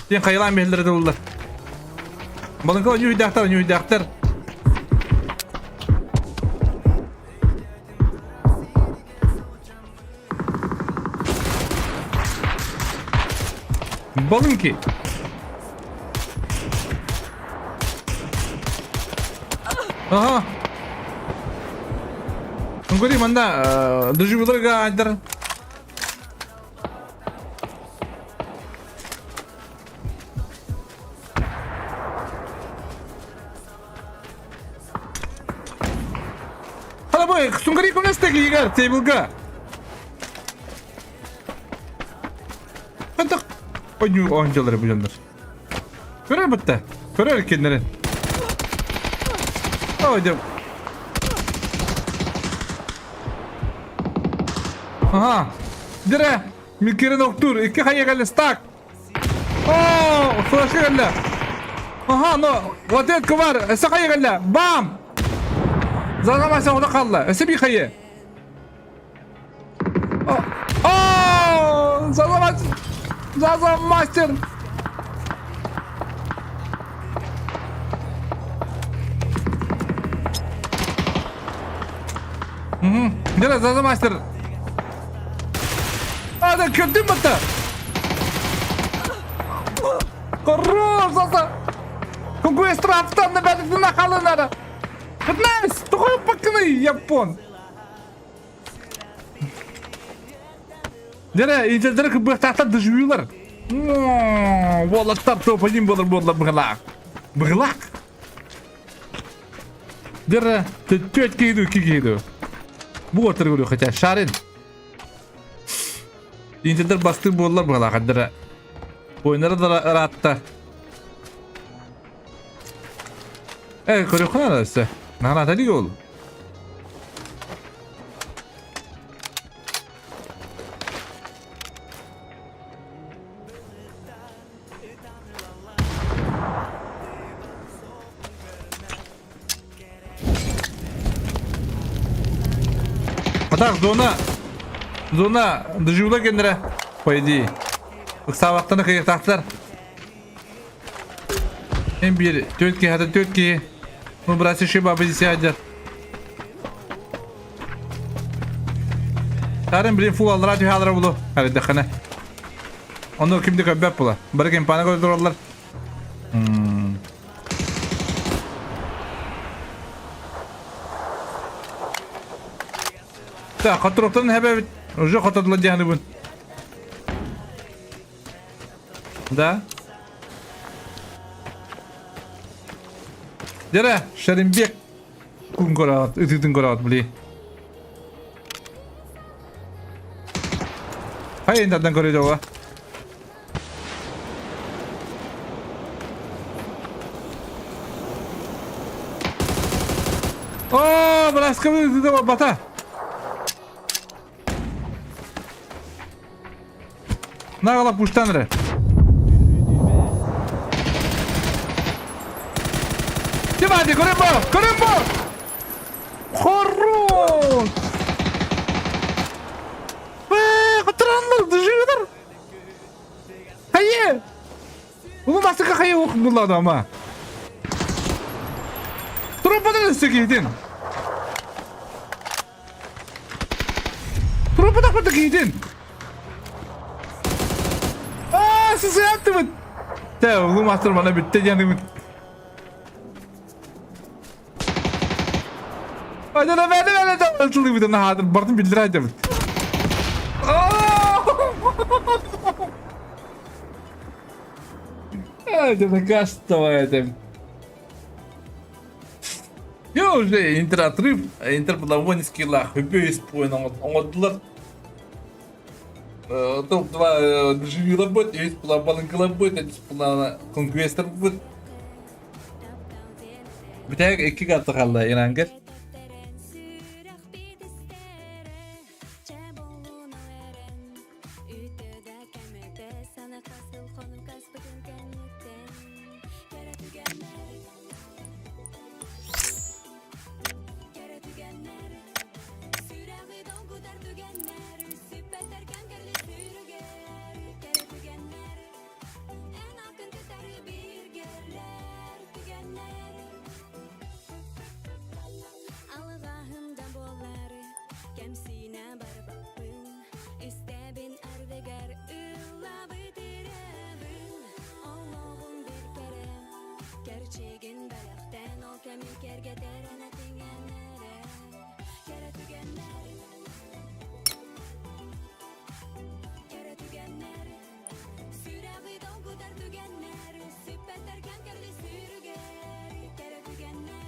Тиэн хайалаан биһэллэрэ дылылар. Балыҥка оонньуур оонньуур Балынки. Ага. Ну, говори, манда, доживыларга айдар. Халабой, сунгари көмөстеги игер тейблга. Хантак ойну оонжолары бу дьоннор. Көрөр бутта. Көрөр кинилэрин. Ой, дем. Ага. Дире, Микирин октур, икки хайа кэллэ стак. О, флешка кэллэ. Ага, но вот это квар, өссө хайа кэллэ. Бам! Заламайса оҕото хаалла. Өссө биир хайа. О, Заза Заза мастер! Угу. Где Заза мастер? А, да, көрдүм бата! Хорош, Заза! Какой штрафтан на бәдіті нахалынары! Найс! Тухай пакны, япон! Дere, инженерлер кыбыахтаахтар доживилар. Уолаттар топ-1 буолар буоллар быһылаах. Быһылаах. Дere, түөрт киһи икки киһи Бу отыр көрү хотя шарин. Инженер бастык буоллар быһылаах дere. Ойнары да ыраатта. Э, көрүөххэ наада өссө. Наһаа ол. А так зона зона доживла кендere по идее. Ыксаабаттаны кыйыктаахтар. Эн биир түөрт киһи хата түөрт киһи. Ну, братья Шиба позиция Тарын блин фул аллара түһэ алара булу. Арыдахана. Ону ким да көрбөт була. Бары кемпаны көрдөрөллөр. Так, хотуруктан хэбэбит. Уже хотодулар диэханыбын. Да? Дere, Шеримбек күн көрөҕүт, ытыытын көрөҕүт, били. Хайын тардан көрөйдө оҕо. О, браскабы ытыта бата. Наҕала пуштан эрэ. Тимати, көрөн бо! Көрөн бо! Хорош! Бэ, хотураннар, дыжыгыдар! Хайе! Улу бастыкы хайе оқып булады ама. Трупадан өссө киһитин. Трупадан курдук киһитин. Аа, сысыаттыбыт. Тэ, улуу мастер мана бүттэ диэн Айдана бәді бәді ылтылыбытын наһаатыр бартын биллэр айдабыт. Это кастовая это. Я уже интеротрыв, интерполовой скиллах, хөбөс поин оҥордулар. Топ-2 доживила будет, есть была балынкала будет, есть была конквестер будет. Бүтэһик икки карта хаалла Ирангер.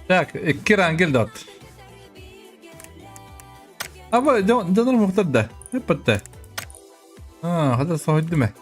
Так, икки рангел дот. Аба, дьонор мухтар да. Эппэтте. Аа, хата соһуйдум ээ.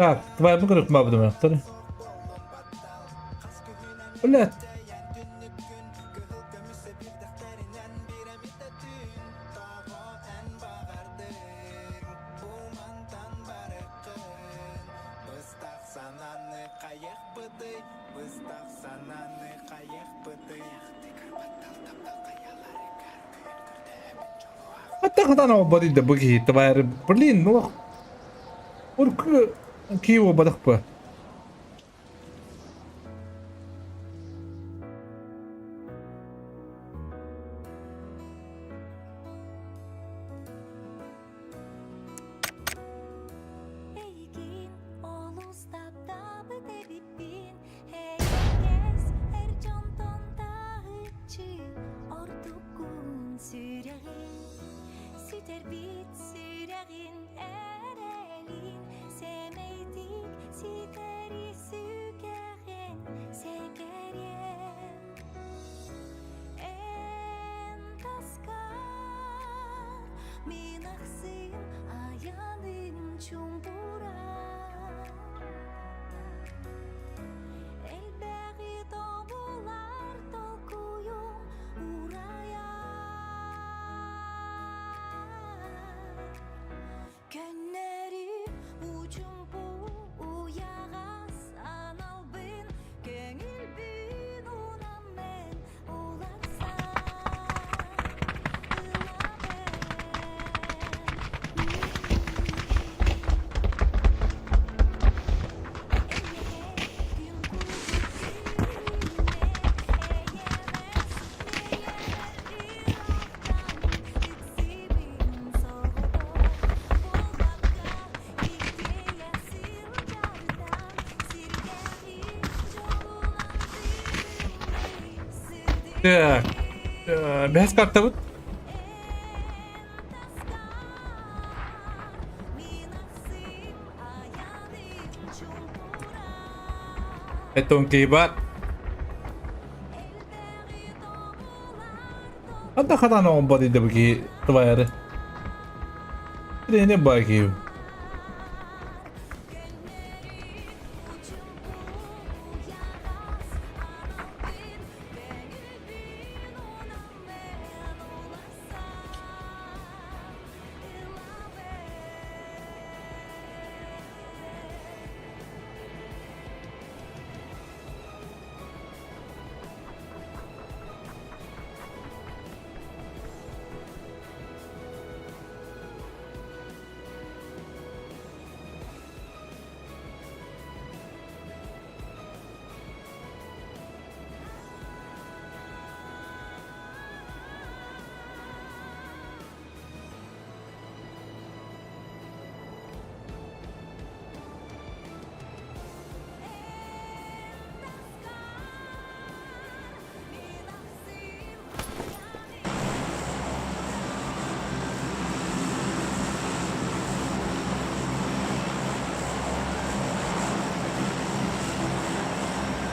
Так, твоя бу бабдым. Блядь. Аттахатан ободи да бу киһи тварь. Блин, ну урку киво бадахпа. Эйигин олус таптаабыт эбиппин Эйэс эр дьонтон таһыччы ордуккун сүрэҕин Сүтэрбит сүрэҕин эрэлин Сэмэйдик ситэри сүгэҕин сэгэриэм Эн таскар мин ахсым аяным чумпурар Элбэҕи тобулар толкуйум урайар Көннөрү учумпу уйаҕас аналбын көҥүлбүн унаммын уларсан ылабын. Эйэҕэ күн курдук күлүмэ, эйэҕэс эйэҕэр ыраахтан ыксыыбын соҕотох буолбакка иккиэйэх сылдьартан сирдээҕи дьолунан тыынныы Так, бэһис картабыт. Это кейбат. Ата хатан оҥбот иде бу киһи тваяры. Тренер баа киһи.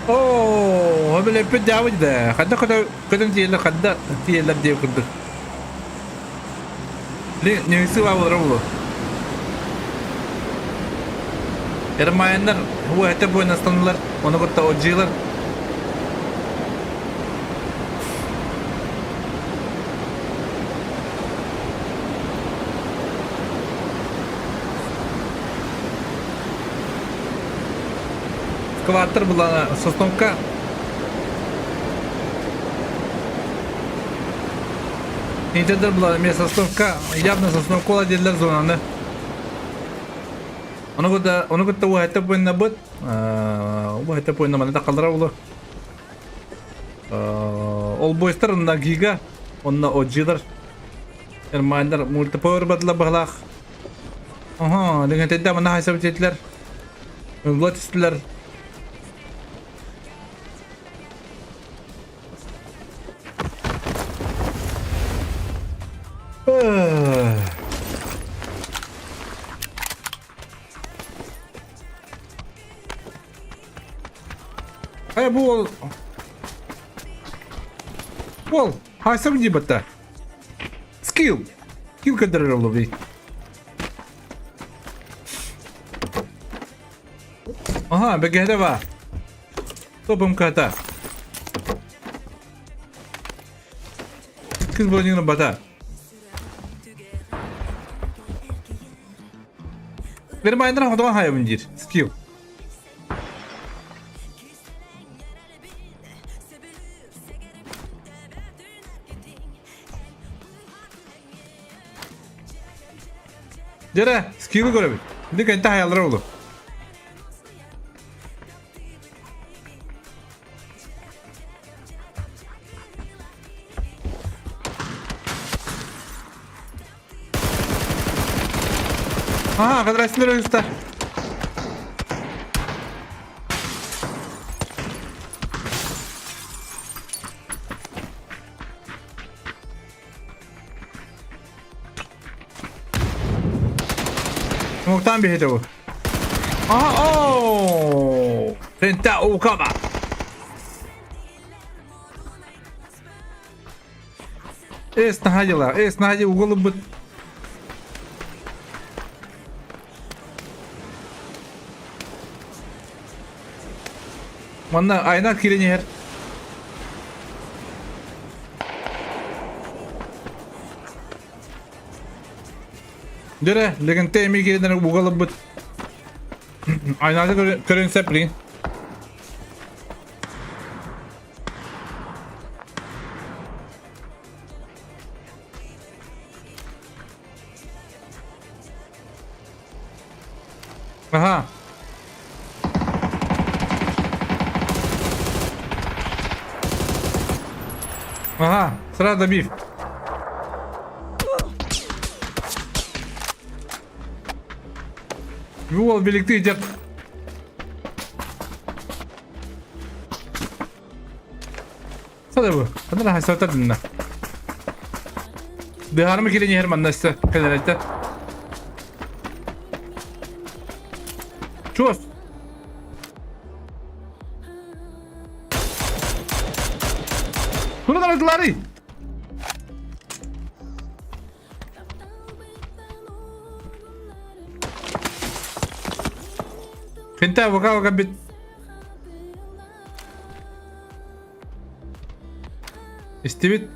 Оо, билэппит дьаабыт да. Ханна көтөн тиийэллэр, ханна тиийэллэр диэн курдук. Немцы баалара буолуо. Эрмаяннар уһата буонастанылар, ону кытта одьиилар. Скваттер была сосновка. Интердер была эмиэ сосновка, явно сосновкола дииллэр зонаны. Ону кытта, ону кытта уһайта буйнабыт, уһайта буйна маны тақаллара улу. Ол бойстар онна гига, онна оджилар, Эрмайндар мультипауэр бадыла баһылаах. Ага, деген тедде мана хайсабыт етилер. Ылла түстүлэр. Э, бу ол... Ол, хайсам дебатта. Скилл. Скилл көрдөрөр олобий. Аха, бэгэһэтэ баар. Топумката. Кыз бронигын бата. Вермайнер хотоҕон хайабын диир. Скилл. Дьэрэ, скиллы көрөбүт. Indi кэнтэ хайалара олу. Aha, кадрасындар өлүстэ. Муктан биһиде бу. Aha, оо! Сента укаба. Эс наһаа эс наһаа угулубут. Манна айна киирэн иһэр. Дөрө, легенте эми киирэн угалыбыт. Айнады көрөн сеп билин. Ага. Ага, сразу добив. Уол биликти идет. Sada bu. Ханна хасата динна. Дыхармы кирен иһэр манна өссө кэлэрэтэ. Чуос. Куда ытылары? Хинта вокал бит. Истибит.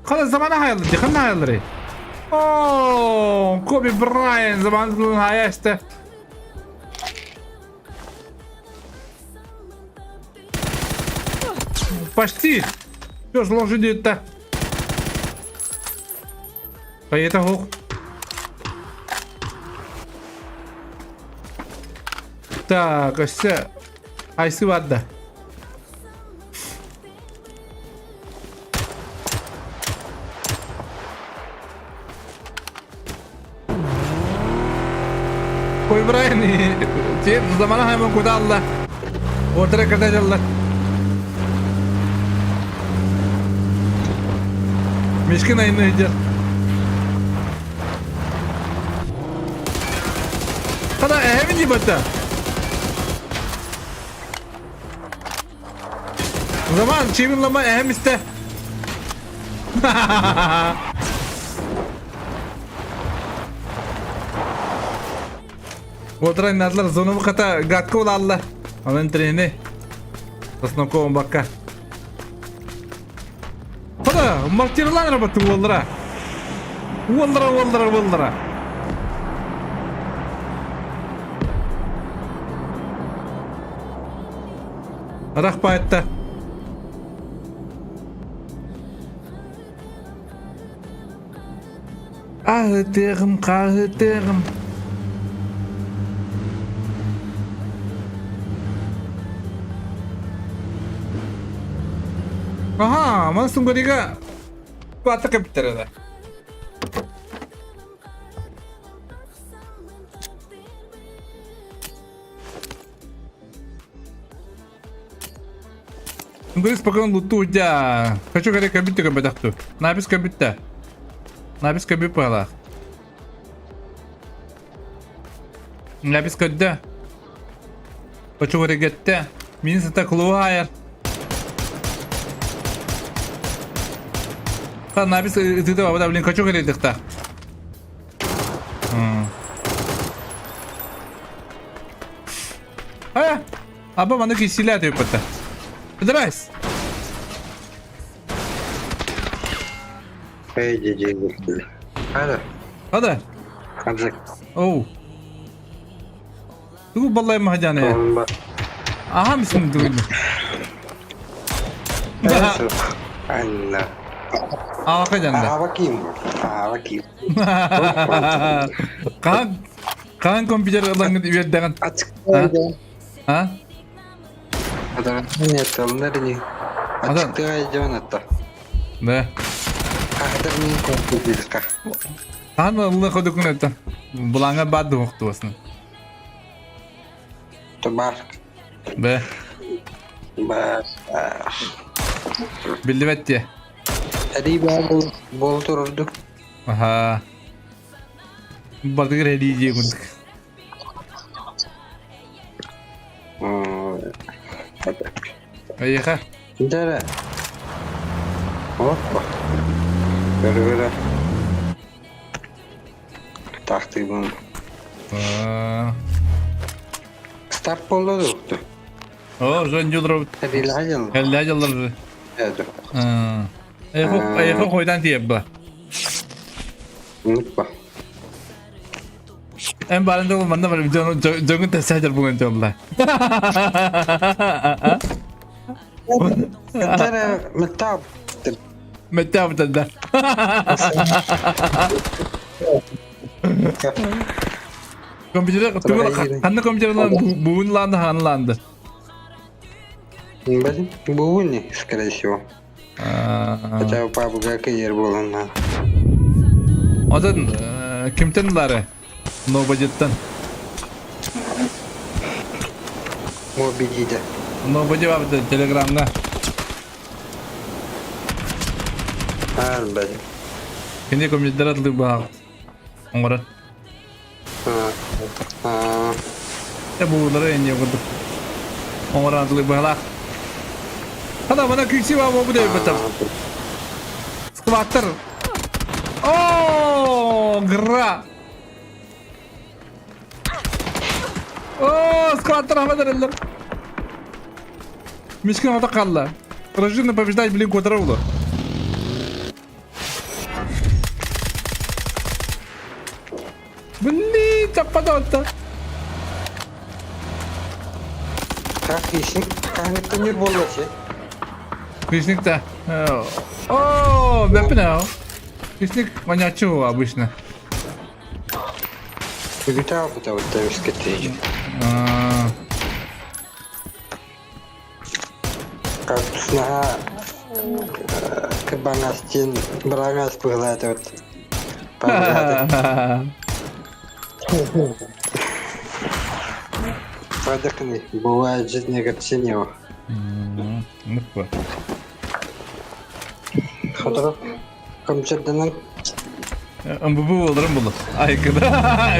Хана замана хаялы, хана хаялы. О, Коби Брайан заман хаясты. Почти. Все, сложили-то. Поета хук. Так, өссө айсы барда. Kobe Bryant замана хайман куда алла. Отра ката жалла. Мишкин айны идет. Хана эһэбин дибата. Zaman çivin lama ehem iste. Отырайын надлар зону ката гатка улалла. Онон трени. Сосноковым бакка. Хада, мартирлан работы уоллара. Уоллара, уоллара, уоллара. Рахпаетта. Аһытыаҕым, хаһытыаҕым. Аха, маны Сунгарига куатта кэбиттэр этэ. Сунгарис пока он лутуйда. Хочу говорить, кабит кабитахту. Напис кабитта. Напис кабит пала. Напис кадда. Хочу говорить, Мин сата клуайр. Ха, напис ты блин, хочу говорить, А, аба маны кисилää түйпөттө. Здрасте. Эй, дедей, Хада. Хада. Абзак. Оу. Тугу баллай махадяны. Аха мисин тугу. Анна. Аха жанна. Аха ким? Аха ким? Каан каан компьютер ылаҥҥыт үөрдэҕин. А? Нет, алынар ини. Ачыктыга дьон атта. Да. Хаһытар мин компьютерка. Хаан ылла ходукун это. Булаҥа баар дуохтуосна. Бар. Б. Бар. Биллибэт дии. Эрий буол турурдук. Аха. Бардыгар эрий дии курдук. Эйиэхэ. Дьэ Опа. Көрө-көрө. Тахтыыбын. Старт буолла дуо? О, Жон Дюдров. Эллэ дьыллар. Эйхо хойдан тиэбба. Нуппа. Эн баарын дьолу манна бар дьоҥун тэсээдэр бугун дьолла. Тара меттап. Меттап да. Компьютер ханна компьютерлан буун ланды хан ланды. Блин, бугуни, скорее всего. Хотя папа как и был на. Одан кимтен лары? Нободиттан. Мобидиде. Нободи бабыты телеграмга. Арбай. Кини компьютер атлы баҕат. Оҥорор. Э буулары энне курдук. Оҥорон атлы быһалаах. Хана мана күйси баа бу дэйбэтем. Скваттер. О, гра. О, скваттер хамадарыллар. Мишкин ота қалла. Рожденный побеждать, блин, квадроулу. Блин, таппадотта. Как хищник? Как это не было, Хищник да. О, я понял. Хищник вонячего обычно. Гитара вот там скотей. Как наһаа кырбаҥас диэн быраҥас быһыылаата вот Падахны, бывает жизнь огорчение. Ну Хоторов компьютерданан МВП буоларым буолар. Айкыда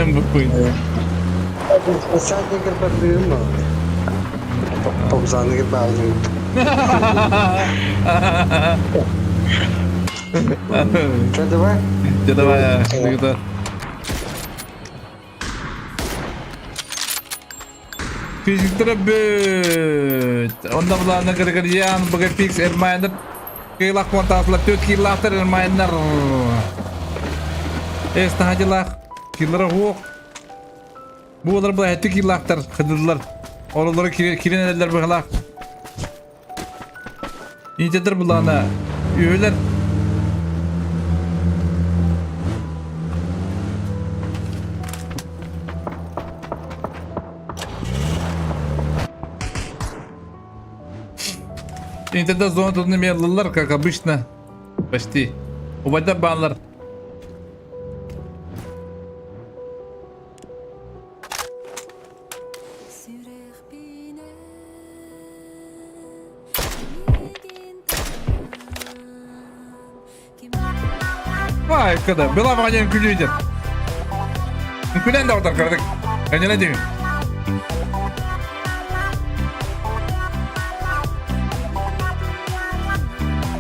МВП. Саадын кырбардыгым буолар. Попсаны кырбаабытым. Что, давай? Дьэ давай, давай. Физиктара бүт. Онда булаана Григорьян, БГФикс, Эрмайнер, Кыйлах квантаслар, төт киллахтар Эрмайнер. Эс таһадилах, киллара хуох. Бу олар была хэтти киллахтар, хыдыллар. Оролору кирен эдэллэр быһалаах. Интедер булаана үһүлэр Интерда зона тутун эмиэ ыллылар, как обычно. Почти. Убайдар бааллар. Ай, когда была вроде күлүүдер. Күлэн да отар кырдык. Көнүлэ дии.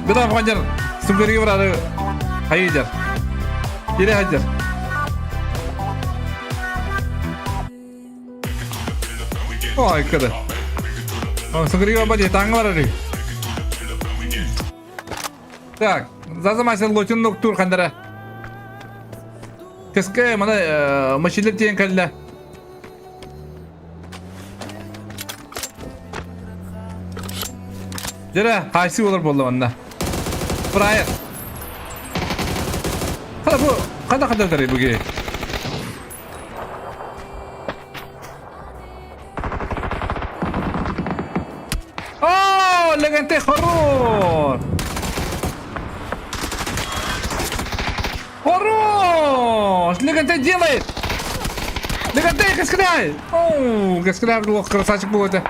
Была вроде сугыры барары хайыдер. Ире хадер. Ой, кыды. Сыгырыга ба таңы бар өрі. Так, зазамайсен лотин ноктур хандара. Кеске мана машинер тиен кэллэ. Дьэрэ, хайсы болар буолла манна. Фраер. Хада бу хада хада дары буги. О, легенте хоррор! Хорош! Легенте делает! Легенте кэскилэй! Оу, кэскилэй лох красавчик был это.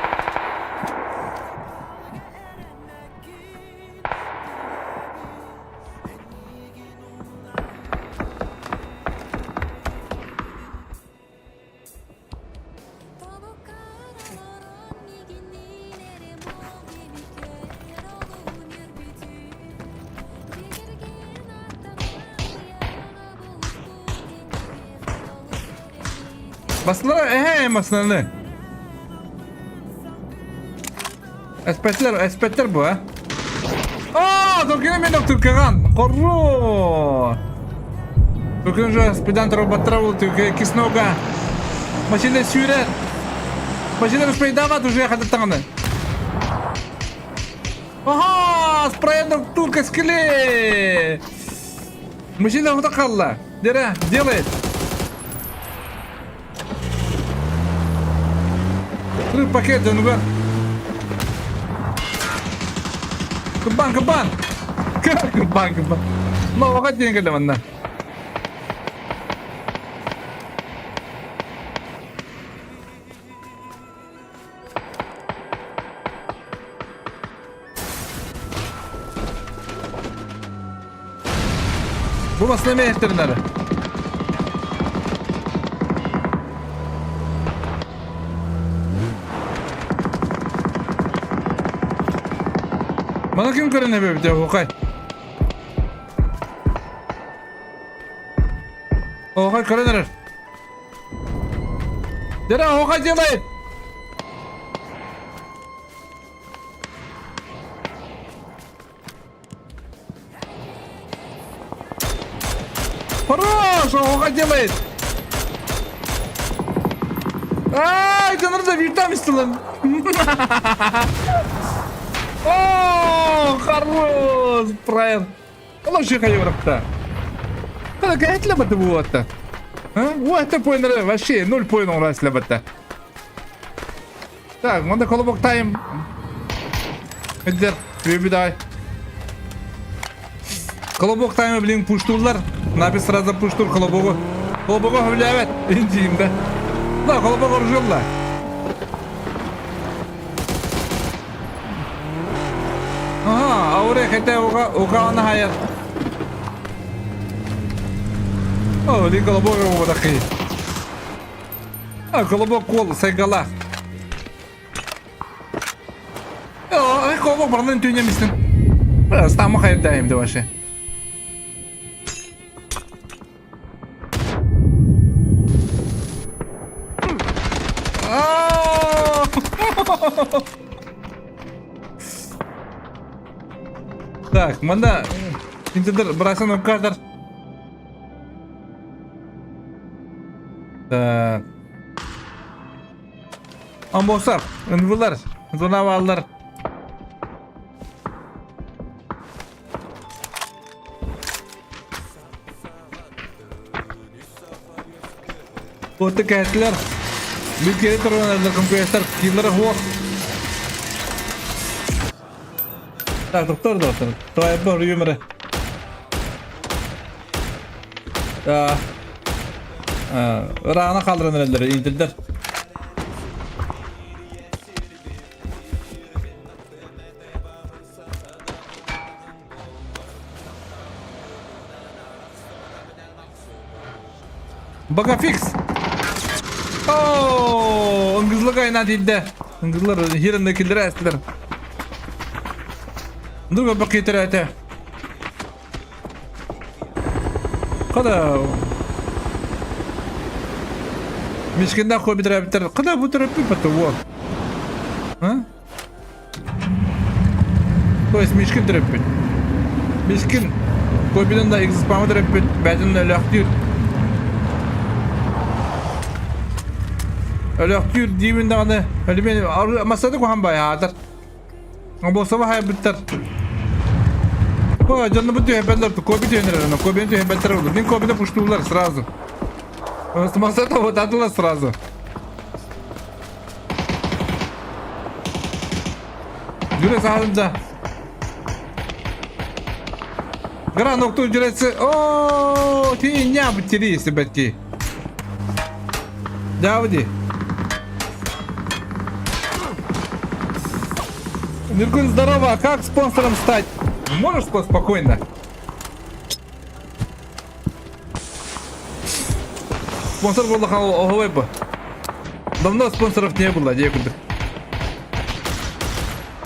Басылар, эһэ, массыынаны. Эспэттэр, эспэттэр бу, а? Аа, Туркины мен Туркаган. Корру. Туркин же спидан роботтара был киснога. Машина сүүрэр. Машина спайдават уже хататтаҕына. Ага, спроедом турка скеле. Машина вот хаалла. Дера, делает. Крып пакет дьонугар. Кыбан, кыбан! Кыбан, кыбан. Новаҕа диэн кэллэ манна. Бу басына мээттэринары. Маны ким көрөн эбэбит оһуохай? Оһуохай көрөн эрэр. Дера оһуохай делает! Хорош! Оһуохай делает! Ай, дьонор да бииртэн истилэн. О, хорош! Правильно. Олох хайыбырапта. Kada кэһэтлэ бата буотта. А? Вот поинер вообще ноль поин оҥорасла бата. Так, манда колобок тайм. Эдер, дай. Колобок таймы блин пуштулар. Наби сразу пуштур колобогу. Колобогу хөвләбәт. Инжиим да. Да, колобок оружелла. Ага, ауре хете уга уга ана хаят. О, ли колобок его такие. А, колобок кол, сайгала. О, колобок барнын түйнемистин. Стамы хайдайым деп вообще. Так, манда интедер бырасан кадр. Так. Амбосар, ынвылар, зонаваллар. Отты кэһэтилэр. Бүккэри туран компьютер киллер хуох. Так, доктор, доктор. Твоя бар юмора. Ырааҕына хаалларан эрэллэр, иитиллэр. Багафикс! О, ыңгызлык айна диде. Ыңгызлар хиринде килдер әстилер. Нурга бак кетер Када. Мишкиннээх Коби төрөөбүттэр. Кына бу төрөппүт бата уол. А? То есть Мишкин төрөппүт. Мишкин Кобинан да Экзиспама төрөппүт, бэйэтин өлөөхтүүр. Өлөөхтүүр диибин даҕаны өлүмүөн массады куһан байаатар. Обуосаба хайбыттар. О, дьоннубут түһэрбэллэр, Коби түһэнэр, Кобини түһэрбэттэр olur. Мин Кобини пуштуулар сразу. Масата вот атыла сразу. Жүре саһылда. Гран окту жүресі. О, ти не бутери себетки. Давди. Миркун, здорово. Как спонсором стать? Можешь спокойно? Спонсор буоллаха оһуобай бу. Давно спонсоров не было, дии курдук.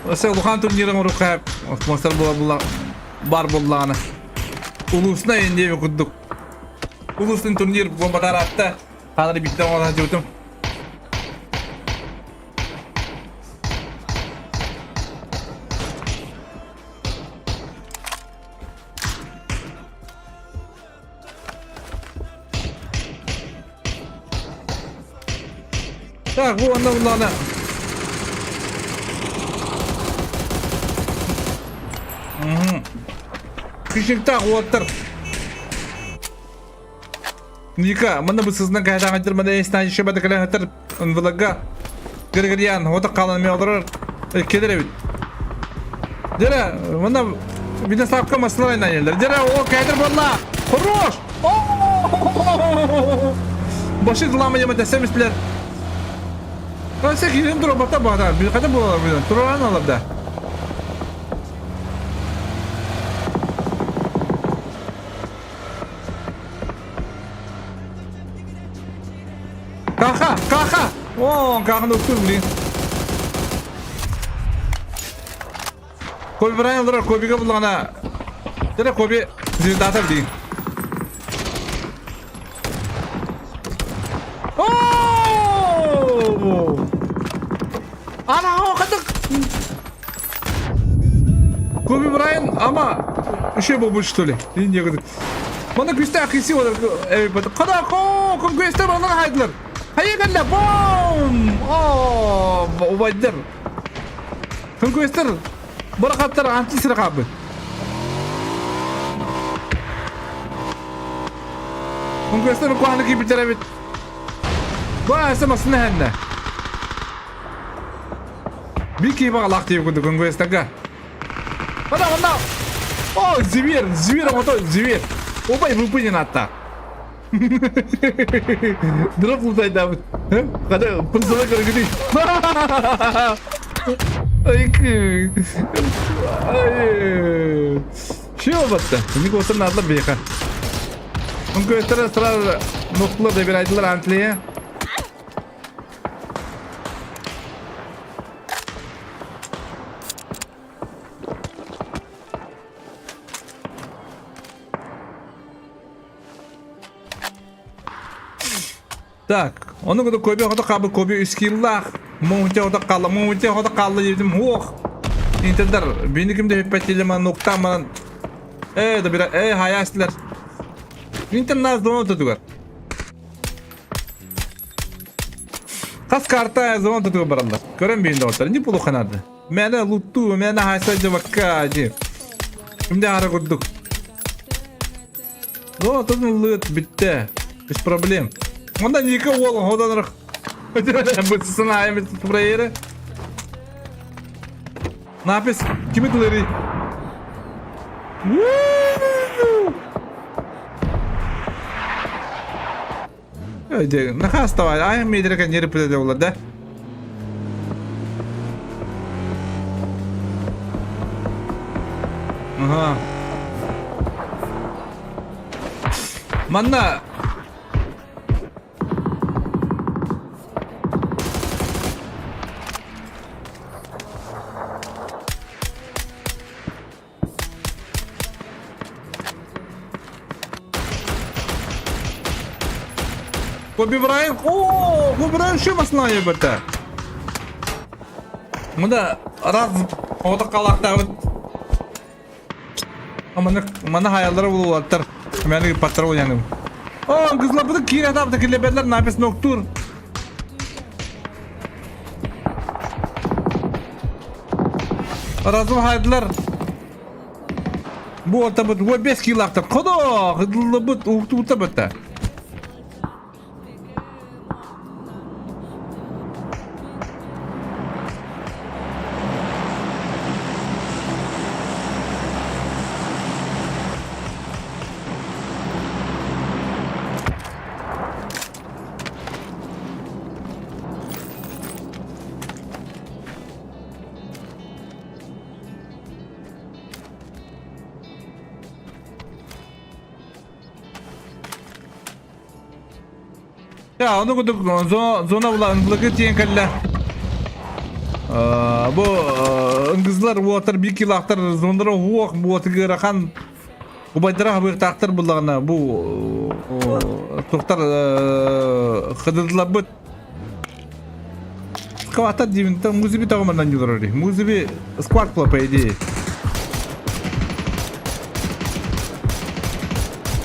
Өссө улахан турнирын урукка спонсор була була бар буоллаҕына. Улуусна диэби курдук. Улуустун турнир буолбатар Хаалары биирдэ оҥоро сылдьыбытым. Так, бу онно буллаҕына Кишиктаах уоттар Ника, манна бысызынан кэһэтээҕинтэр мана эстан еще бада кэлэн НВЛга Григорьян ота хаалан мен олорор келер эбит. Дера, манна бине сапка маслар айнан Дера, о, кәдер болла! Хорош! Башы дылама яма тәсәмістілер. Сен кирен тура бата бата, bir қада болалар бұдан, туран алар да. Каха, каха! О, каханы уктур, блин. Коби Брайан олорор, Кобига буллаҕына. Дere Коби звездата блин. О! Ана, хатык! Коби Брайан ама үше болбут что ли? Не говорит. Мана күсте киси олар Када ко күсте балар хайдылар. Хайа кэллэ бом! О, убайдар. Күстер барахаттар анти сырахабы. Күстер куаны кипитеребит. Баа самасына хэннэ. Бир киһи баҕалаах диэбит курдук НГС-тарга. Мана, мана! О, зверь, зверь, вот зверь. Убай выпынен атта. Дроп лутайдабыт. Хата, пырсала көргүнүй. Ай, ай. Шио батта. Ник olsa надо беха. НГС-тар сразу нохтулар да бир айдылар антлия. Так, ону кытта Коби хото хаалбыт Коби үс киллаах. Муҥутя хото хаалла, муҥутя хото хаалла диэбитим һуох. Интердар, бини ким да хүппэт манан нуктаан манан. Ээ, да бира, ээ, хайаастылар. Интер нас зона тутугар. Хас карта зона тутугар бараллар. Көрөн биин доҕоттор, не полуханарды. Мээнэ луттуу, мээнэ хайса дьабакка дии. Кимдэ хара курдук. Ну, тут лыт бүттэ. Без проблем. Онда Ника уол ходанырых. Бытсысын айым проеры. Напис кими тылырый? Нахаас давай, айым метрика неріп бітеді олар, да? Ага. Манна Коби Брайант, о, Коби Брайант şu masına ayıbıtı. Мында раз оҕото халаахтаабыт. Маны маны хаяллара булулаттар. Мэни паттар буяным. О, кызларбыты киир атаабыта килеберлер напис ноктур. Разум хайдылар. Бу ортабыт 15 килактар. Кодо, кыдыллыбыт, уктубута бытта. Я, ону курдук зона була ынглыгы тиэн кэллэ. Бу ыңгызлар уотар бир килаахтар зоналара уһуох буотыгырахан убайдара хабыахтаахтар буллаҕына бу туохтар хыдыдларбыт Скваттар диибин музыби тоҕо манан юлар Музыби скват була по идее.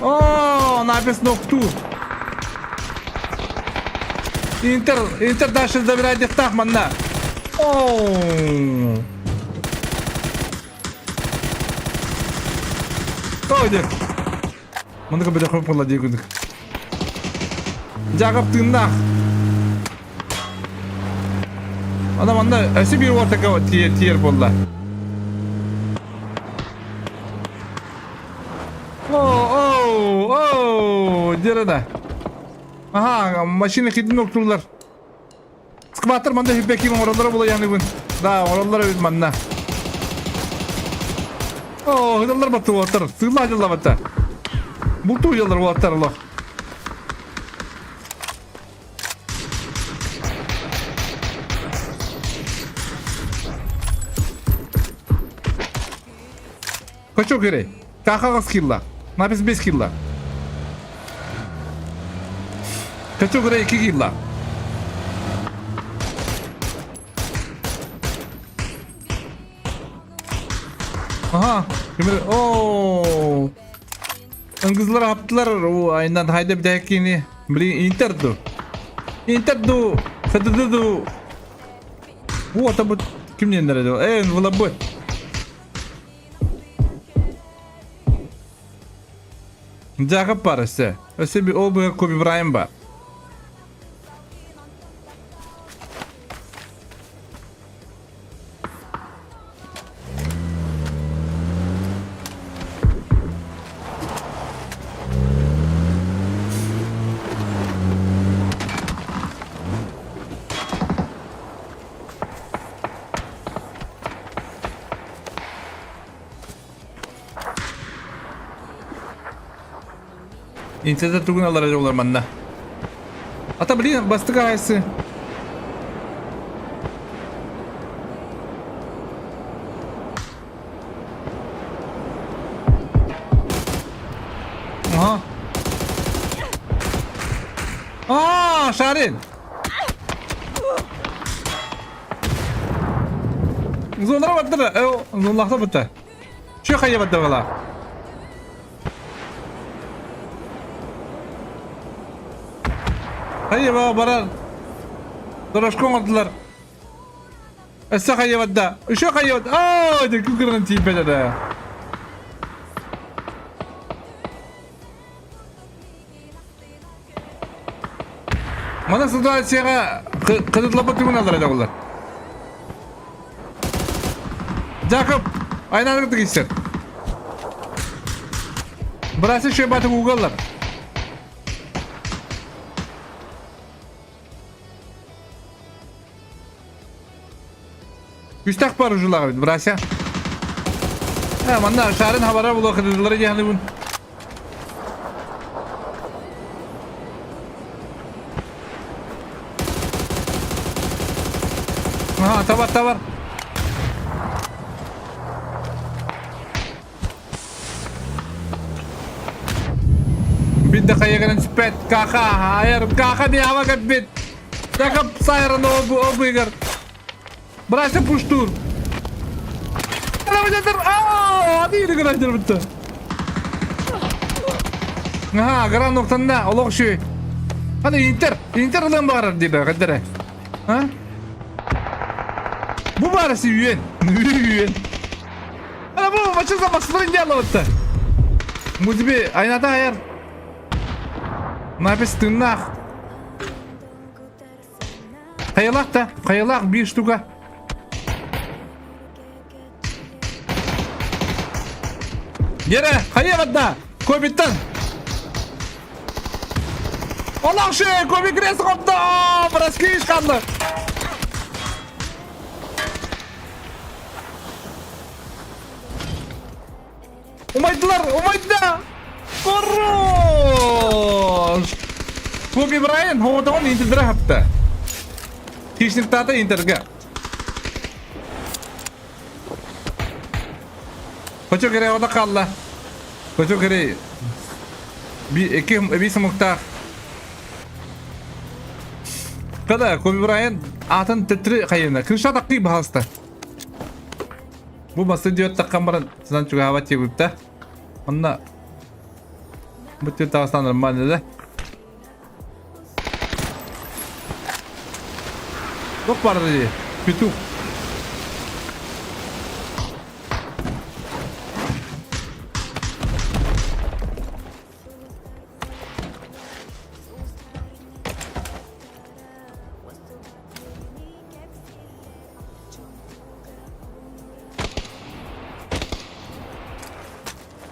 О, напис нокту. Интер, Интер дальше забирает дефтах манна. О. Той Маны бөдө хойп буолла дии курдук. Дьаакап тыыннаах. Ана манна өссө биир уортака тиийэр буолла. О, о, о, дьэрэ Аха, машина хитин октуулар. Скваттар манна хүппэкиим оҥороллоро буолайаныыбын. Да, оҥороллоро эбит манна. Оо, ыдаллар батты уолаттар. Сыыллаах дьылла батта. Бултуу дьыллар уолаттар олох. Качок эрэй. Кахаҕас килла. Напис 5 килла. Качок эрэй 2 килла. Aha. Кимир о. Ыңгызлар аптылар у айынан хайда битээккини. Блин, Интер ду. Интер ду. ХДД ду. Вот абы кимнен эрэ Эн, вылабы. Дьаакап баар өссө. Өссө би ол быһа Коби Брайан баар. Инсэтэ тугун алар олар манна. Ата блин, бастык айсы. Ага. А, Шарин. Зонара баттара, зонлахта бытта. Чё хайа батта бала? Хайа баа барар. Дорожка оҥордулар. Өссө хайа батта. Еще хайа батта. Аа, дэ күкүрэн тиийбэтэ да. Мана ситуацияҕа кытытлаппыт түгүн аллара да Жакоб, айнанык тигиссер. Бырасы шөбаты угаллар. Үстэх бар ужулаҕа бит, Брася. Э, манна шарын хабара була кытыдылары диһаныбын. Ага, табар, табар. Бинде хайыгынан сүппэт. Каха, айар, каха миава кэппит. Каха сайран обыгар. Брася пуштур. Аха, гран октанна, олох шүй. Hadi Inter, Inter ылыан баҕарар диэбэ, каддара. А? Бу баарасы үйен, үйен. Ана бу бачыса басылын диалоотта. Музби айната айар. Напис тыннаах. Хайалаах да, хайалаах биир штука. Гера, хайа да, Кобиттан. Олақшы, Коби крест қопты, Браскевич қалды. Умайдылар, умайды! Хорош! Коби Брайан хоҕотоҕун Интердера хапта. Хищниктаата Интерга. Хочу керей ода қалла. Хочу керей. Би екі би сымықтақ. Kada Kobe Bryant атын төттүрү хайына. Крыша таққи баһаста. Бу масы диэт таххан баран сынан чугаһаабат диэбипта. Онно бу түр таҕыстан нормально да. Туох баар дии? Петух.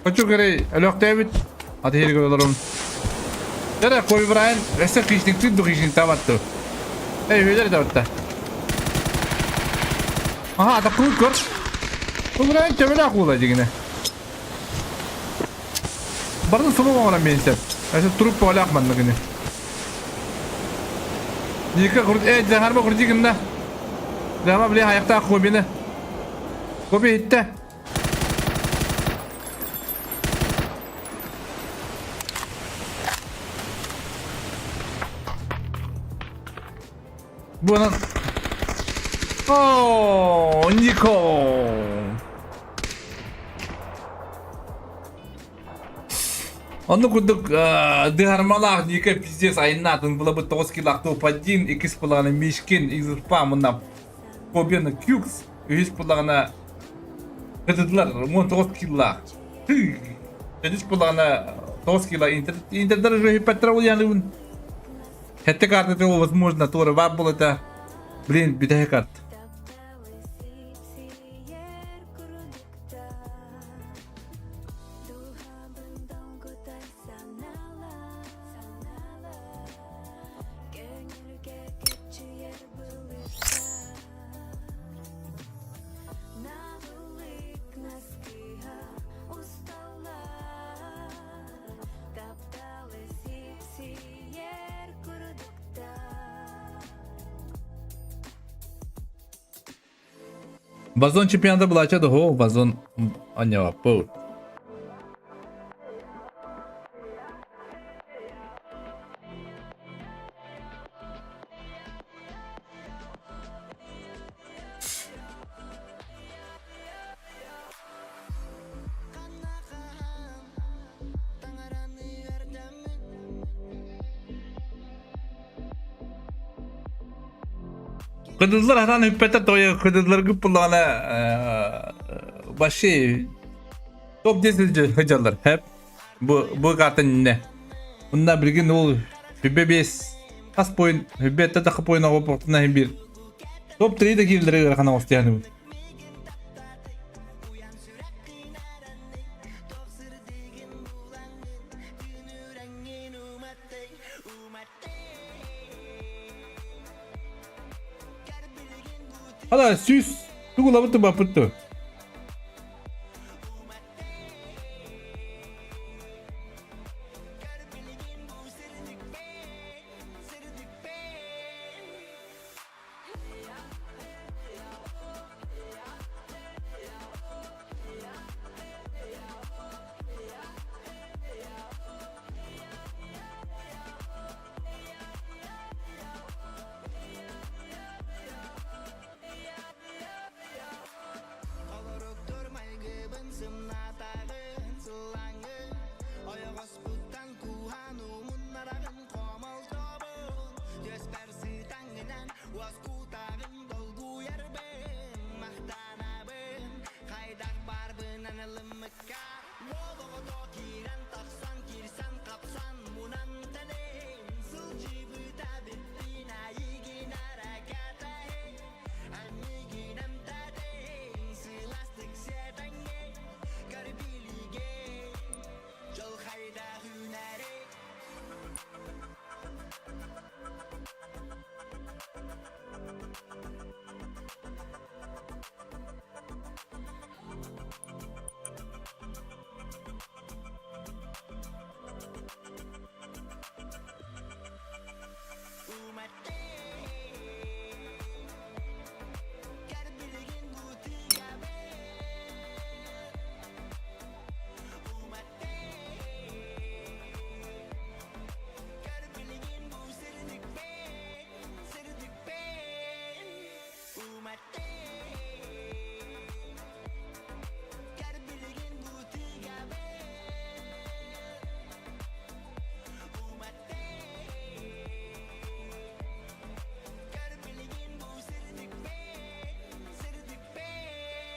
Хочу көрей, өлөхтөөбүт. Аты иһиргэ олорум. Дара Коби Брайан өссө хищниктин ду хищник табатты. Эй, үһүлэр табатта. Аха, атаккыбыт көр. Коби Брайан төбөлөөх буола дигинэ. Барын сумук оҥорон биэнсэп. Өссө туруп бөҕөлөөх манна гини. Ника кур э Захарба курдик гынна. Захарба били хайахтаах Кобины. Коби иһиттэ. Бу онон Оо, Нико! Онно курдук дыһармалаах Ника пиздец айыннаатын булабыт 9 килах топ 1, иккис пулаҕына Мишкин, Изурпа мунна Побена Кюкс, үһүс пулаҕына кытыдылар 19 киллаах. Төрдүс пулаҕына 9 килла Интер Интердар уже хиппаттара улааныбын. Хэтте карта возможно туора баар буолата. Блин, бүтэһик карт. Базон чемпионата былаача да Базон анньабаппыт. Кыдыллар хатан үппэтэ тойо кыдылларгы пуллаҕына вообще топ 10 сылдьаллар хэп бу бу карта иннэ Мында билигин ол хүбэ бес хас поин хүбэ тата поин оҕо портуна бир топ 3 да киирдere ыарахан оҕустуйаныбыт. Hala сүүс тугулабыт тубаппыт ту.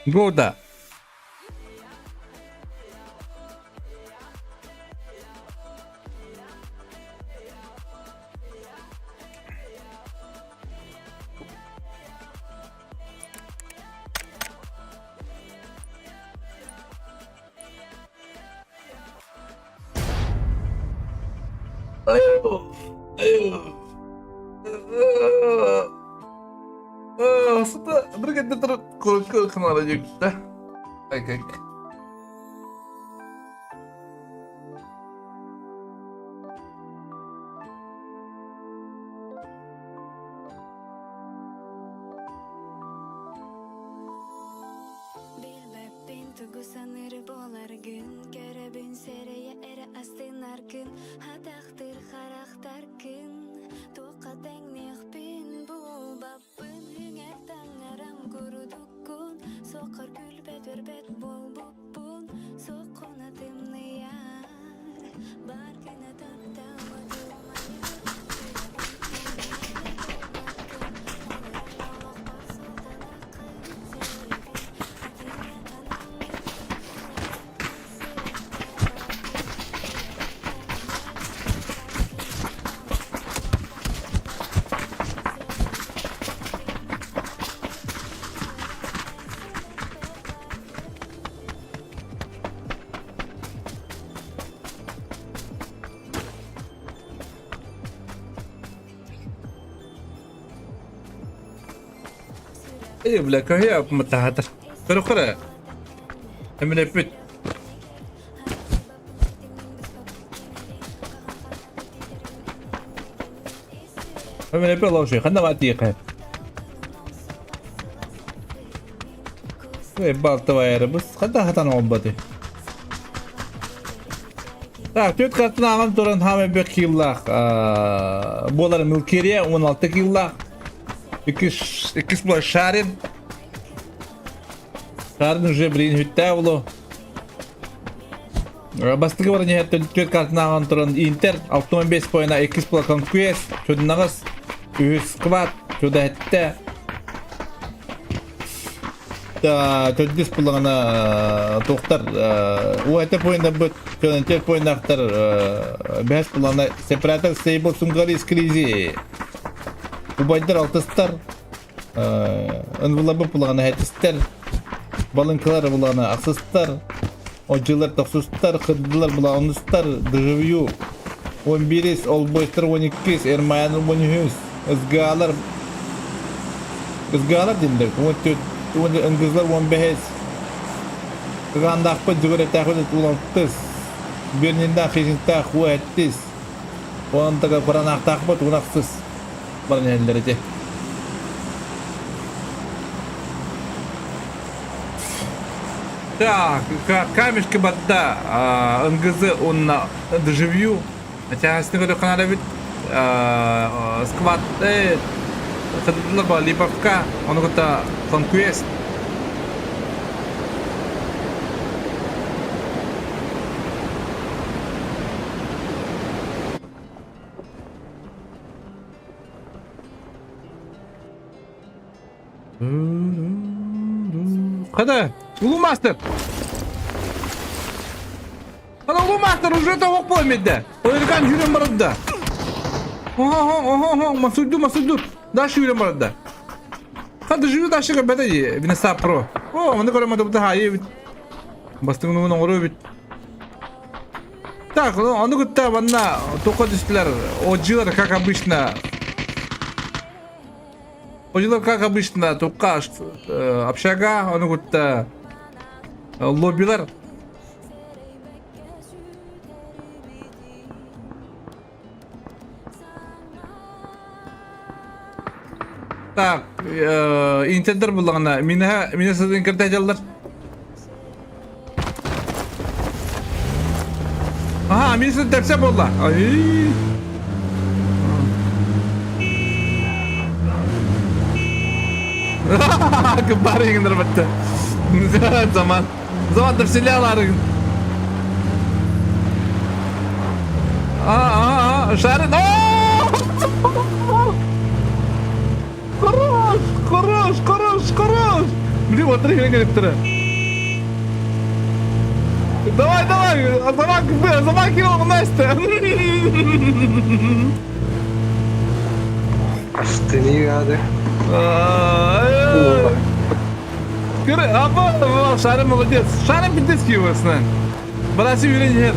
Года. Билбэппин тугу саныыр буоларгын Көрөбүн сэрэйэ эрэ астынаргын Атахтыр харахтаргын Туохха тэҥниэхпин булбаппын Үҥэр таҥарам курдуккун Суоххар күлбэт өрбөт буолбуппун Суоххуна тымныйар Бар гына таптала туомайар Эй, бля, көһүйэ мытаатар. Көрө-көрө. Эминэппит. Эминэппит лоши, ханна баатыйка. Эй, балтыбайарыбыз, ханна хатан олбаты. Так, түөрт хаттан ааҕан туран хаамай бөх кииллаах буолар Милкерия 16 кииллаах. Иккис, иккис буолар Шарин. Шарин уже блин хүттээх булу. Бастакы баран иһэр түөрт картын ааҕан туран Интер 65 поина, иккис буолар Конквест, Чуднаҕас, үһүс Сквад, Чудаһетте, Төрдүс буллаҕына туохтар уһата поиннарбыт чөнөнтөр поиннаахтар бэһис буллаҕына сепаратор стейбл сунгари скризи убайдар алтыстар ынвыларбыт буллаҕына хэтистэр балыҥкалар буллаҕына ахсыстар одьылар тохсустар кырдылар була онустар дежавю 11 олбойстар 12 эрмаян 13 ызгаалар Ызгаалар дииллэр 14 уонна ынгызлар 15 Ыгаандаахпыт дьүгүрэтээхпит 16 Бөрниндээх хижинтээх 17 Онтага куранаахтаахпыт 16 баран иһэллэр ити. Так, камешки барда НГЗ уонна Дежавю Чаһасны көрөххө эбит сквад Липовка, ону кытта Конквест. Хада, Улуу мастер! Хада, Улуу мастер уже того помидде. Ойырган жүрен барыдда. Ого, ого, ого, масуйду, масуйду. Дальше жүрен барыдда. Хада жүрү дальше бәдә Винеса Про. О, маны көрөмө да хайы бит. Бастыгын оҥоро бит. Так, ну, ону кытта манна тоққа түстүлэр. Оджилар, как обычно, Оджилар, как обычно, тоққа общага, ону кытта лоббилар. Так, интердер буллаҕына, минэ минэ сытын кэрдэ дьаллар. Аха, мин сытын тэпсэ буолла. Ай. Кыбар иҥнэр бэтте. Заман. Заман тэпсиле аларыгын. А, а, шарын. Хорош, хорош, хорош, хорош. Блин, вот это Давай, давай, Азамак, Азамак его, Настя. Астыны гады. Апа, Шарым молодец. Шарым пиздецкий у вас, на. Братья Юрий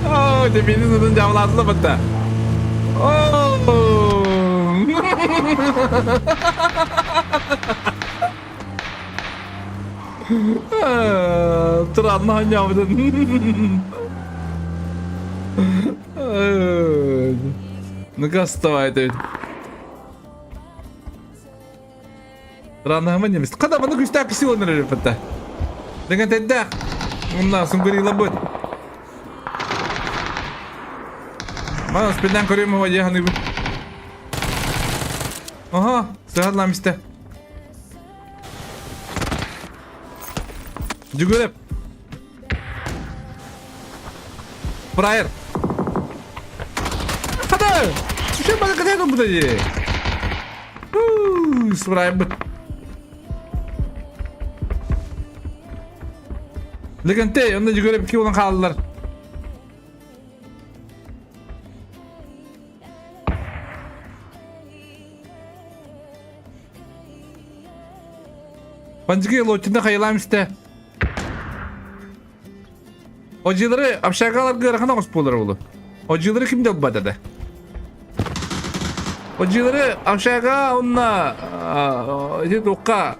Оо, дьэ миинин ытын дьаамалаатыла батта. Оо. Туранна ханньаабытын. Ну-ка, вставай, Давид. Раннаһыма немец. Хата маны күстээх киси уонна эрэ Деген тэндээх. Мунна сунгурилабыт. Мана спиннан көрүм хо дьэ ханыыбын. Аха, сыһаллаам истэ. Жүгүреп. Фраер. Хата! Үшен бала кытайдың бұда де. Фраер бұт. Легенте, онда жүгіріп ки olan қалдылар. Панчики лотина хайылам исте. Одьилары общагаларга ыарахан оҕус буолар уолу. Одьилары ким да ылбат этэ. Одьилары общага онно ити туохха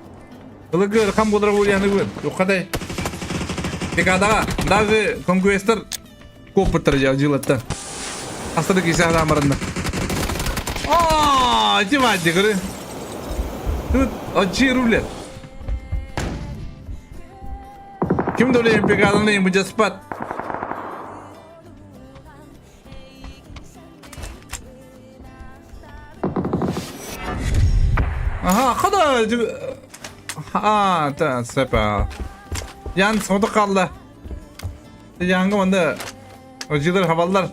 ылыгы ыарахан буолар буолуоханыгын. Туохха Декадаҕа даже конкуэстар куоппуттар дьэ одьилаттан. Астары кисе хаамарынна. Аа, ити баадьы көрү. Тут отчи рулет. Ким да Олимпиаданы мыдьаспат. Аха, хада Аа, та сепа. Ян соды қалды. Яңғы мында Ожилар хабаллар.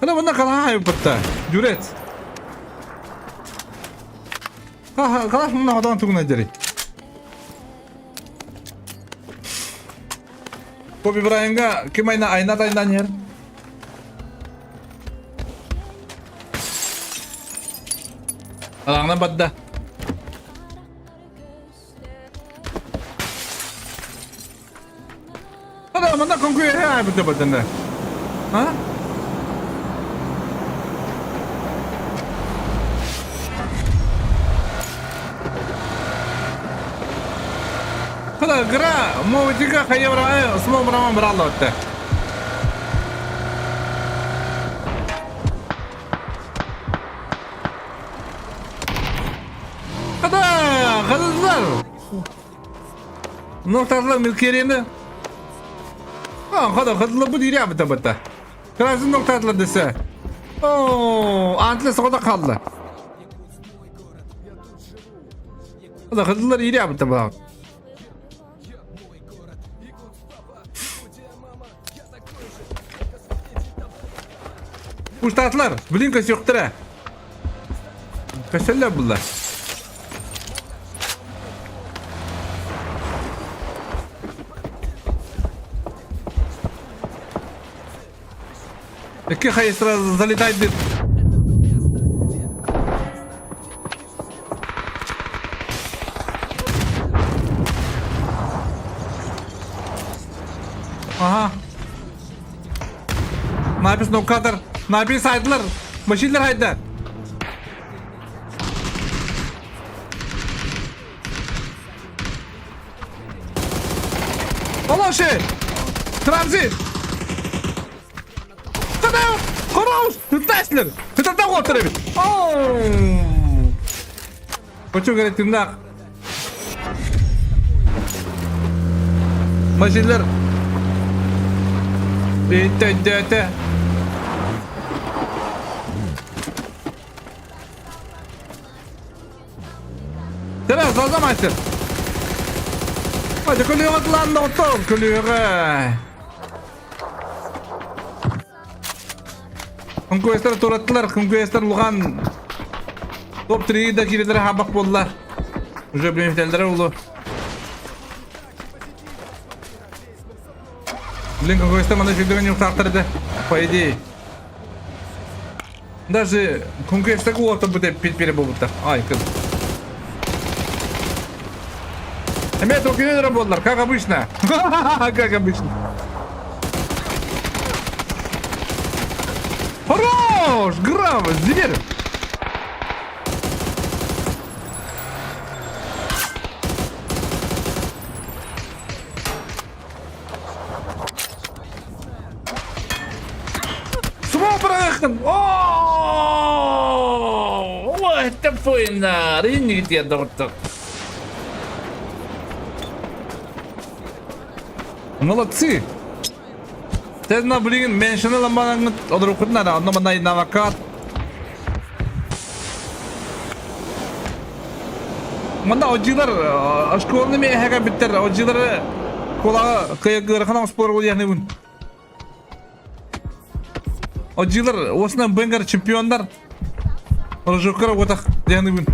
Хада мында қала бітті. Жүрет. Қалаш мында одан тугуна дери. Коби Брайанга ким айна айна айнан ер. Алаңнан бадда. Ана манна конкуре бітті бадында. А? Хада гра, мовитига хайевра, смол браман бралла отты. Хада, хадызлар. Нохтарлар милкерени. А, хада, хадылар бу диря бita бita. Красный нохтарлар десе. О, антлы сода қалды. Хада, хадылар иря бita бita. Уштатлар, блин, көсөктөрө. Көсөллөр буллар. Икки хай сразу залетает. Ага. Напис нокатор. Напис айдылар. Машиналар хайда. Алашы! Транзит! Тада! Кораус! Тыттайсылар! Тытата отыр эбит! Почему говорит тымнақ? Машиналар Итте-те-те. Teraz, Заза мастер. Hadi көлүөҕэ lan доҕоттор көлүөҕэ. Конкуэстар тураттылар, конкуэстар улахан топ-3 да киирэлэрэ хабах буолла. Уже билимтэллэрэ улу. Блин, конкуэстар мана жүлдеген юқтақтар да, по идее. Даже конкуэстар уота бу деп пере болбуттар. Ай, кыз. Эмэ токинен боллар, как обычно. Как обычно. Хорош! Граво! Зверь! Смол бырахын! О! Это фойна! Ринник доҕоттор. Молодцы! Тезна билигин меншини ламбанаҥҥыт олоруккутун ара, онно манна навакат. Манна одьилар школаны миэхэгэ биттер одьилары кулаҕа кыйыгырхан оҥоспор улияныбын. Одьилар осынан бенгар чемпиондар. Рожоккара уотах дианыбын.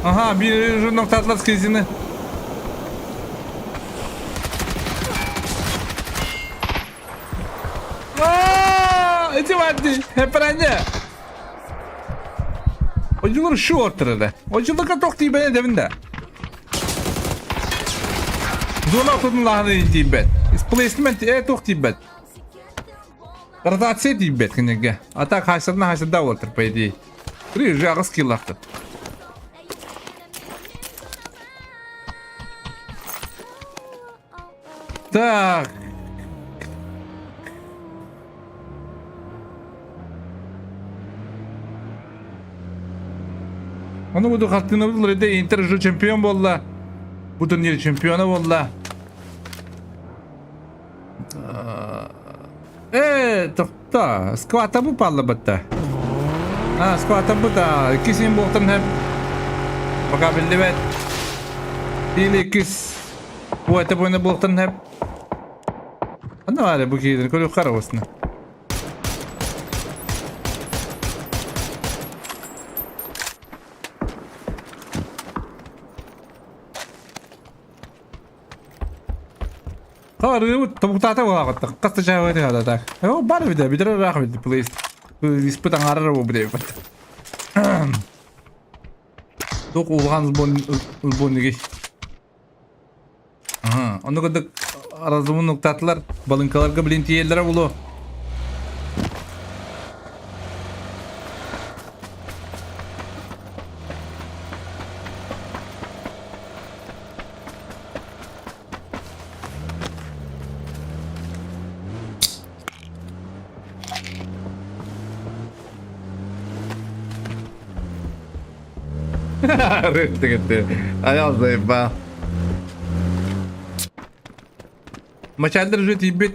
Ага, биир ноктатлар скризины. Эти вадди, хепране. Одьулар шу ортырыда. Одьуларга тох тиибэне дэбин да. Зона ортотун лаһаны тиийбэт. Плейсмент э туох тиийбэт. Ротация тиийбэт кинигэ. А так хайсарна хайсарда уолтар по идее. Приезжай аҕыс киллахтар. Так. Ону буду хартыынабыт ылар Интер уже чемпион буолла. Бу турнир чемпиона буолла. Э, тохто. Сквата бу паллабатта. А, сквата бута. Иккисин буолтан хэп. Пока биллибэт. Или иккис. Бу это буйна буолтан хэп. Аны баары бу киһитин көрүөххэ эрэ Харыбыт тобуктаата буолаҕыттах хас да чаабыты хада так. О бар бит битер ыраах бит плейс. Испыт аҥаарар бу бит. Туох улахан сборниги. Ага, ону курдук разумун уктаатылар, балыҥкаларга билин тиийэллэрэ буолуо. Рыттыгытты. Аял ба. Мачалдар уже тиийбит.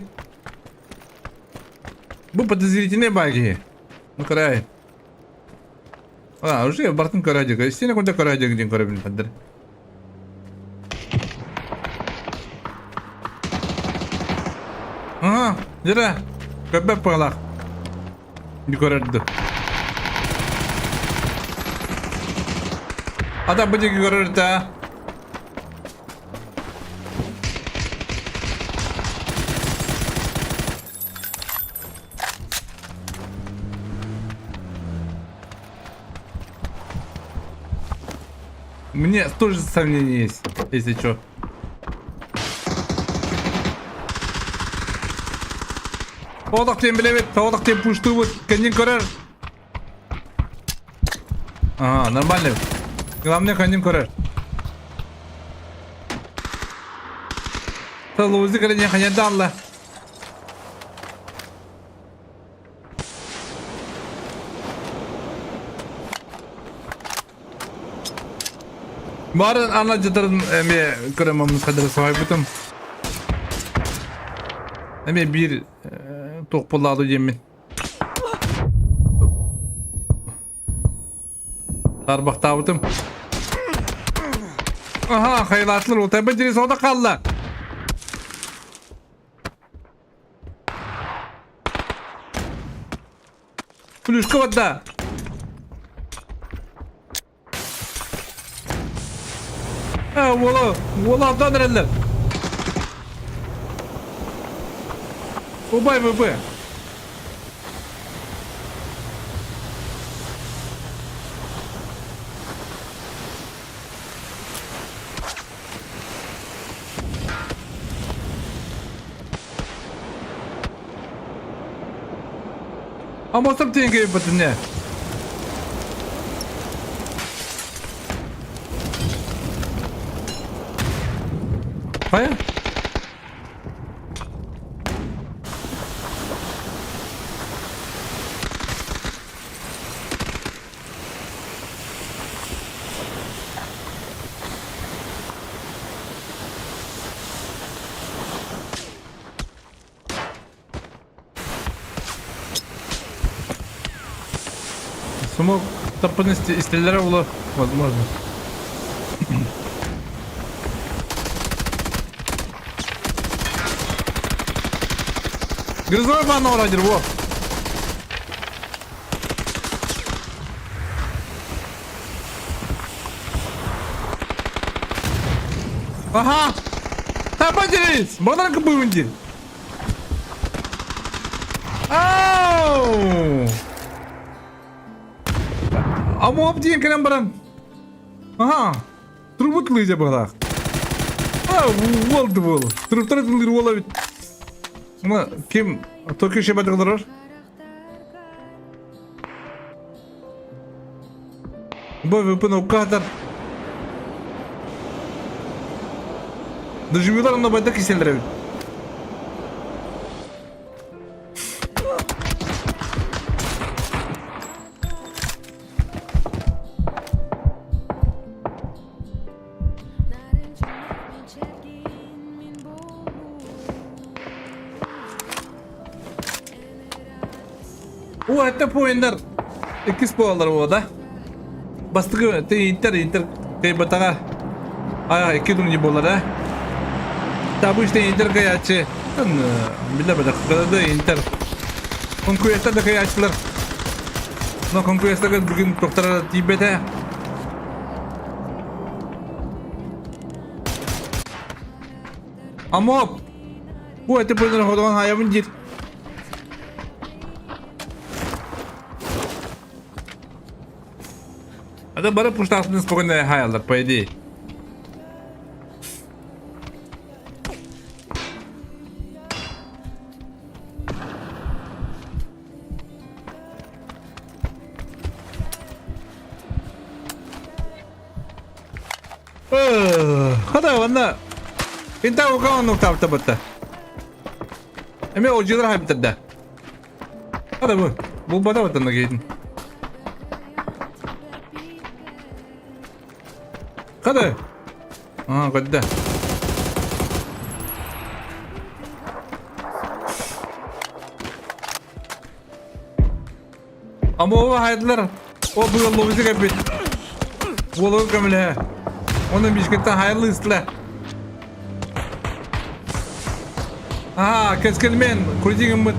Бу подозрительный баги. Ну карай. А, уже бартын көрөдүк. Истине кунда көрөдүк диэн көрөбүн хаддар. Ага, дьэ, көрбөт быһалаах. Көрөрдө. Ата бу диэки көрөр да. Мне тоже сомнения есть, если чё. Тоҕо диэн билэбит, тоҕо диэн пуштуубут, кэннин көрөр. Ага, нормально. Главное, кэннин көрөр. Лузы кэлэн ханьярдаалла. Барын ана жытарын эме көрөмөмүн хадыр соһойбутум. Эме биир туох буоллаҕа диэммин. Тарбахтаабытым. Аха, хайылаатылар утайбыт дири соҕотох хаалла. Плюшка барда. А, уола, уола алтан эрэллэр. Убай ВП. Амосов диэн кэйбэтин не. Хайа? Смог таппын истэллэрэ буолуо, возможно. Грызовой ванна орадир, во! Ага! Таба дерись! Баданка бывынди! Ау! Амоп диэн кэлэн баран. Аха! Трубут лыжа быһалаах. А, уолду буол. Труптар тыллыр уола бит. Ким Токио шебет олорор? Бу выпын уккатар. Доживилар онно байда киселер эбит. О, это поинтер. Иккис буолар да. Бастакы ты Интер, Интер кыайбатаҕа. А, икки не буолар, а? Та обычно Интер кыайааччы. Билэ бадах, да Интер. Конкуренттар да кыайааччылар. Но конкуренттарга бүгүн тохтара тиийбэтэ. Амоп! Бу эти пойден ходоҕон хайабын диир. Это бары пуштаахтын спокойно хаяллар, по идее. Хата ванна Инта ука оннук таптабытта. Эме олдьулар хайбыттарда. Хата бу. Булбата баттан кейтин. Хата. Аа, көрдө. Ама хайдылар. О быыллыбыты кэппит. Уолугу көмөлөһө. Оны мишкеттен хайылы ыстыла. Ага, кескилмен, крутигиммит.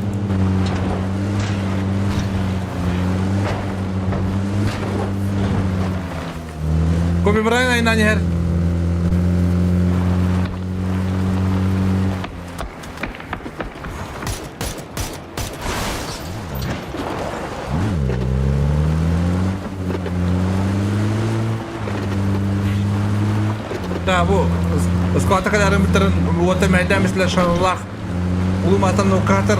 Коби Брайан айынан иһэр. Да, бу сквата кадарын бүтэрин уота мэйдэ мисле шаналлах улуматан нукатар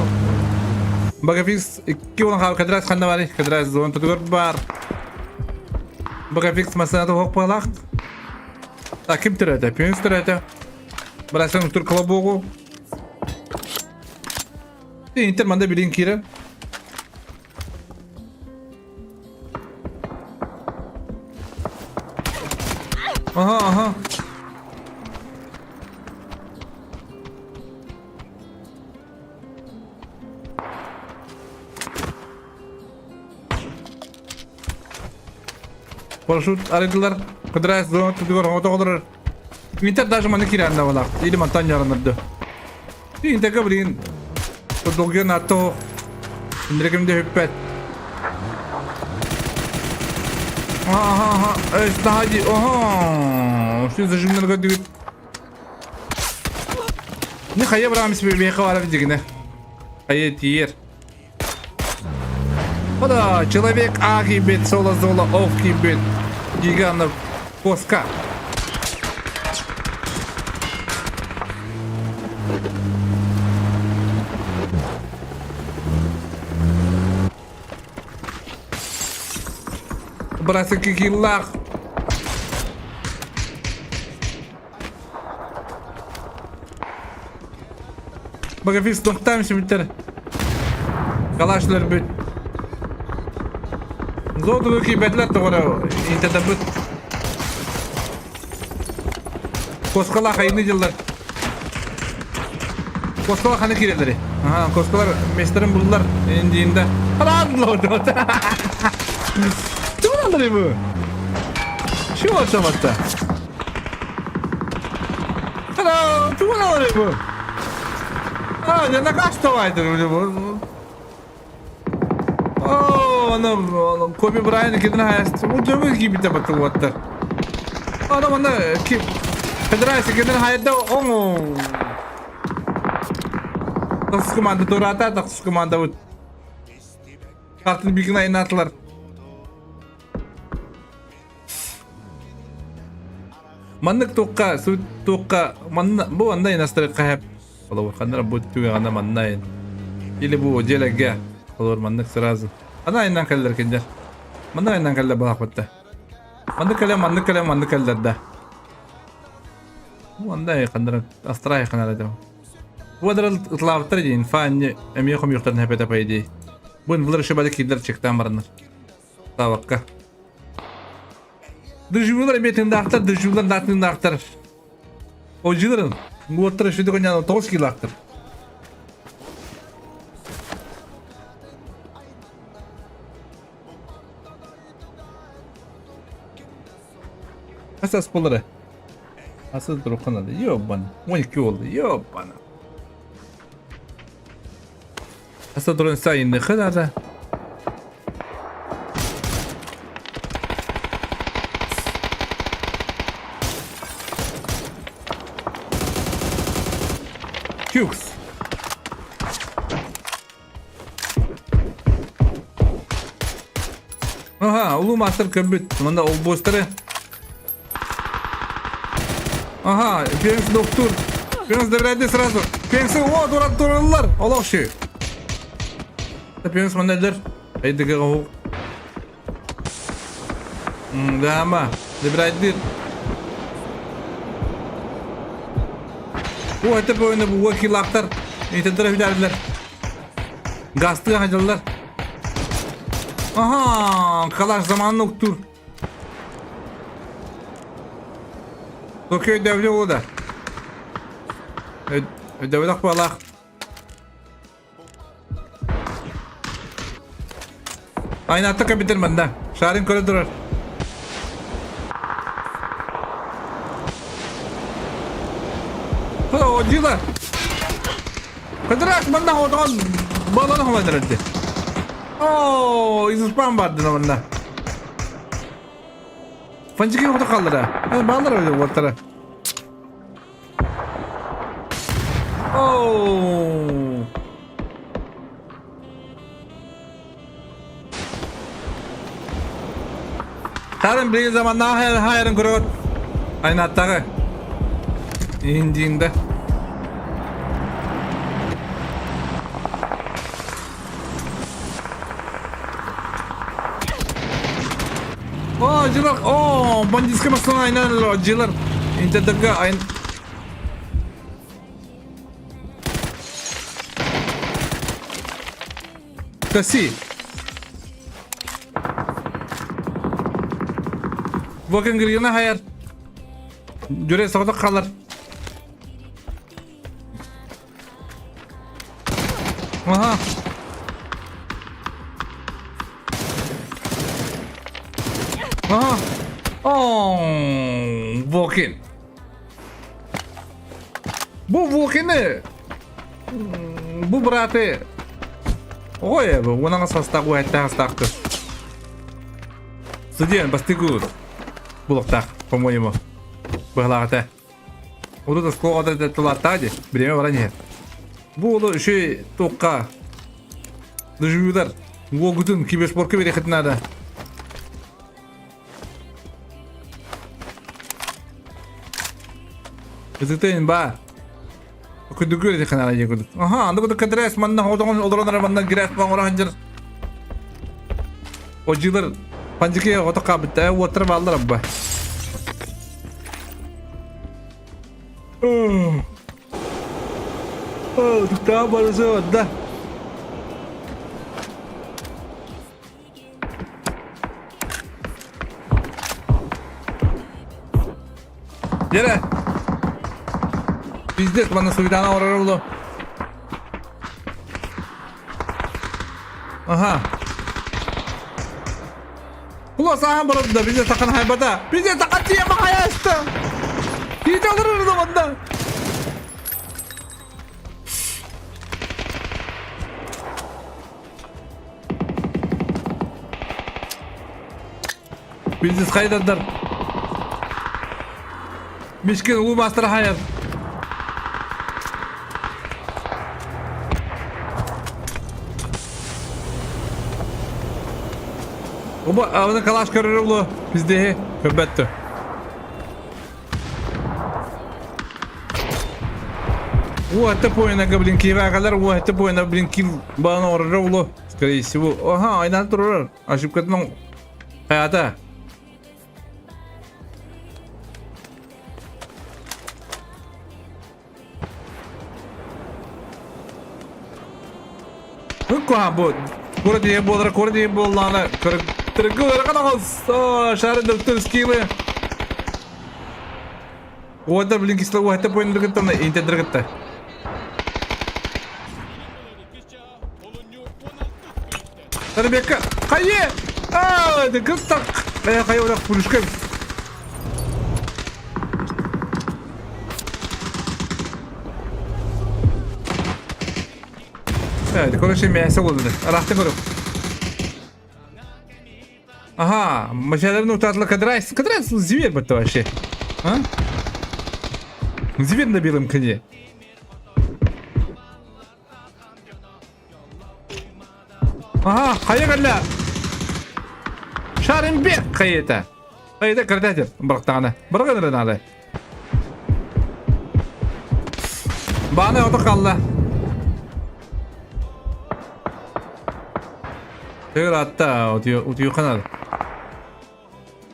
Багафикс икки уон хаал кадрас ханна бары кадрас зон тутугар бар Багафикс масаната хоқ палах А ким төрөтө? Пюнс төрөтө. Брасан тур клабогу. Интер манда билин киирэр. Ага, ага. Парашют арыйдылар. Кыдыраас зона түтүгэр оҥото олорор. Интер даже маны киирэн да балаах. Или мантан яранырды. Интерге билигин долгуйан атто индирекимде хүппэт. Ага, ага, эй, наһаа дии, ага, все зажимнарга дүгүт. Не хайа барам себе бэйхэ барам дигинэ. Хайа тиер. Ода, человек А кийбит, соло золо оф кийбит. Гиганов коска. Бырасы кикиллаах. Багафис тоқтам симиттер. Калашлар бүт. Зоду кийбэтилэр тоҕоро интедабыт. Коскалаах айны дьыллар. Коскалаах ханы киирэллэри. Аха, коскалар местерин буллар индиинде. Алан лордот. Тугун бу? Чего чаматта? Hello, тугун бу? А, я накастовайдыр бу. Оо, аны Коби Брайан кидин хайаст. Бу дөмү кийбите батылбаттар. Аны манна Федерация кидин хайда оң. Тахсыз команда турата, тахсыз команда бут. Картын бигин айнатылар. Маннык туохха, сут туохха, манна бу андай настырыкка хэп. Холобур, ханнара бу түгэҕинэ манна Или бу дьиэлэргэ холобур маннык сразу. Ана айынан кэллэр киндер. Маннык айынан кэллэр балаахпытта. Маннык кэлэн, маннык кэлэн, маннык кэллэр да. Бу андай ханнара астрай ханара да. Бу адрал ытлаабыттар диин, фаанни эмиэ хомуйуохтарын хэпэтэ по идее. Бу инвлар еще бары киирдэр чектаан бараннар. Табакка. Дыжуулар эмиэ тыындаахтар, дыжуулар да тыындаахтар. Одьуларын, уоттара сүдү коньяны 9 килаахтар. Хас ас болары? Асыл турукканады. Ёбана. 12 oldu. Ёбана. Аса туран сайынны хадада. Кюкс. Ага, улуу мастер көмбүт. Мында ол бостары. Ага, Пенс доктор. Пенс дөрәде сразу. Пенсы, о, дурак туралар. Олох ши. Пенс манелер. Эйдеге оқ. Да, Дебрайдир. О, это бойны бу вакилактар. Итендер хүдәрләр. Гасты хаҗалар. Ага, калаш заманын уктур. Токио өйдөбүлэ буолуо да? Өйдөбүлэх буолаах. Айнатта компьютер манна. Шарын көрө турар. О, дила. Кыдырак манна отон баланы хомандырды. О, изуспан барды манна. Фанчики хоту қалдыра. Балалар öyle уоттара. Оу. Тарын билген заманнааҕы хайарын көрөҕүт. Айнааттаҕы. Индиинде. О, дьылар, о, бандитскай массыына айнан дьылар. Интердерге айн... Такси. Бокин гиргина хайар. Жүре соғдық қалар. Аха. Аха. О, Волкин. Бу Волкины бу браты Ой, унаҥа састаах уһэттэх астаахты. Студент бастыгур. Булуктаах, по-моему. Быһалаах этэ. Урут оскуолаҕа тулааттаҕа дии. Бириэмэ баран иһэр. Бу уолу үчүгэй туохха доживюлар уолгутун киберспорка биэриэххитин наада. Ытытын ба. Күндүгү этихин ана диэн курдук. Аха, анда курдук кэдэрээс манна хотоҕун олорон эрэ манна грязь оҥоро сылдьар. Одьыылар пандьыкы ото хаабыт уоттара бааллар абба. Оо, туктаа барысы да. Дьэрэ! Пиздец, манна суйдаана оророр булу. Аха. Куло сааһан барар да бизе тахан хайбата. Бизе тахан тиема хайаста. Тиите олорор да манна. Бизнес хайдардар. Мишкин улуу маастара хайар. Оба, аны калаш көрөр улу. Биздеһи көрбөттү. Уотта поина блин кивагалар уотта поина блин кил баан орор улу. Скорее всего. Ага, айнан турар. Ошибкатын хаята. Куха бу. Кура диye буолара, кура диye буоллаана. Кыргы ыарахан оҕус. Шары доктор скилы. Уота блин кисло уота пойндыргыттан интедыргытта. Ребекка, хайе! А, это кыстак. Э, хайе урак пулюшка. Evet, короче, мясо болды. Рахты көріп. Ага, машиналарын утатла Кадрайс. Кадрайс зверь это вообще. А? Зверь на белом коне. Ага, хайа кэллэ! Шарымбек хайыта. Хайыта кырдатыр бырахтаҕына. Бырагын эрэ наада. Бааны ото қалла. Тыгыр атта, утуйханар.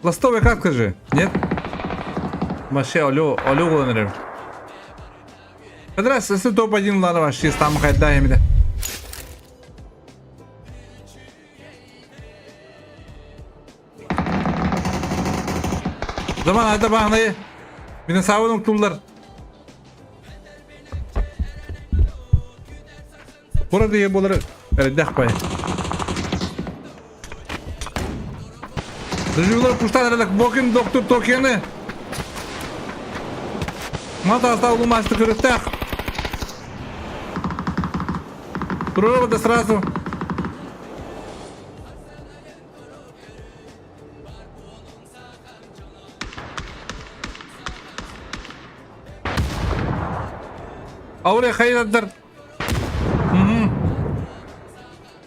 Ластовый как скажи? Нет? Вообще, алло, алло уланырым. Здравствуйте, топ-1 лана вообще там хайда емде. Zaman ayda bağlayı. Mine sağ olun Burada diye bunları Eredeh payı. Доживлар пуштан эрэдэх Бокин доктор Токионы. Мата астал улумасты көрүктэх. Туруру да сразу. Ауре хайрадар.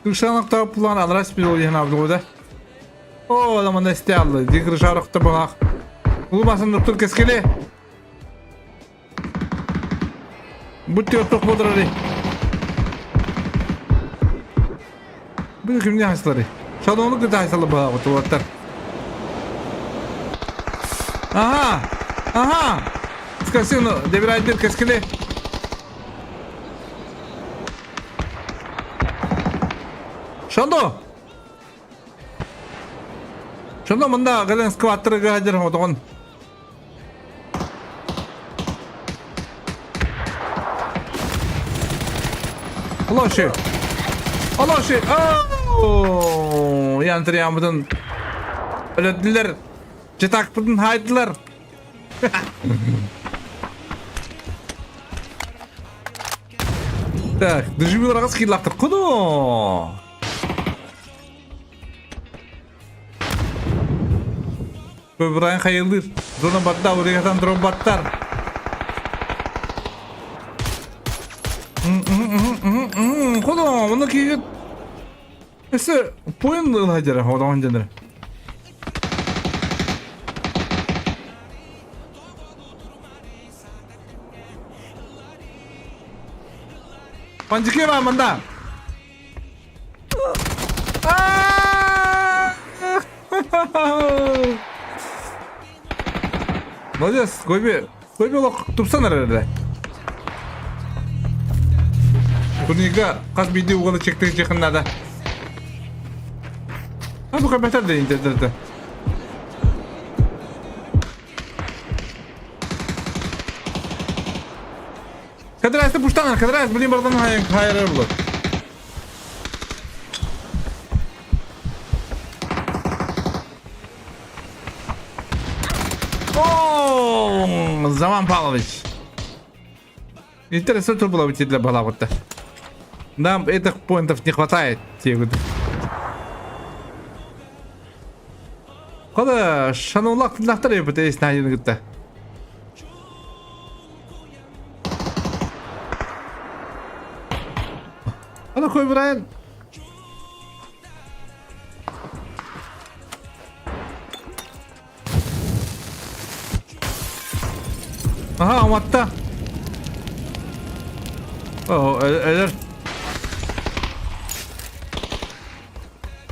Кыршаныкта план адрас бил диэн абдугуда. О, адаманда исте алды. Ди кыршарыкта булак. Улубасын доктор кескеле. Бу тиоток бодрары. Бу кимне хаслары? Шалону кыта хасалы баа отуаттар. Ага! Ага! Скасину, дебирайдыр кескеле. Шандо! Шандо мында кэлэн скваттырга хадыр хотоҕун. Алоши! Алоши! Оо! Янтырыяммытын өлөдүлэр. Чытакпытын хаайдылар. Так, дежурный киллахтыр. Куду! Брайан хайылыыр. Зона барда, уригатан дробаттар. Хода, оны кийгит. Өсө поин ылһадьара, ходаҕан дьанара. Панчики бар мында. Молодец, Көбе, Көбе олох тупсан эрэрэ. Турнирга хас биирдии уганы чектик надо. А ну-ка, бэтэр да интернетте. Кадрайсты пуштанар, кадрайс, блин, бардан хайыр булар. О, Заман Павлович. Интересно, что было бы для балавота. Нам этих поинтов не хватает, те Кода шанулак тынахтар ебет эс найын гытта. Ана кой Брайан. Аха, уматта. О, өлөр.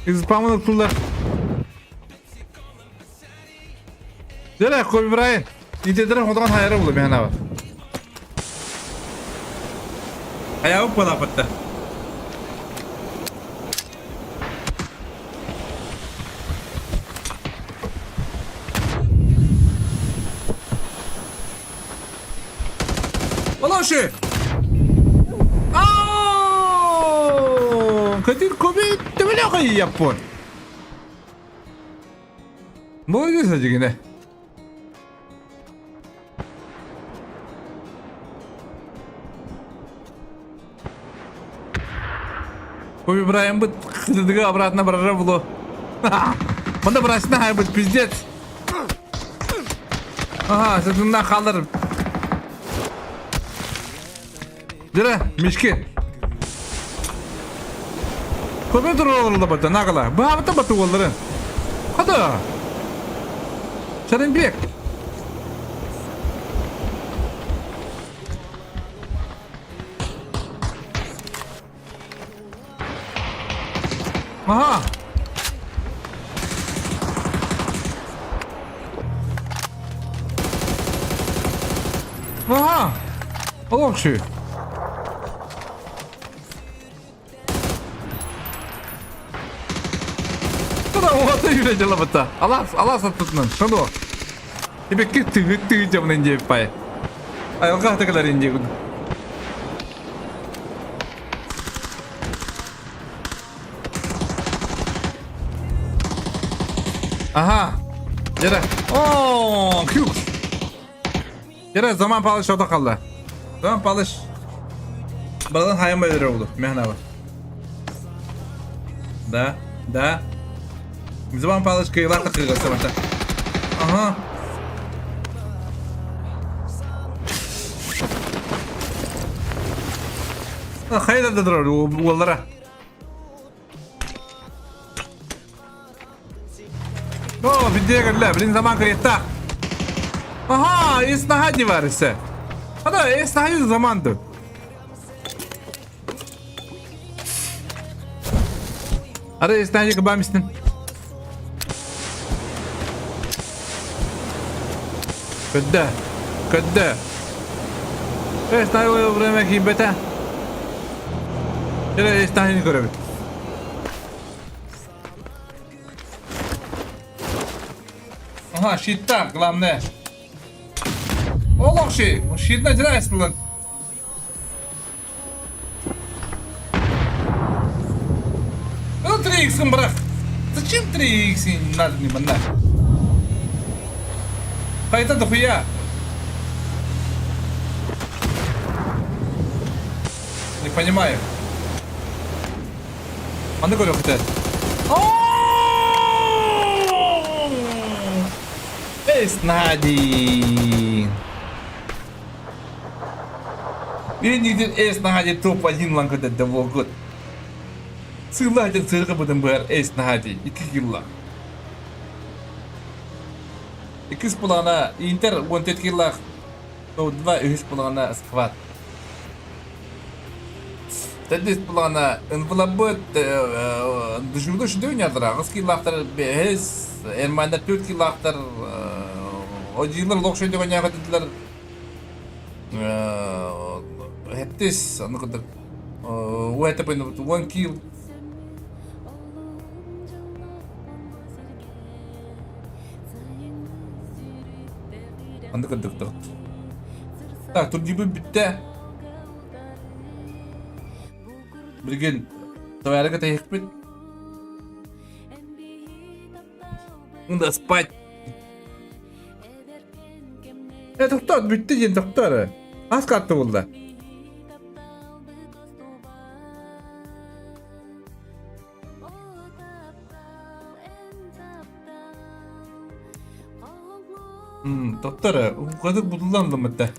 Изпамын тулар. Дere Kobe Bryant. Интедер хотон хайра булу мен аба. Хайа палапатта. Олоши! Ау! Кадир Kobe төбеле яппон. Молодец дегене. Коби Брайан быт хыдыга обратно барара було. Мында брасына хай быт пиздец. Ага, сытында қалыр. Дere, мешки. Көбе туралы бата, нагала. Бабата бату олары. Хада. Шаринбек. Ага. Ага. Олохши. Куда вот и видела бы та. Алас, алас аттытынан. Шону. Тебе ты ты темный не пай. Айылға тагылар инде. Ага. Yere. Oo, Q. Yere zaman palış orada kaldı. Zaman palış. Buradan hayam böyle oldu. Mehna var. Да, да. Zaman palış kıyılar da kıyılar savaşta. Aha. Хайда да дұрар, олара. О, бидегерле, блин, заман кретта. Ага, эс наһаа бар эссе. Ада, эс наһаа заманды. Ара эс наһаа кыбамистин. Көддө. Көддө. Эс наһаа время кийбете. Эре эс наһаа көрөбүт. Ага, щиттар, главное. Олохши, щитна дирайсылын. Ну 3х брак. Зачем 3х надо мне манда? Хайта дохуя. Не понимаю. Аны көрө хотят. Эс Нади! Биир Эс Нади топ-1 ланкыда болгут. Сыла ден сырғы бұдын бұғар Эс Нади 2 килла. Иккис плана Интер 14 киллах, 2 үһүс плана Сквад. Төрдүс плана Инфлабыт дежурда шүдө ойнадыр. Аҕыс киллаахтар бэһис, Эрмандар 4 киллаахтар, одьиилар олох шөйдө ойнаахатылар. Хэттис, аны кытык. Уэта 1 килл. Аны кырдыктыгыт. Так, турнирбыт бүттэ. Билигин товарга тэһиэхпит. Надо спать. Э, тоқтар, бүттэ диэн тоқтар. Ас карта булла. Доктор, угадык будуллан мытта.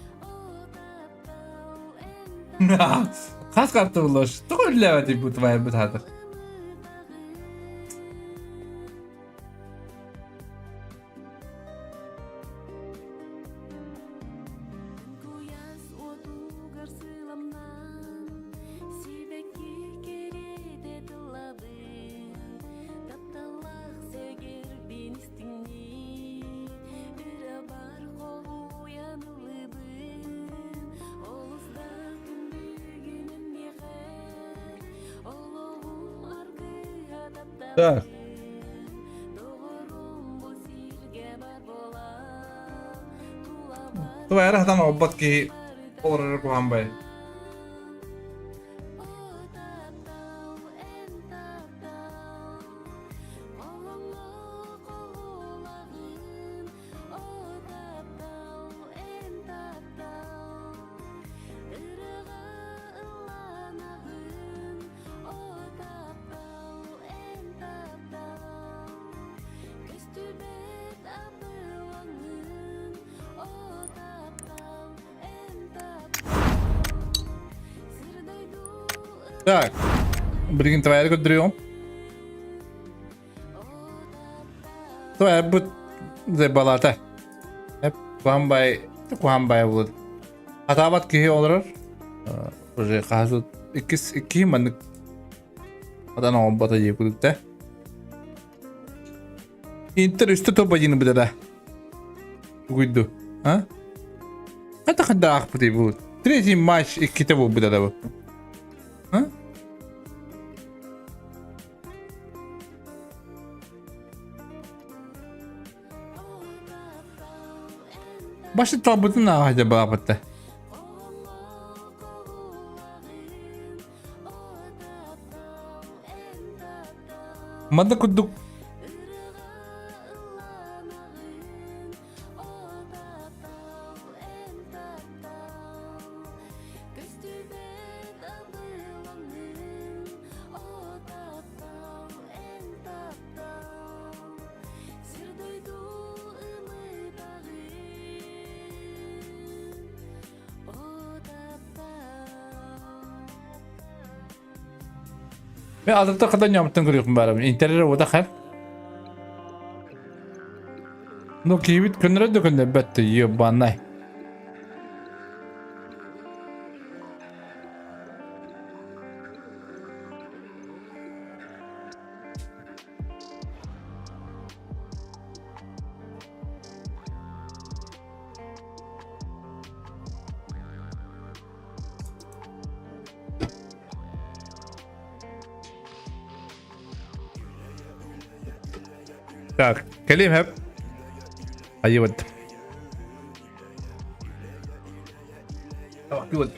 Хас карта буллаш. Тоҕо үллээбэт бу твайбыт хатыр. Так. Туга эрэ хатан олбот киһи олорор куһаан бай. Так, билигин твоя көрдөрүөм. Твоя бут балата. Куһан бай, куһан бай булут. Атаабат киһи олорор. Уже хаһы иккис икки маннык Адан оҥорбото дии курдук Интер үстэ топ один быдара. Угуйду. А? Это когда ахпыты будет. Третий матч икките бу быдара бу. А? Башы талбытын ааһа баапытта. Манна курдук Мен адырта қадан нямыттан көрүөхпүн баарабын. Интернет ода хар. Ну киһибит көннөрө да көннөрбөт ебанай. Так, кэлиим хэп. Айыбыт. Good.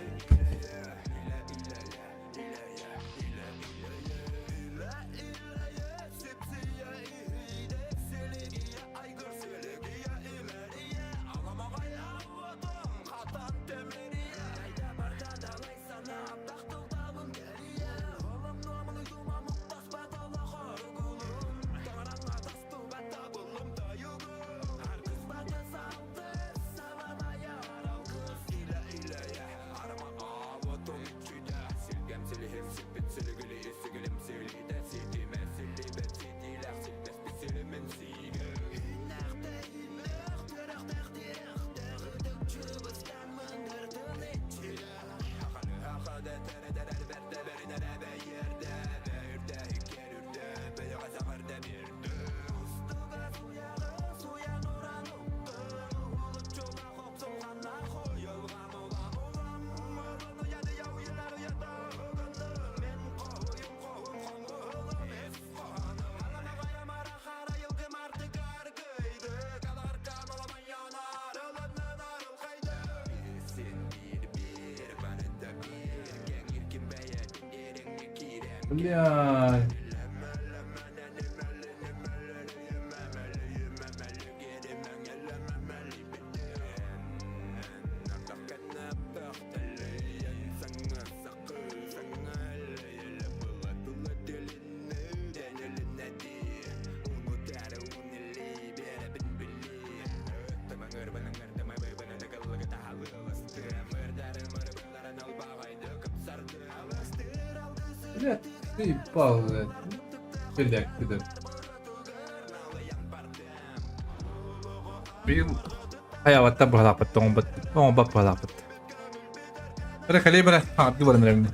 Бля. Бля, ты ебал, блядь. Блядь, пидор. Бил. Хайаватта быһалааппыт, тоҥбут, оҥобот быһалааппыт. Эрэ кэлиэ бэрэ, хаҥатгы баран эрэбин.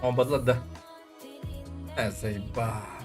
Оҥбатылар да. Э, заебал.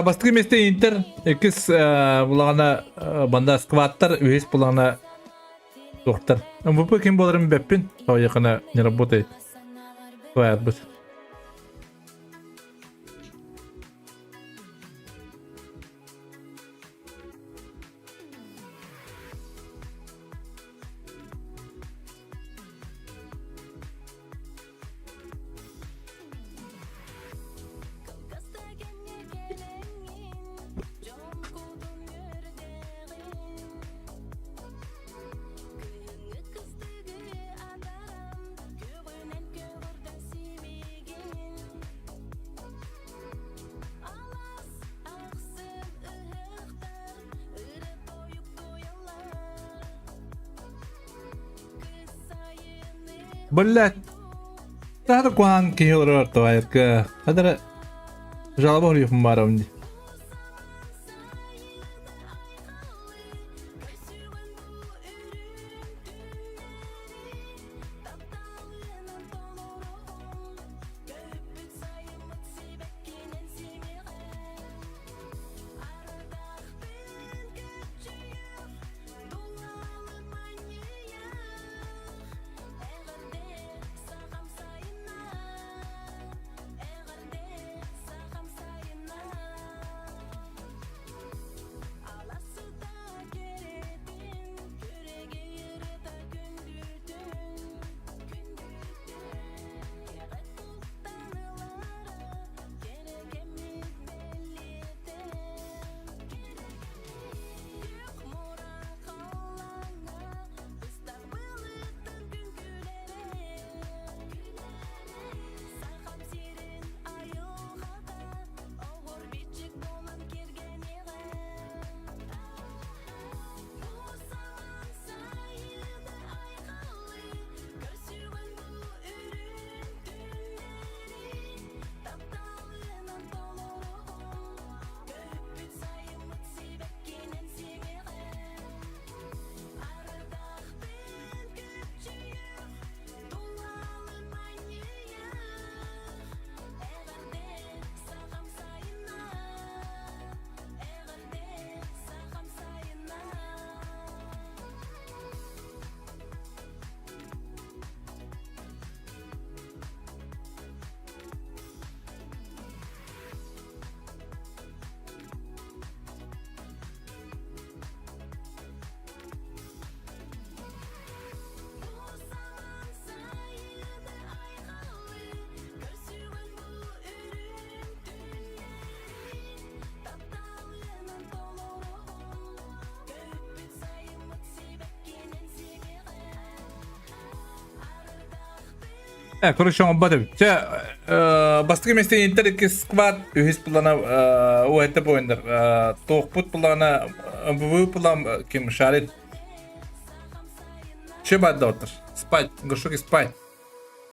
Бастакы миэстэ Интер, иккис булаҕана банда скваттар, үһүс булаҕана туохтар. МВП ким буоларын билбэппин, тоҕо не работает. Твоя быт. Блять. Тахта куһаҕан киһи олорор тоҕайырга. Хадара жалоба хоруйуохпун баарабын дии. Короче, оҥорбот эбит. Чэ, бастакы миэстэ Интер иккис сквад, үһүс плана УЭТ буойундар. Туохпут плана, МВВ план ким шарит. Че баар доҕоттор? Спать, горшок спать.